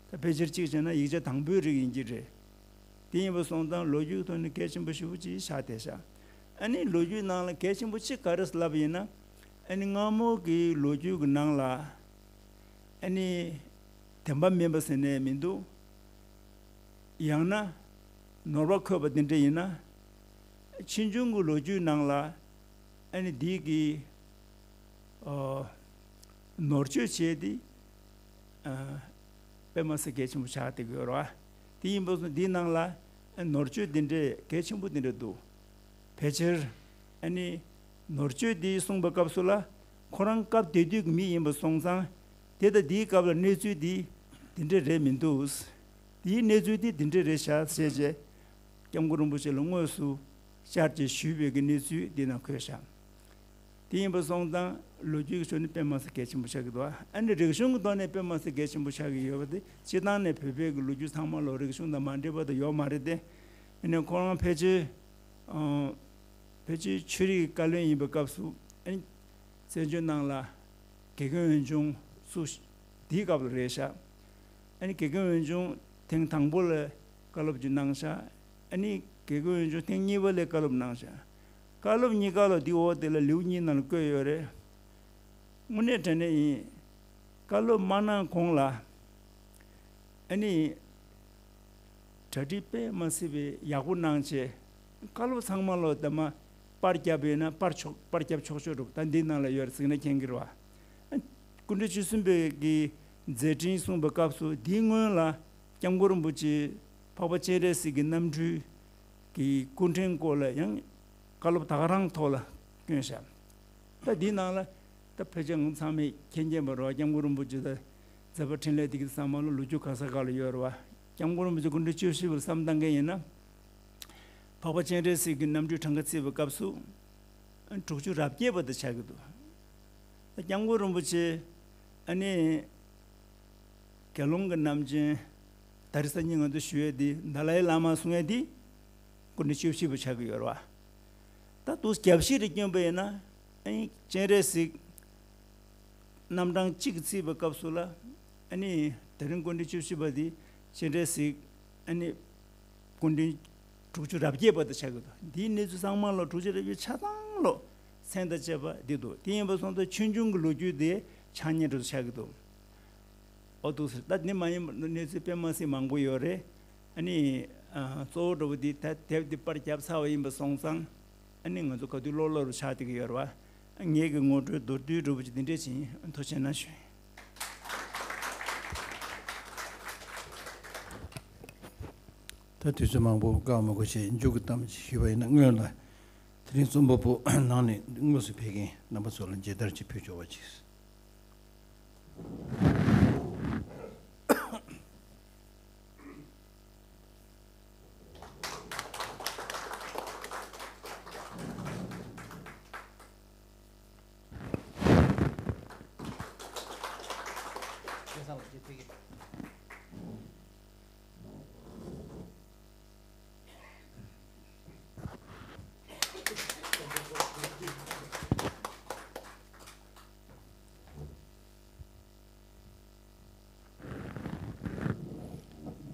ད་ཕལ་ཆེར་གཅིག་བྱས་ན་ཡིག་ཆ་དང་པོའི་རིགས་ཡིན་གྱི་རེད། དེ་ཡིན་པ་སོང་ཙང་ལོ་རྒྱུས་ཐོག་ནས་གལ་ཆེན་པོ་ཞེ་པོ་ཅིག་ཆགས་བསྡད་ཤག་ཨ་ནི་ལོ་རྒྱུས་ནང་ལ་གལ་ཆེན་པོ་གཅིག་ག་རེ་ལབ་པ་ཡིན་ན། ཨ་ནི་སྔ་མོ་གི་ལོ་རྒྱུས་ཀྱི་ནང་ལ་ཨ་ནི་བདེན་པ་མིན་པ་ཟེར་ནས་མི་འདུག་ཡང་ན་ནོར་བ་འཁོད་པ་དེ་འདྲ་ཡིན་ན། ཕྱིས་འབྱུང་གི་ལོ་རྒྱུས་ནང་ལ་ཨ་ནི་འདི་གི་ཨོ། ནོར་བཅོས་བྱས་ཏེ། ཨ། དཔེ་མ་སྲིད་གལ་ཆེན་པོ་ཆགས་བསྡད་ཀྱི་ཡོད་རེད་བ། དེ་ཡིན་པ་སོང་འདིའི་ནང་ལ་ཨ་ནོར་བཅོས་འདི་འདྲའི་གལ་ཆེན་པོ་འདི་འདྲ་འདུག་ཕལ་ཆེར་ཨ་ནི་ནོར་བཅོས་འདི་གསུངས་པའི་སྐབས་སུ་ལ་ཁོ་རང་སྐབས་དེ་དུས་ཀྱི་མི་ཡིན་པ་སོང་ཙང་དེ་དང་དེའི་སྐབས་ལ་གནས་ཚུལ་འདི་འདི་འདྲ་རེད་མི་འདུག་དེའི་གནས་ཚུལ་འདི་འདི་འདྲ་རེད་ཤག་ཟེར་བྱས་སྐྱབས་མགོན་རིན་པོ་ཆེ་ལ་དངོས་སུ་བཅར་བྱས་ཞུས་པའི་གི་གནས་ཚུལ་འདི་ནང་འཁོད་ཤག་དེ་ཡིན་པ་སོང་ཙང་ལོ་རྒྱུས་ཀྱི་ཕྱོགས་ནས་དཔེ་མ་སྲིད་གལ་ཆེན་པོ་ཆགས་ཀྱི་འདུག་ཨ་ནི་རིག་གཞུང་གི་ཐོག་ནས་དཔེ་མ་སྲིད་གལ་ཆེན་པོ་ཆགས་ཀྱི་ཡོད་པ་དེ་སྤྱིར་བཏང་ནས་བོད་པའི་གི་ལོ་རྒྱུས་ཚང་མ་ལོ་རིག་གཞུང་དང་མ་འདྲེས་པ་དེ་ཡོད་མ་རེད་དེ། ཨ་ནི་ཁོ་རང་ཕལ་ཆེར་ཨ་ཕལ་ཆེར་ཆོས་རིག་གི་བཀའ་བློན་ཡིན་པའི་སྐབས་སུ་ཨ་ནི་བཙན་བྱོལ་ནང་ལ་དགེ་རྒན་འོས་སྦྱོང་བཙུགས་དེའི་སྐབས་ལ་རེད་ཤག་ཨ་ནི་དགེ་རྒན་འོས་སྦྱོང་ཐེངས་དང་པོ་ལ་བཀའ་སློབ་ཅིག་གནང་ཤག་ཨ་ནི་དགེ་རྒན་འོས་སྦྱོང་ཐེངས་གཉིས་པ་ལ་བཀའ་སློབ་གནང་ཤག་བཀའ་སློབ་གཉིས་ཀ་ལ་འདི་འོག་དེ་ལ་ལེའུ་གཉིས་ནང་ལ་བཀོད་ཡོད་རེད། དངོས་གནས་དྲང་གནས་ཡིན། བཀའ་སློབ་མ་གནང་གོང་ལ་ཨ་ནི་གྲ་སྒྲིག་དཔེ་མ་སྲིད་པའི་ཡག་པོ་གནང་བྱས། བཀའ་སློབ་ཚང་མ་ལོ་དེ་མ་པར་བརྒྱབ་ཡོད་ན་པར་ཆོག་པར་བརྒྱབ་ཆོག་ཆོག་འགྲོ། ད་འདི་ནང་ལ་ཡོད་རེད་གཟིགས་ན་མཁྱེན་གྱི་རེད་བ། སྐུ་ཕྲེང་བཅུ་གསུམ་པའི་གི་ མཛད་འཕྲིན་གསུངས་པའི་སྐབས་སུ། འདིའི་སྔོན་ལ་སྐྱབས་མགོན་རིན་པོ་ཆེ་འཕགས་པ་སྤྱན་རས་གཟིགས་ཀྱི་རྣམ་སྤྲུལ་གྱི་སྐུ་ཕྲེང་སྐོར་ལ་ཡང་བཀའ་སློབ་ད་ག་རང་ཐོག་ལ་བསྐྱོན་བཞག་ད་འདིའི་ནང་ལ་ད་ཕལ་ཆེར་ང་ཚང་མས་མཁྱེན་མཁྱེན་པ་རེད་བ། སྐྱབས་མགོན་རིན་པོ་ཆེ་དང་མཛད་པ་འཕྲིན་ལས་དེ་གི་ཚང་མ་ལ་ལོ་རྒྱུས་ག་ས་ག་ལ་ཡོད་རེད་བ། སྐྱབས་མགོན་རིན་པོ་ཆེ་སྐུ་ཕྲེང་བཅུ་བཞི་པ་ལ་བསམ་བཏང་མཁན་ཡིན་ན། འཕགས་པ་སྤྱན་རས་གཟིགས་ཀྱི་རྣམ་སྤྲུལ་གྲངས་ཀ་བརྩིས་པའི་སྐབས་སུ་དྲུག་ཅུ་རེ་བརྒྱད་པ་དེ་ཆགས་ཀྱི་འདུག་སྐྱབས་མགོན་རིན་པོ་ཆེ་ཨ་ནི་དགེ་སློང་གི་རྣམ་ཅན། ད་རེས་སང་ཉིན་ང་ཚོ་ཞུ་ཡས་འདི་ཏཱ་ལའི་བླ་མ་གསུང་ཡས་འདི་སྐུ་ཕྲེང་བཅུ་བཞི་པ་ཆགས་ཀྱི་ཡོད་རེད་བ། ད་དུང་རྒྱབ་བཤིག་རེ་བསྐྱོན་པ་ཡིན་ན། ཨ་ནི་སྤྱན་རས་གཟིགས་རྣམ་གྲངས་གཅིག་གིས་བརྩིས་པའི་སྐབས་སུ་ལ། ཨ་ནི་དེ་རིང་སྐུ་ཕྲེང་བཅུ་བཞི་པ་འདི་སྤྱན་རས་གཟིགས་ཨ་ནི་སྐུ་ཕྲེང་དྲུག་ཅུ་རེ་བརྒྱད་པ་དེ་ཆགས་ཀྱི་འདུག་འདིའི་གནས་ཚུལ་ཚང་མ་ལ་དྲུག་ཅུ་རེ་བརྒྱད་ཆ་ཚང་ལོ་མཚན་དང་བཅས་པ་འདི་འདུག་དེ་ཡིན་པ་སོང་ཙང་ཆོས་འབྱུང་གི་ལོ་རྒྱུས་དེ་ཆགས་ཉེན་འགྲོ་ཆགས་ཀྱི་འདུག་ཨོ་འདུག་ཟེར། ད་ནི་མ་ཡིན་པ་གནས་ཚུལ་དཔེ་མ་སྲིད་མང་པོ་ཡོད་རེད། ཨ་ནི་ཨ་གཙོ་བོ་འདྲ་བོ་འདི་ད་དེབ་འདི་པར་བརྒྱབ་ཚར་བ་ཡིན་པ་སོང་ཙང་། ཨ་ནི་ང་ཚོ་ག་དུས་ཀློག་ཀློག་རུ་ཆགས་བསྡད་ཀྱི་ཡོད་རེད་བ། ངེད་ཀྱི་ངོ་སྤྲོད་མདོར་བསྡུས་འདྲ་བོ་ཅིག་འདི་འདྲས་ཅིག་ཡིན། ཐུགས་རྗེ་གནང་ཞུ་ཡིན། ད་དུས་ཚོད་མང་པོ་བཀག་མ་དགོས་ཆེད་མཇུག་གི་གཏམ་ཅིག་ཞུས་པ་ཡིན་ན། སྔོན་ལ་དེ་རིང་རྩོམ་པ་པོ་ནང་ནས་དངོས་སུ་ཕེབས་མཁན་རྣམ་པ་ཚོ་ལ་མཇལ་དར་ཅིག་ཕུལ་ཆོག་པ་ཅིག་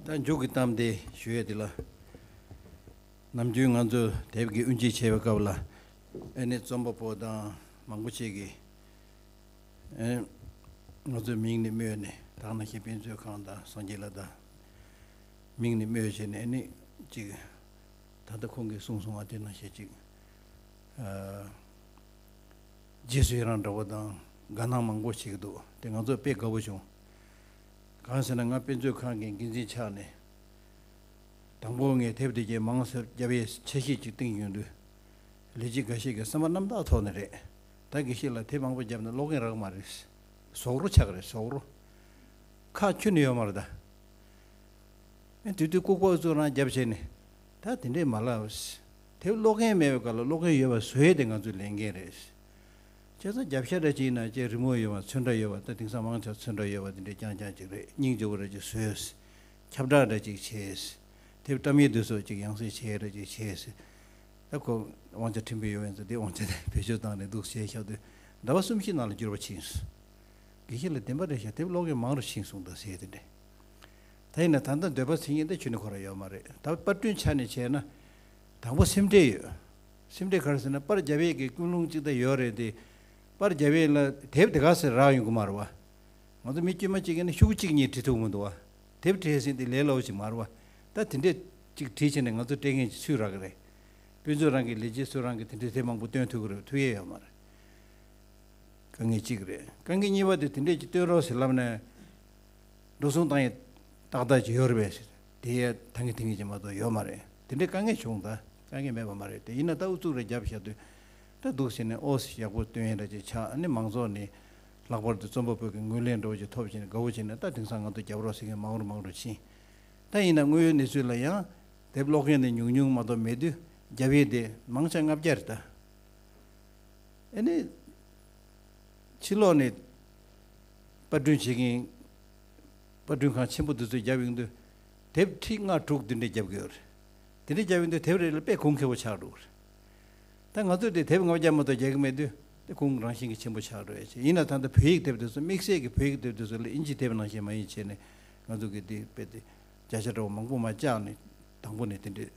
ད་མཇུག་གི་གཏམ་དེ་ཞུ་ཡས་དེ་ལ། ནམ་རྒྱུན་ང་ཚོ་དེབ་ཀྱི་དབུ་འབྱེད་བྱེད་པའི་སྐབས་ལ། ཨ་ནི་རྩོམ་པ་པོ་དང་མང་པོ་ཅིག་གིས། ཨེ། ང་ཚོའི་མིང་ནས་སྨོས་ནས། ད་ག་ནང་བཞིན་དཔེ་མཛོད་ཁང་དང་སངས་རྒྱས་ལགས་དང་མིང་ནས་སྨོས་བྱས་ནས། ཨ་ནི་ཅིག་ད་ལྟ་ཁོང་གིས་གསུངས་སོང་བ་དེ་ནང་བཞིན་ཅིག་ཨ། རྗེས་སུ་ཡི་རང་འདྲ་བོ་དང་དགའ་སྣང་མང་པོ་བྱེད་ཀྱི་འདུག་དེ་ང་ཚོ་དཔེ་དགའ་བོ་བྱུང་། གང་ཟེར་ན་ང་དཔེ་མཛོད་ཁང་གི་འགན་འཛིན་ཆགས་ནས། དང་པོ་ངས་དེབ་དེ་གའི་མང་སེ་རྒྱབ་ཡས་འཆར་གཞི་ཅིག་བཏིང་ཡོང་དུས། ལས་བྱེད་འགའ་ཤས་ཀྱི་སེམས་པ་རྣམ་དག་ཐོག་ནས་རེད། ད་དགེ་བཤེས་ལགས་དེབ་མང་པོ་བརྒྱབ་ན་ཀློག་མཁན་རག་མ་རེད། ཟོག་རོ་ཆགས་རེད། ཟོག་རོ། ཁག་ཁྱོན་ནས་ཡོད་མ་རེད་ད། ཨེ་དུས་དུས་ལྐུགས་པ་ཨུ་ཚུགས་རང་བརྒྱབ་བྱས་ནས། ད་དེ་འདྲས་མ་ལབ། དེབ་ཀློག་མཁན་མེད་པའི་སྐབས་ལ་ཀློག་མཁན་ཡོད་པ་བཟོ་ཡས་དེ་ང་ཚོའི་ལས་འགན་རེད། བྱས་ཙང་རྒྱབ་ཤ་འདྲ་ཅིག་ཡིན་ན་ཅིག་རི་མོ་ཡོད་པ། ཚོན་ཁྲ་ཡོད་པ། ད་དེང་སང་མང་ཆེ་བ་ཚོན་ཁྲ་ཡོད་པ་དེ་འདྲས་རྐྱང་རྐྱང་ཅིག་རེད། སྙིང་རྗེ་བོ་འདྲ་ཅིག་བཟོས། ཁྱབ་བསྒྲགས་འདྲ་ཅིག་བྱས། དེབ་བཀྲམ་ཡས་དེ་ཚོ་ཅིག་ཡང་སེ་བྱས་འདྲ་ཅིག་བྱས། ད་ཁོ་དབང་ཆ་ཕྲན་བུ་ཡོད་པ་ཡིན་ཙང་དེ་དབང་ཆ་དེ་བེད་སྤྱོད་བཏང་ནས་འདུག་བྱས་བཞག་དུས། ཟླ་བ་གསུམ་བཞི་ནང་ལ་འགྱུར་བ་ཕྱིན་སོང་། དགེ་བཤེས་ལགས་བདེན་པ་རེད་ཤག་དེབ་ཀློག་མཁན་མང་རུ་ཕྱིན་སོང་ད་ཟེར་དེ་འདྲས། ད་ཡིན་ན་ད་ལྟ་འདོད་པ་ཟེར་མཁན་དེ་ཁྱོན་ནས་ཁོ་རང་ཡོད་མ་རེད། ད་པར་སྐྲུན་ཆ་ནས་བྱས་ན། དང་པོ་སེམས་ཁྲལ་ཡོད། སེམས་ཁྲལ་ག་རེ་ཟེར་ན། པར་རྒྱབ་ཡས་ཀྱི་ཀུན་སློང་གཅིག་ད་ཡོད་རེད་དེ། པར་རྒྱབ་ཡས་ལ་དེབ་དེ་ག་ཚོད་རག་ཡོང་གི་མ་རེད་བ། ང་ཚོ་མི་དཀྱུས་མ་གཅིག་གིས་ནི་ཤོག་གུ་གཅིག་གཉིས་བྲིས་ཐུབ་མི་འདུག་བ། དེབ་བྲིས་ཟིན་དེ་ལས་སླ་བོ་ཞིག་མ་རེད་བ། ད་དེ་འདྲས་གཅིག་བྲིས་བྱས་ནས་ང་ཚོ་སྤྲད་མཁན་ཅིག་སུས་རག་གི་རེད། དཔེ་མཛོད་རང་གི་ལས་བྱེད་ཚོས་རང་གི་དེ་འདྲས་དེབ་མང་པོ་བཏོན་ཐུབ་ཀྱི་རེད། ཐུབ་ཡས་ཡོད་མ་རེད། དཀའ་ངལ་གཅིག་རེད། དཀའ་ངལ་གཉིས་པ་དེ་དེ་འདྲས་ཅིག་བཏོན་རོགས་ཟེར་ལབ་ནས། འགྲོ་སོང་བཏང་ཡས་ཏག་ཏག་ཅིག་ཡོད་རེད་པས། དེ་ཡས་ཐང་གི་ཐིང་གི་ཅིག་མ་གཏོགས་ཡོད་མ་རེད། དེ་འདྲའི་དཀའ་ངལ་བྱུང་། ད་དཀའ་ངལ་མེད་པ་མ་རེད། དེ་ཡིན་ན་ད་ཨུ་ཚུགས་རེ་བརྒྱབ་བཞག་དུས། ད་འདུག་ཟེར་ནས་ཨོ་ཟེར་ཡག་པོ་བཏོན་ཡས་འདྲ་ཅིག་ཆགས། ཨ་ནི་མང་ཚོགས་ནས་ལྷག་པར་དུ་རྩོམ་པ་པོ་གི་ངོས་ལེན་འདྲ་བོ་ཅིག་ཐོབ་བྱས་ནས་དགའ་བོ་བྱས་ནས། ད་དེང་སང་ང་ཚོ་རྒྱབ་རོགས་ཟེར་མཁན་མང་རུ་མང་རུ་ཕྱིན། ད་ཡིན་ན་དངོས་ཡོད་གནས་ཚུལ་ལ་ཡང་དེབ་ཀློག་མཁན་དེ་ཉུང་ཉུང་མ་གཏོགས་མེད་དུས། རྒྱབ་ཡས་དེ་མང་ཆེ་ལྔ་བརྒྱ་རེད་ད། ཨ་ནི། ཕྱི་ལོགས་ནས་པར་སྐྲུན་བྱེད་མཁན། པར་སྐྲུན་ཁང་ཆེན་པོ་འདི་ཚོས་རྒྱབ་ཡོང་དུས། དེབ་ཁྲི་ལྔ་དྲུག་འདི་འདྲས་རྒྱབ་ཀྱི་ཡོད་རེད། དེ་འདྲས་རྒྱབ་ཡོང་དུས་དེབ་རེ་ལ་དཔེ་གོང་ཁེ་པོ་ཆགས་འགྲོ་གི་རེད། ད་ང་ཚོས་དེ་དེབ་ལྔ་བརྒྱ་མ་གཏོགས་རྒྱག་གི་མེད་དུས། དེ་གོང་རང་བཞིན་གྱིས་ཆེན་པོ་ཆགས་འགྲོ་ཡས་ཆེ། ཡིན་ན་ད་ལྟ་བོད་ཡིག་དེབ་དེ་ཚོ། དམིགས་བསལ་གྱི་བོད་ཡིག་དེབ་དེ་ཚོ་ལ་ཨིན་ཇི་དེབ་ནང་བཞིན་མ་ཡིན་བྱས་ནས། ང་ཚོ་གི་དེ་དཔེ་དེ་བརྒྱ་ཆ་འདྲ་བོ་མང་པོ་མར་བཅག་ནས། དང་པོ་ནས་དེ་འདྲས་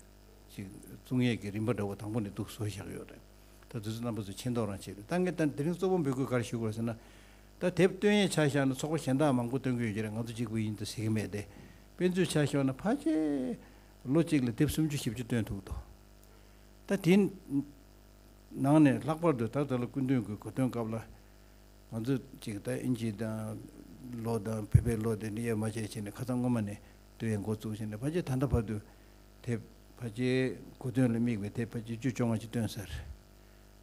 ཅིག་བཙུགས་ཡས་ཀྱི་རིམ་པ་འདྲ་བོ་དང་པོ་ནས་འདུག་བཟོས་བཞག་ཡོད་རེད། ད་དེ་ཚོ་རྣམ་པ་ཚོས་མཁྱེན་རྟོགས་རང་བྱེད་དུས། ད་ངས་ད་དེ་རིང་གཙོ་བོ་འབོད་སྐུལ་ག་རེ་ཞུ་དགོས་ཟེར་ན། ད་དེབ་བཏོན་ཡས་ཆ་བཞག་ན་ཚོགས་པ་གཞན་དག་མང་པོ་བཏོན་གྱི་ཡོད་ཀྱི་རེད། ང་ཚོ་གཅིག་པུ་ཡིན་ད་ཟེར་གྱི་མེད་དེ། དཔེ་མཛོད་ཆ་བཞག་ན་ཕལ་ཆེར་ལོ་གཅིག་ལ་དེབ་སུམ་ཅུ་བཞི་བཅུ་བཏོན་ཐུབ་འདུག་ད་དེ་ནང་ནས་ལྷག་པར་དུ་ད་ལྟ་ལ་སྐུ་མདུན་གྱི་གོ་སྟོན་སྐབས་ལ། ང་ཚོ་གཅིག་ད་ཨིན་ཇི་དང་ ལོ་དང་བོད་པའི་ལོ་དེ་འདྲ་དབྱེ་མ་བྱས་བྱས་ནས་ཁ་སང་སྔོན་མ་ནས་བཏོན་ཡས་འགོ་བཙུགས་བྱས་ནས་ཕལ་ཆེར་ད་ལྟ་བར་དུ་དེབ་ཕལ་ཆེར་གོ་སྟོན་ལ་དམིགས་པའི་དེབ་ཕལ་ཆེར་བཅུ་བཅོ་ལྔ་ཅིག་བཏོན་ཚར།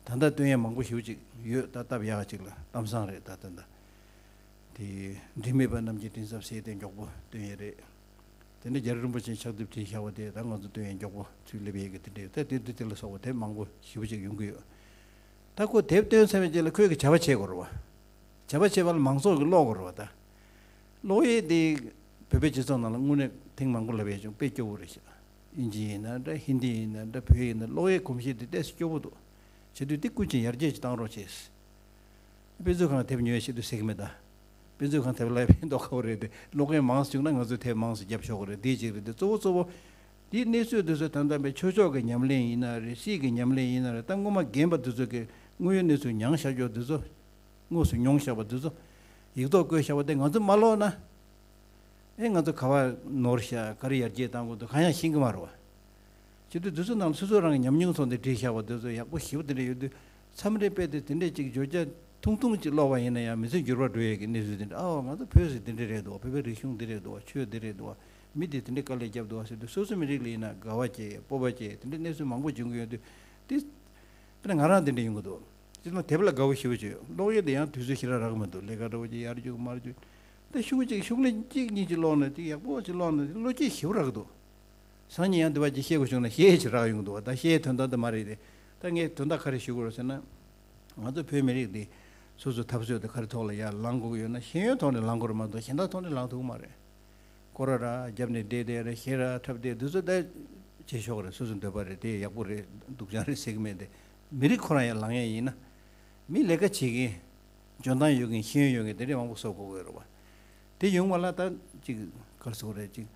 ད་ལྟ་བཏོན་ཡས་མང་པོ་ཞེ་པོ་ཅིག་ཡོད། ད་སྟབས་ཡག་ཅིག་ལ་གཏམ་བཟང་རེད། ད་ད་ལྟ་དེ་འབྲལ་མེད་པ་རྣམས་ཀྱི་མགྲིན་ཚབ་ཟེར་དེ་མགྱོགས་པོ་བཏོན་ཡས་རེད། དེ་འདྲ་རྒྱལ་བ་རིན་པོ་ཆེའི་ཕྱག་དེབ་བྲིས་བཞག་པ་དེ་ད་ང་ཚོ་བཏོན་ཡས་མགྱོགས་པོ་ཚུར་སླེབས་ཡས་ཀྱི་དེ་འདྲ་ཡོད། ད་དེ་དེ་དེ་ལ་སོགས་པ་དེབ་མང་པོ་ཞེ་པོ་ཅིག་ཡོང་གི་ཡོད། ད་ཁོ་དེབ་བཏོན་ཚར་བའི་རྗེས་ལ་ཁོས་ཀྱི་བྱ་བ་བྱེད་དགོས་རེད་བ། བྱ་བ་བྱེད་པ་ལ་མང་ཚོགས་ཀྱིས་ཀློག་དགོས་རེད་བ་ད། ཀློག་ཡས་དེ་བོད་པའི་སྤྱི་ཚོགས་ནང་ལ་དངོས་གནས་ཐེངས་མང་པོ་ལབ་ཡས་བྱུང་། དཔེ་སྐྱོ་བོ་རེད་ཤག་དབྱིན་ཇི་ཡིན་ན་འདྲ། ཧིན་དི་ཡིན་ན་འདྲ། བོད་ཡིན་ན། ཀློག་ཡས་གོམས་གཤིས་དེ་ཏོག་ཙམ་སྐྱོ་བོ་འདུག་བྱེད་དུས་དེ་སྐུ་མཁྱེན་ཡར་རྒྱས་ཅིག་བཏང་རོགས་བྱེད། དཔེ་མཛོད་ཁང་དེབ་ཉོ་ཡས་ཆེད་དུ་ཟེར་གི་མེད་ད། དཔེ་མཛོད་ཁང་དེབ་ལ་ཕན་ཐོགས་ཁ་བོ་རེད་དེ། ཀློག་མཁན་མང་ཙམ་བྱུང་ན་ང་ཚོས་དེབ་མང་ཙམ་བརྒྱབ་ཆོག་གི་རེད། དེ་གཅིག་རེད་དེ། གཙོ་བོ་གཙོ་བོ་དེའི་གནས་ཚུལ་དེ་ཚོ་ད་ལྟ་བའི་ཆོས་ཕྱོགས་ཀྱི་ཉམས་ལེན་ཡིན་ན་རེད། སྲིད་ཀྱི་ཉམས་ལེན་ཡིན་ན་རེད། ད་སྔོན་མ་རྒན་པ་དེ་ཚོ་གིས་དངོས་ཡོད་གནས་ཚུལ་མྱངས་བཞག་ཆོག་དེ་ཚོ། དངོས་སུ་མྱོང་བཞག་པ་འདི་ཚོ་ཡིག་ཐོག་བཀོད་བཞག་པ་དེ་ང་ཚོས་མ་ཀློག་ན། ཨེ་ང་ཚོ་ག་པར་ནོར་བཞག་ག་རེ་ཡར་རྒྱས་བཏང་དགོས་འདུག་གང་ཡང་ཤེས་ཀྱི་མ་རེད་བ། བྱེད་དུས་འདི་ཚོ་ནང་ལ་སོ་སོ་རང་གི་ཉམས་མྱོང་ཐོག་ནས་བྲིས་བཞག་པ་འདི་ཚོ་ཡག་པོ་ཞེ་པོ་དེ་འདྲ་ཡོད་དུས། མཚམས་རེ་དཔེ་དེ་དེ་འདྲས་ཅིག་བརྗོད་བྱ་ཐུང་ཐུང་ཅིག་ཀློག་པ་ཡིན་ན་ཡང་མི་ཚེ་འགྱུར་བ་འགྲོ་ཡས་ཀྱི་གནས་ཚུལ་དེ་འདྲ། ཨའོ་ང་ཚོ་བོད་ཟེར་དེ་འདྲས་རེད་འདུག་བ། བོད་པའི་རིག་གཞུང་འདི་རེད་འདུག་བ། ཆོས་འདི་རེད་འདུག་བ། མི་དེ་དེ་འདྲས་དཀའ་ལས་བརྒྱབ་འདུག་བ་ཟེར་དུས། སོ་སོ་མི་རིགས་ལ་ཡིན་ན་དགའ་བ་སྐྱེ། སྤོབས་པ་སྐྱེ། དེ་འདྲས་གནས་ཚུལ་མང་པོ་འབྱུང་གི་ཡོད་དུས། དེ་དཔེར་ན་ང་རང་དེ་འདྲ་ཡོང་གི་འདུག་དེ་ཚོ་དེབ་ལ་དགའ་བོ་ཞེ་པོ་ཅིག་ཡོད། ཀློག་ཡས་དེ་ཡང་དུས་ཚོད་ཞེ་དྲག་རག་གི་མི་འདུག་ལས་ཀ་འདྲ་བོ་ཅིག་ཡར་རྒྱུག་མར་རྒྱུག་དེ་ཤུགས་ཅིག་ཤུགས་ལ་གཅིག་གཉིས་ཅིག་ཀློག་ན། དེ་ཡག་པོ་ཅིག་ཀློག་ན་དེ་བློ་སྐྱེད་ཞེ་པོ་རག་གི་འདུག་སང་ཉིན་ཡང་འདི་བ་ཅིག་བཤད་དགོས་བྱུང་ན་བཤད་ཡས་ཅིག་རག་ཡོང་གི་འདུག་བ། ད་བཤད་ཡས་དོན་དག་དེ་མ་རེད་དེ། ད་ངས་དོན་དག་ག་རེ་ཞུ་དགོས་རེད་ཟེར་ན། ང་ཚོ་བོད་མི་རིགས་འདི་སོ་སོའི་འཐབ་རྩོད་དེ་ག་རེ་ཐོག་ལ་ཡར་ལངས་དགོས་ཀྱི་ཡོད་ན། ཤེས་ཡོན་ཐོག་ནས་ལངས་དགོས་རེད་མ་གཏོགས་གཞན་དག་ཐོག་ནས་ལངས་ཐུབ་ཀྱི་མ་རེད། སྐོར་ར་ར་རྒྱབ་ནས་བསྡད་བསྡད་ར། ཤེས་ར་འཁྲབ་བསྡད། འདི་ཚོ་ད་བྱེད་ཆོག་གི་རེད། སོ་སོའི་འདོད་པ་རེད། དེ་ཡག་པོ་རེད། སྡུག་ཅག་རེད་ཟེར་གི་མེད་དེ། མི་རིགས་ཁོ་རང་ཡར་ལངས་ཡས་ཡིན་ན། མི་ལས་ཀ་བྱེད་མཁན། འཇོན་ཐང་ཡོད་མཁན། ཤེས་ཡོན་ཡོད་མཁན་དེ་འདྲས་མང་པོ་བཟོ་དགོས་ཀྱི་ཡོད་རེད་བ། དེ་ཡོང་བ་ལ་ད་ཅིག་ག་རེ་ཟེར་དགོས་རེད། ཅིག་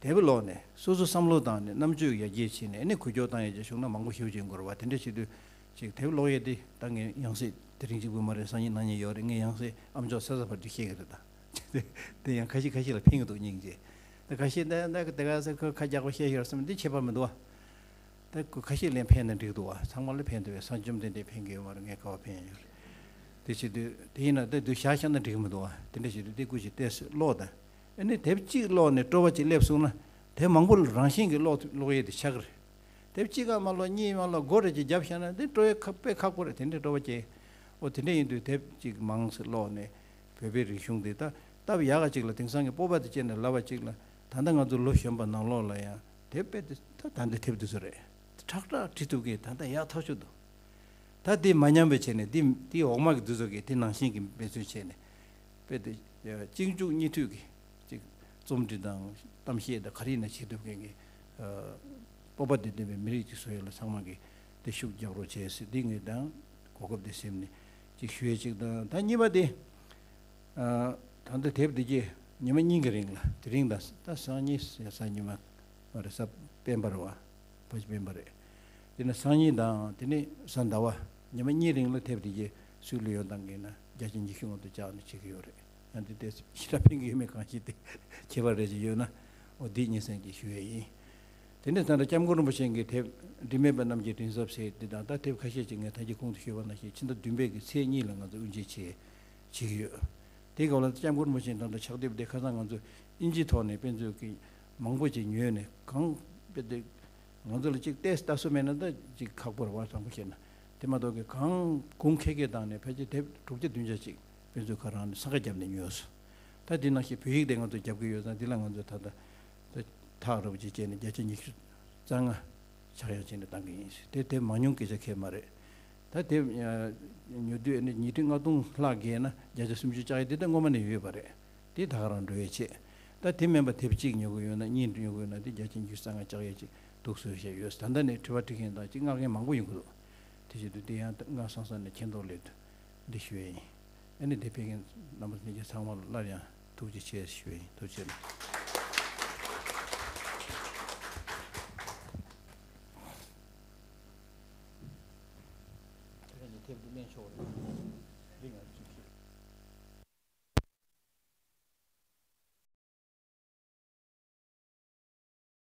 དེབ་ཀློག་ནས་སོ་སོ་བསམ་བློ་བཏང་ནས་རྣམ་དཔྱོད་ཡར་རྒྱས་བྱས་ནས། ཨ་ནི་འགུལ་སྐྱོད་བཏང་ཡས་ཅིག་བྱུང་ན་མང་པོ་ཞེ་པོ་ཅིག་ཡོང་གི་རེད་བ། དེ་འདྲ་བྱེད་དུས་ཅིག་དེབ་ཀློག་ཡས་དེ་ད་ངས་ཡང་སེ་དེ་རིང་གཅིག་པུ་མ་རེད། སང་ཉིན་གནངས་ཉིན་ཡོད་རེད། ངས་ཡང་སེ་ཨ་མཆོག་གསར་གསར་བར་དུ་བཤད་ཀྱི་རེད་ད། དེ་ཡང་ཁ་ཤས་ཁ་ཤས་ལ་ཕན་གྱི་འདུག་སྙིང་རྗེ། ད་ཁ་ཤས་ད་ད་དེ་ག་ཟེར་ཁོས་ཁ་རྒྱག་པ་བཤད་ཤོར་བསམ། འདི་ཁྱད་པར་མི་འདུག་བ། ད་ཁོ་ཁ་ཤས་ལན་ཕན་ན་འགྲིག་འདུག་བ། ཚང་མ་ལ་ཕན་འདུག་བས། སངས་བཅོམ་ལྡན་འདས་ཕན་གྱི་ཡོད་མ་རེད། ངས་ག་བ་ཕན་ཡོད་རེད། དེ་བྱེད་དུས་དེ་ཡིན་ན་ད་དུ་བཞག་བཞག་ན་འགྲིག་གི་མི་འདུག་བ། དེ་འདྲ་བྱེད་དུས་དེ་སྐུ་ཞིག་ཏོག་ཙམ་ཀློག་དང་། ཨ་ནི་དེབ་གཅིག་ཀློག་ནས་སྤྲོ་བ་གཅིག་སླེབས་སོང་ན། དེབ་མང་པོ་རང་བཞིན་གྱིས་ཀློག་ཀློག་ཡས་དེ་ཆགས་ཀྱི་རེད། དེབ་གཅིག་ག་མ་ཀློག་གཉིས་མ་ཀློག་སྒོ་རེ་གཅིག་བརྒྱབ་བཞག་ན་དེ་སྤྲོ་བས་ཁ་དཔེ་ཁག་པོ་རེད། དེ་འདྲའི་སྤྲོ་བ་སྐྱེ། ཨོ་དེ་འདྲ་ཡིན་དུས་དེབ་གཅིག་མང་ཙམ་ཀློག་ནས་བོད་པའི་རིག་གཞུང་དེ་ད་སྟབས་ཡག་ག་ཅིག་ལ་དེང་སང་གི་སྤོབས་པ་དེ་སྐྱེས་ནས་ལབ་པ་གཅིག་ལ། ད་ལྟ་ང་ཚོ་ལོ་གཞོན་པ་ནང་ལོགས་ལ་ཡང་དེབ་དཔེ་དེ་ད་ད་འདི་དེབ་དེ་ཚོ་རེད། ཁྲག་ཁྲག་བྲིས་ཐུབ་མཁན་ད་ལྟ་ཡག་ཐག་ཆོད་འདུག་ད་དེ་མ་ཉམས་པའི་ཆེད་ནས་དེ་དེའི་འོག་མ་གི་འདི་ཚོ་གིས་དེ་ནང་བཞིན་གྱི་འབད་བརྩོན་བྱས་ནས། དཔེ་དེ་གཅིག་མཇུག་གཉིས་མཐུད་ཀྱི་ཅིག་རྩོམ་འབྲི་དང་གཏམ་བཤད་དང་ག་རེ་ཡིན་ན་བྱེད་ཐུབ་མཁན་གྱི་ཨ་སྤོབས་པ་དེ་ལྡན་པའི་མི་རིགས་ཅིག་བཟོ་ཡས་ལ་ཚང་མ་གིས་དེ་ཤུགས་རྒྱག་རོགས་བྱས་ཟེར། འདི་ངས་དང་གོ་སྐབས་དེ་ཟིན་ནས་ཅིག་ཞུ་ཡས་ཅིག་དང་། ད་གཉིས་པ་དེ། ཨ་ད་ལྟ་དེབ་འདི་གྱིས་ཉི་མ་གཉིས་ཀྱི་རིང་ལ། དེ་རིང་དང་ད་སང་ཉིན་ཡང་གཟའ་ཉི་མ་མ་རེད། གཟའ་སྤེན་པ་རེད་བ། ཕལ་ཆེར་སྤེན་པ་རེད། དེ་ནས་སང་ཉིན་དང་དེ་ནས་གཟའ་ཟླ་བ། ཉི་མ་གཉིས་རིང་ལ་དེབ་དེ་གྱིས་སུས་ལོ་ཡོང་བཏང་གི་ན་བརྒྱ་ཆ་ཉི་ཤུ་ངོ་ཐོག་བཅག་ནས་བྱེད་ཀྱི་ཡོད་རེད། ཡང་འདི་ལྟས་ཞེ་དྲག་ཕན་གྱི་ཡོད་མེད་གང་ཤེས་ཏེ། ཁྱད་པར་རེ་ཞིག་ཡོད་ན་འོ་འདི་སྙན་སེང་ཅིག་ཞུ་ཡས་ཡིན། དེ་ནས་ད་ལྟ་སྐྱབས་མགོན་རིན་པོ་ཆེ་གི་དེབ་འབྲལ་མེད་པ་རྣམས་ཀྱི་མགྲིན་ཚབ་ཟེར་འདི་དང་། ད་དེབ་ཁ་ཤས་ཅིག་ངས་ད་གིན་གོང་དུ་ཞུས་པ་ནང་བཞིན་ཕྱི་ཟླ་བདུན་པའི་གི་ཚེས་གཉིས་ལ་ང་ཚོ་དབུ་འབྱེད་བྱེད་བྱེད་ཀྱི་ཡོད། དེ་སྐབས་ལ་སྐྱབས་མགོན་རིན་པོ་ཆེ་དང་དུ་ཕྱག་དེབ་དེ་ཁ་སང་ང་ཚོས་དབྱིན་ཇིའི་ཐོག་ནས་དཔེ་མཛོད་ཀྱི་མང་པོ་ཅིག་ཉོས་ནས། གང་དཔེ་དེ་ང་ཚོ་ལ་ཅིག་ཏོག་ཙམ་ལྟ་སྲོལ་མེད་ན་ད་ཅིག་ཁག་པོ་རེད་བ། དྲང་པོ་བཤད་ན། དེ་མ་གཏོགས་ཀྱི་གང་གུང་ཁེ་ཁེ་བཏང་ནས་ཕལ་ཆེར་དེབ་དྲུག་བརྒྱ་བདུན་བརྒྱ་ཅིག་དཔེ་མཛོད་ཁང་རང་ནས་ས་ཁ་བརྒྱབ་ནས་ཉོས་སོང་། ད་དེ་ནང་བཞིན་བོད་ཡིག་དེ་ང་ཚོ་རྒྱབ་ཀྱི་ཡོད་ཙང་། དེ་ལ་ང་ཚོས་ད་ལྟ་ད་ཐག་རིང་པོ་ཅིག་བྱས་ནས་བརྒྱ་ཆ་ཉི་ཤུ་རྩ་ལྔ་ཆག་ཡག་བྱས་ནས་བཏང་གི་ཡིན་ཟེར། དེ་དེབ་མང་ཉུང་སྐད་ཆ་ཁེལ་མ་རེད། ད་དེབ་ཉོ་དུས་ཨ་ནི་ཉིས་ཁྲི་ལྔ་སྟོང་ལྷག་བརྒལ་ན་བརྒྱ་ཆ་སུམ་ཅུ་བཅག་ཡས་དེ་ད་སྔོན་མ་ནས་ཡོད་པ་རེད། དེ་ད་ག་རང་འགྲོ་ཡས་ཆེད། ད་དེ་མིན་པ་དེབ་གཅིག་ཉོ་དགོས་ཡོད་ན། གཉིས་ཉོ་དགོས་ཡོད་ན་དེ་བརྒྱ་ཆ་ཉི་ཤུ་རྩ་ལྔ་བཅག་ཡས་ཅིག་འདུག་བཟོས་བཞག་ཡོད། ད་ལྟ་ནས་དྲི་བ་དྲི་མཁན་དང་ཅིག་མངགས་མཁན་མང་པོ་ཡོང་གི་འདུག་དེ་བྱེད་དུས་དེ་ཡང་སྔ་སང་སང་ནས་མཁྱེན་རྟོགས་སླེབས་དུས་འདི་ཞུ་ཡས་ཡིན། ཨ་ནི་དེ་ཕེབས་མཁན་རྣམ་པ་ལྷན་རྒྱས་ཚང་མ་ལ་སླར་ཡང་ཐུགས་རྗེ་ཆེ་ཞུ་ཡས་ཡིན། ཐུགས་རྗེ་ཆེ། དེ་རིང་གི་དེབ་འདི་ལེན་ཆོག་རེད། འདི་ང་ཚོས་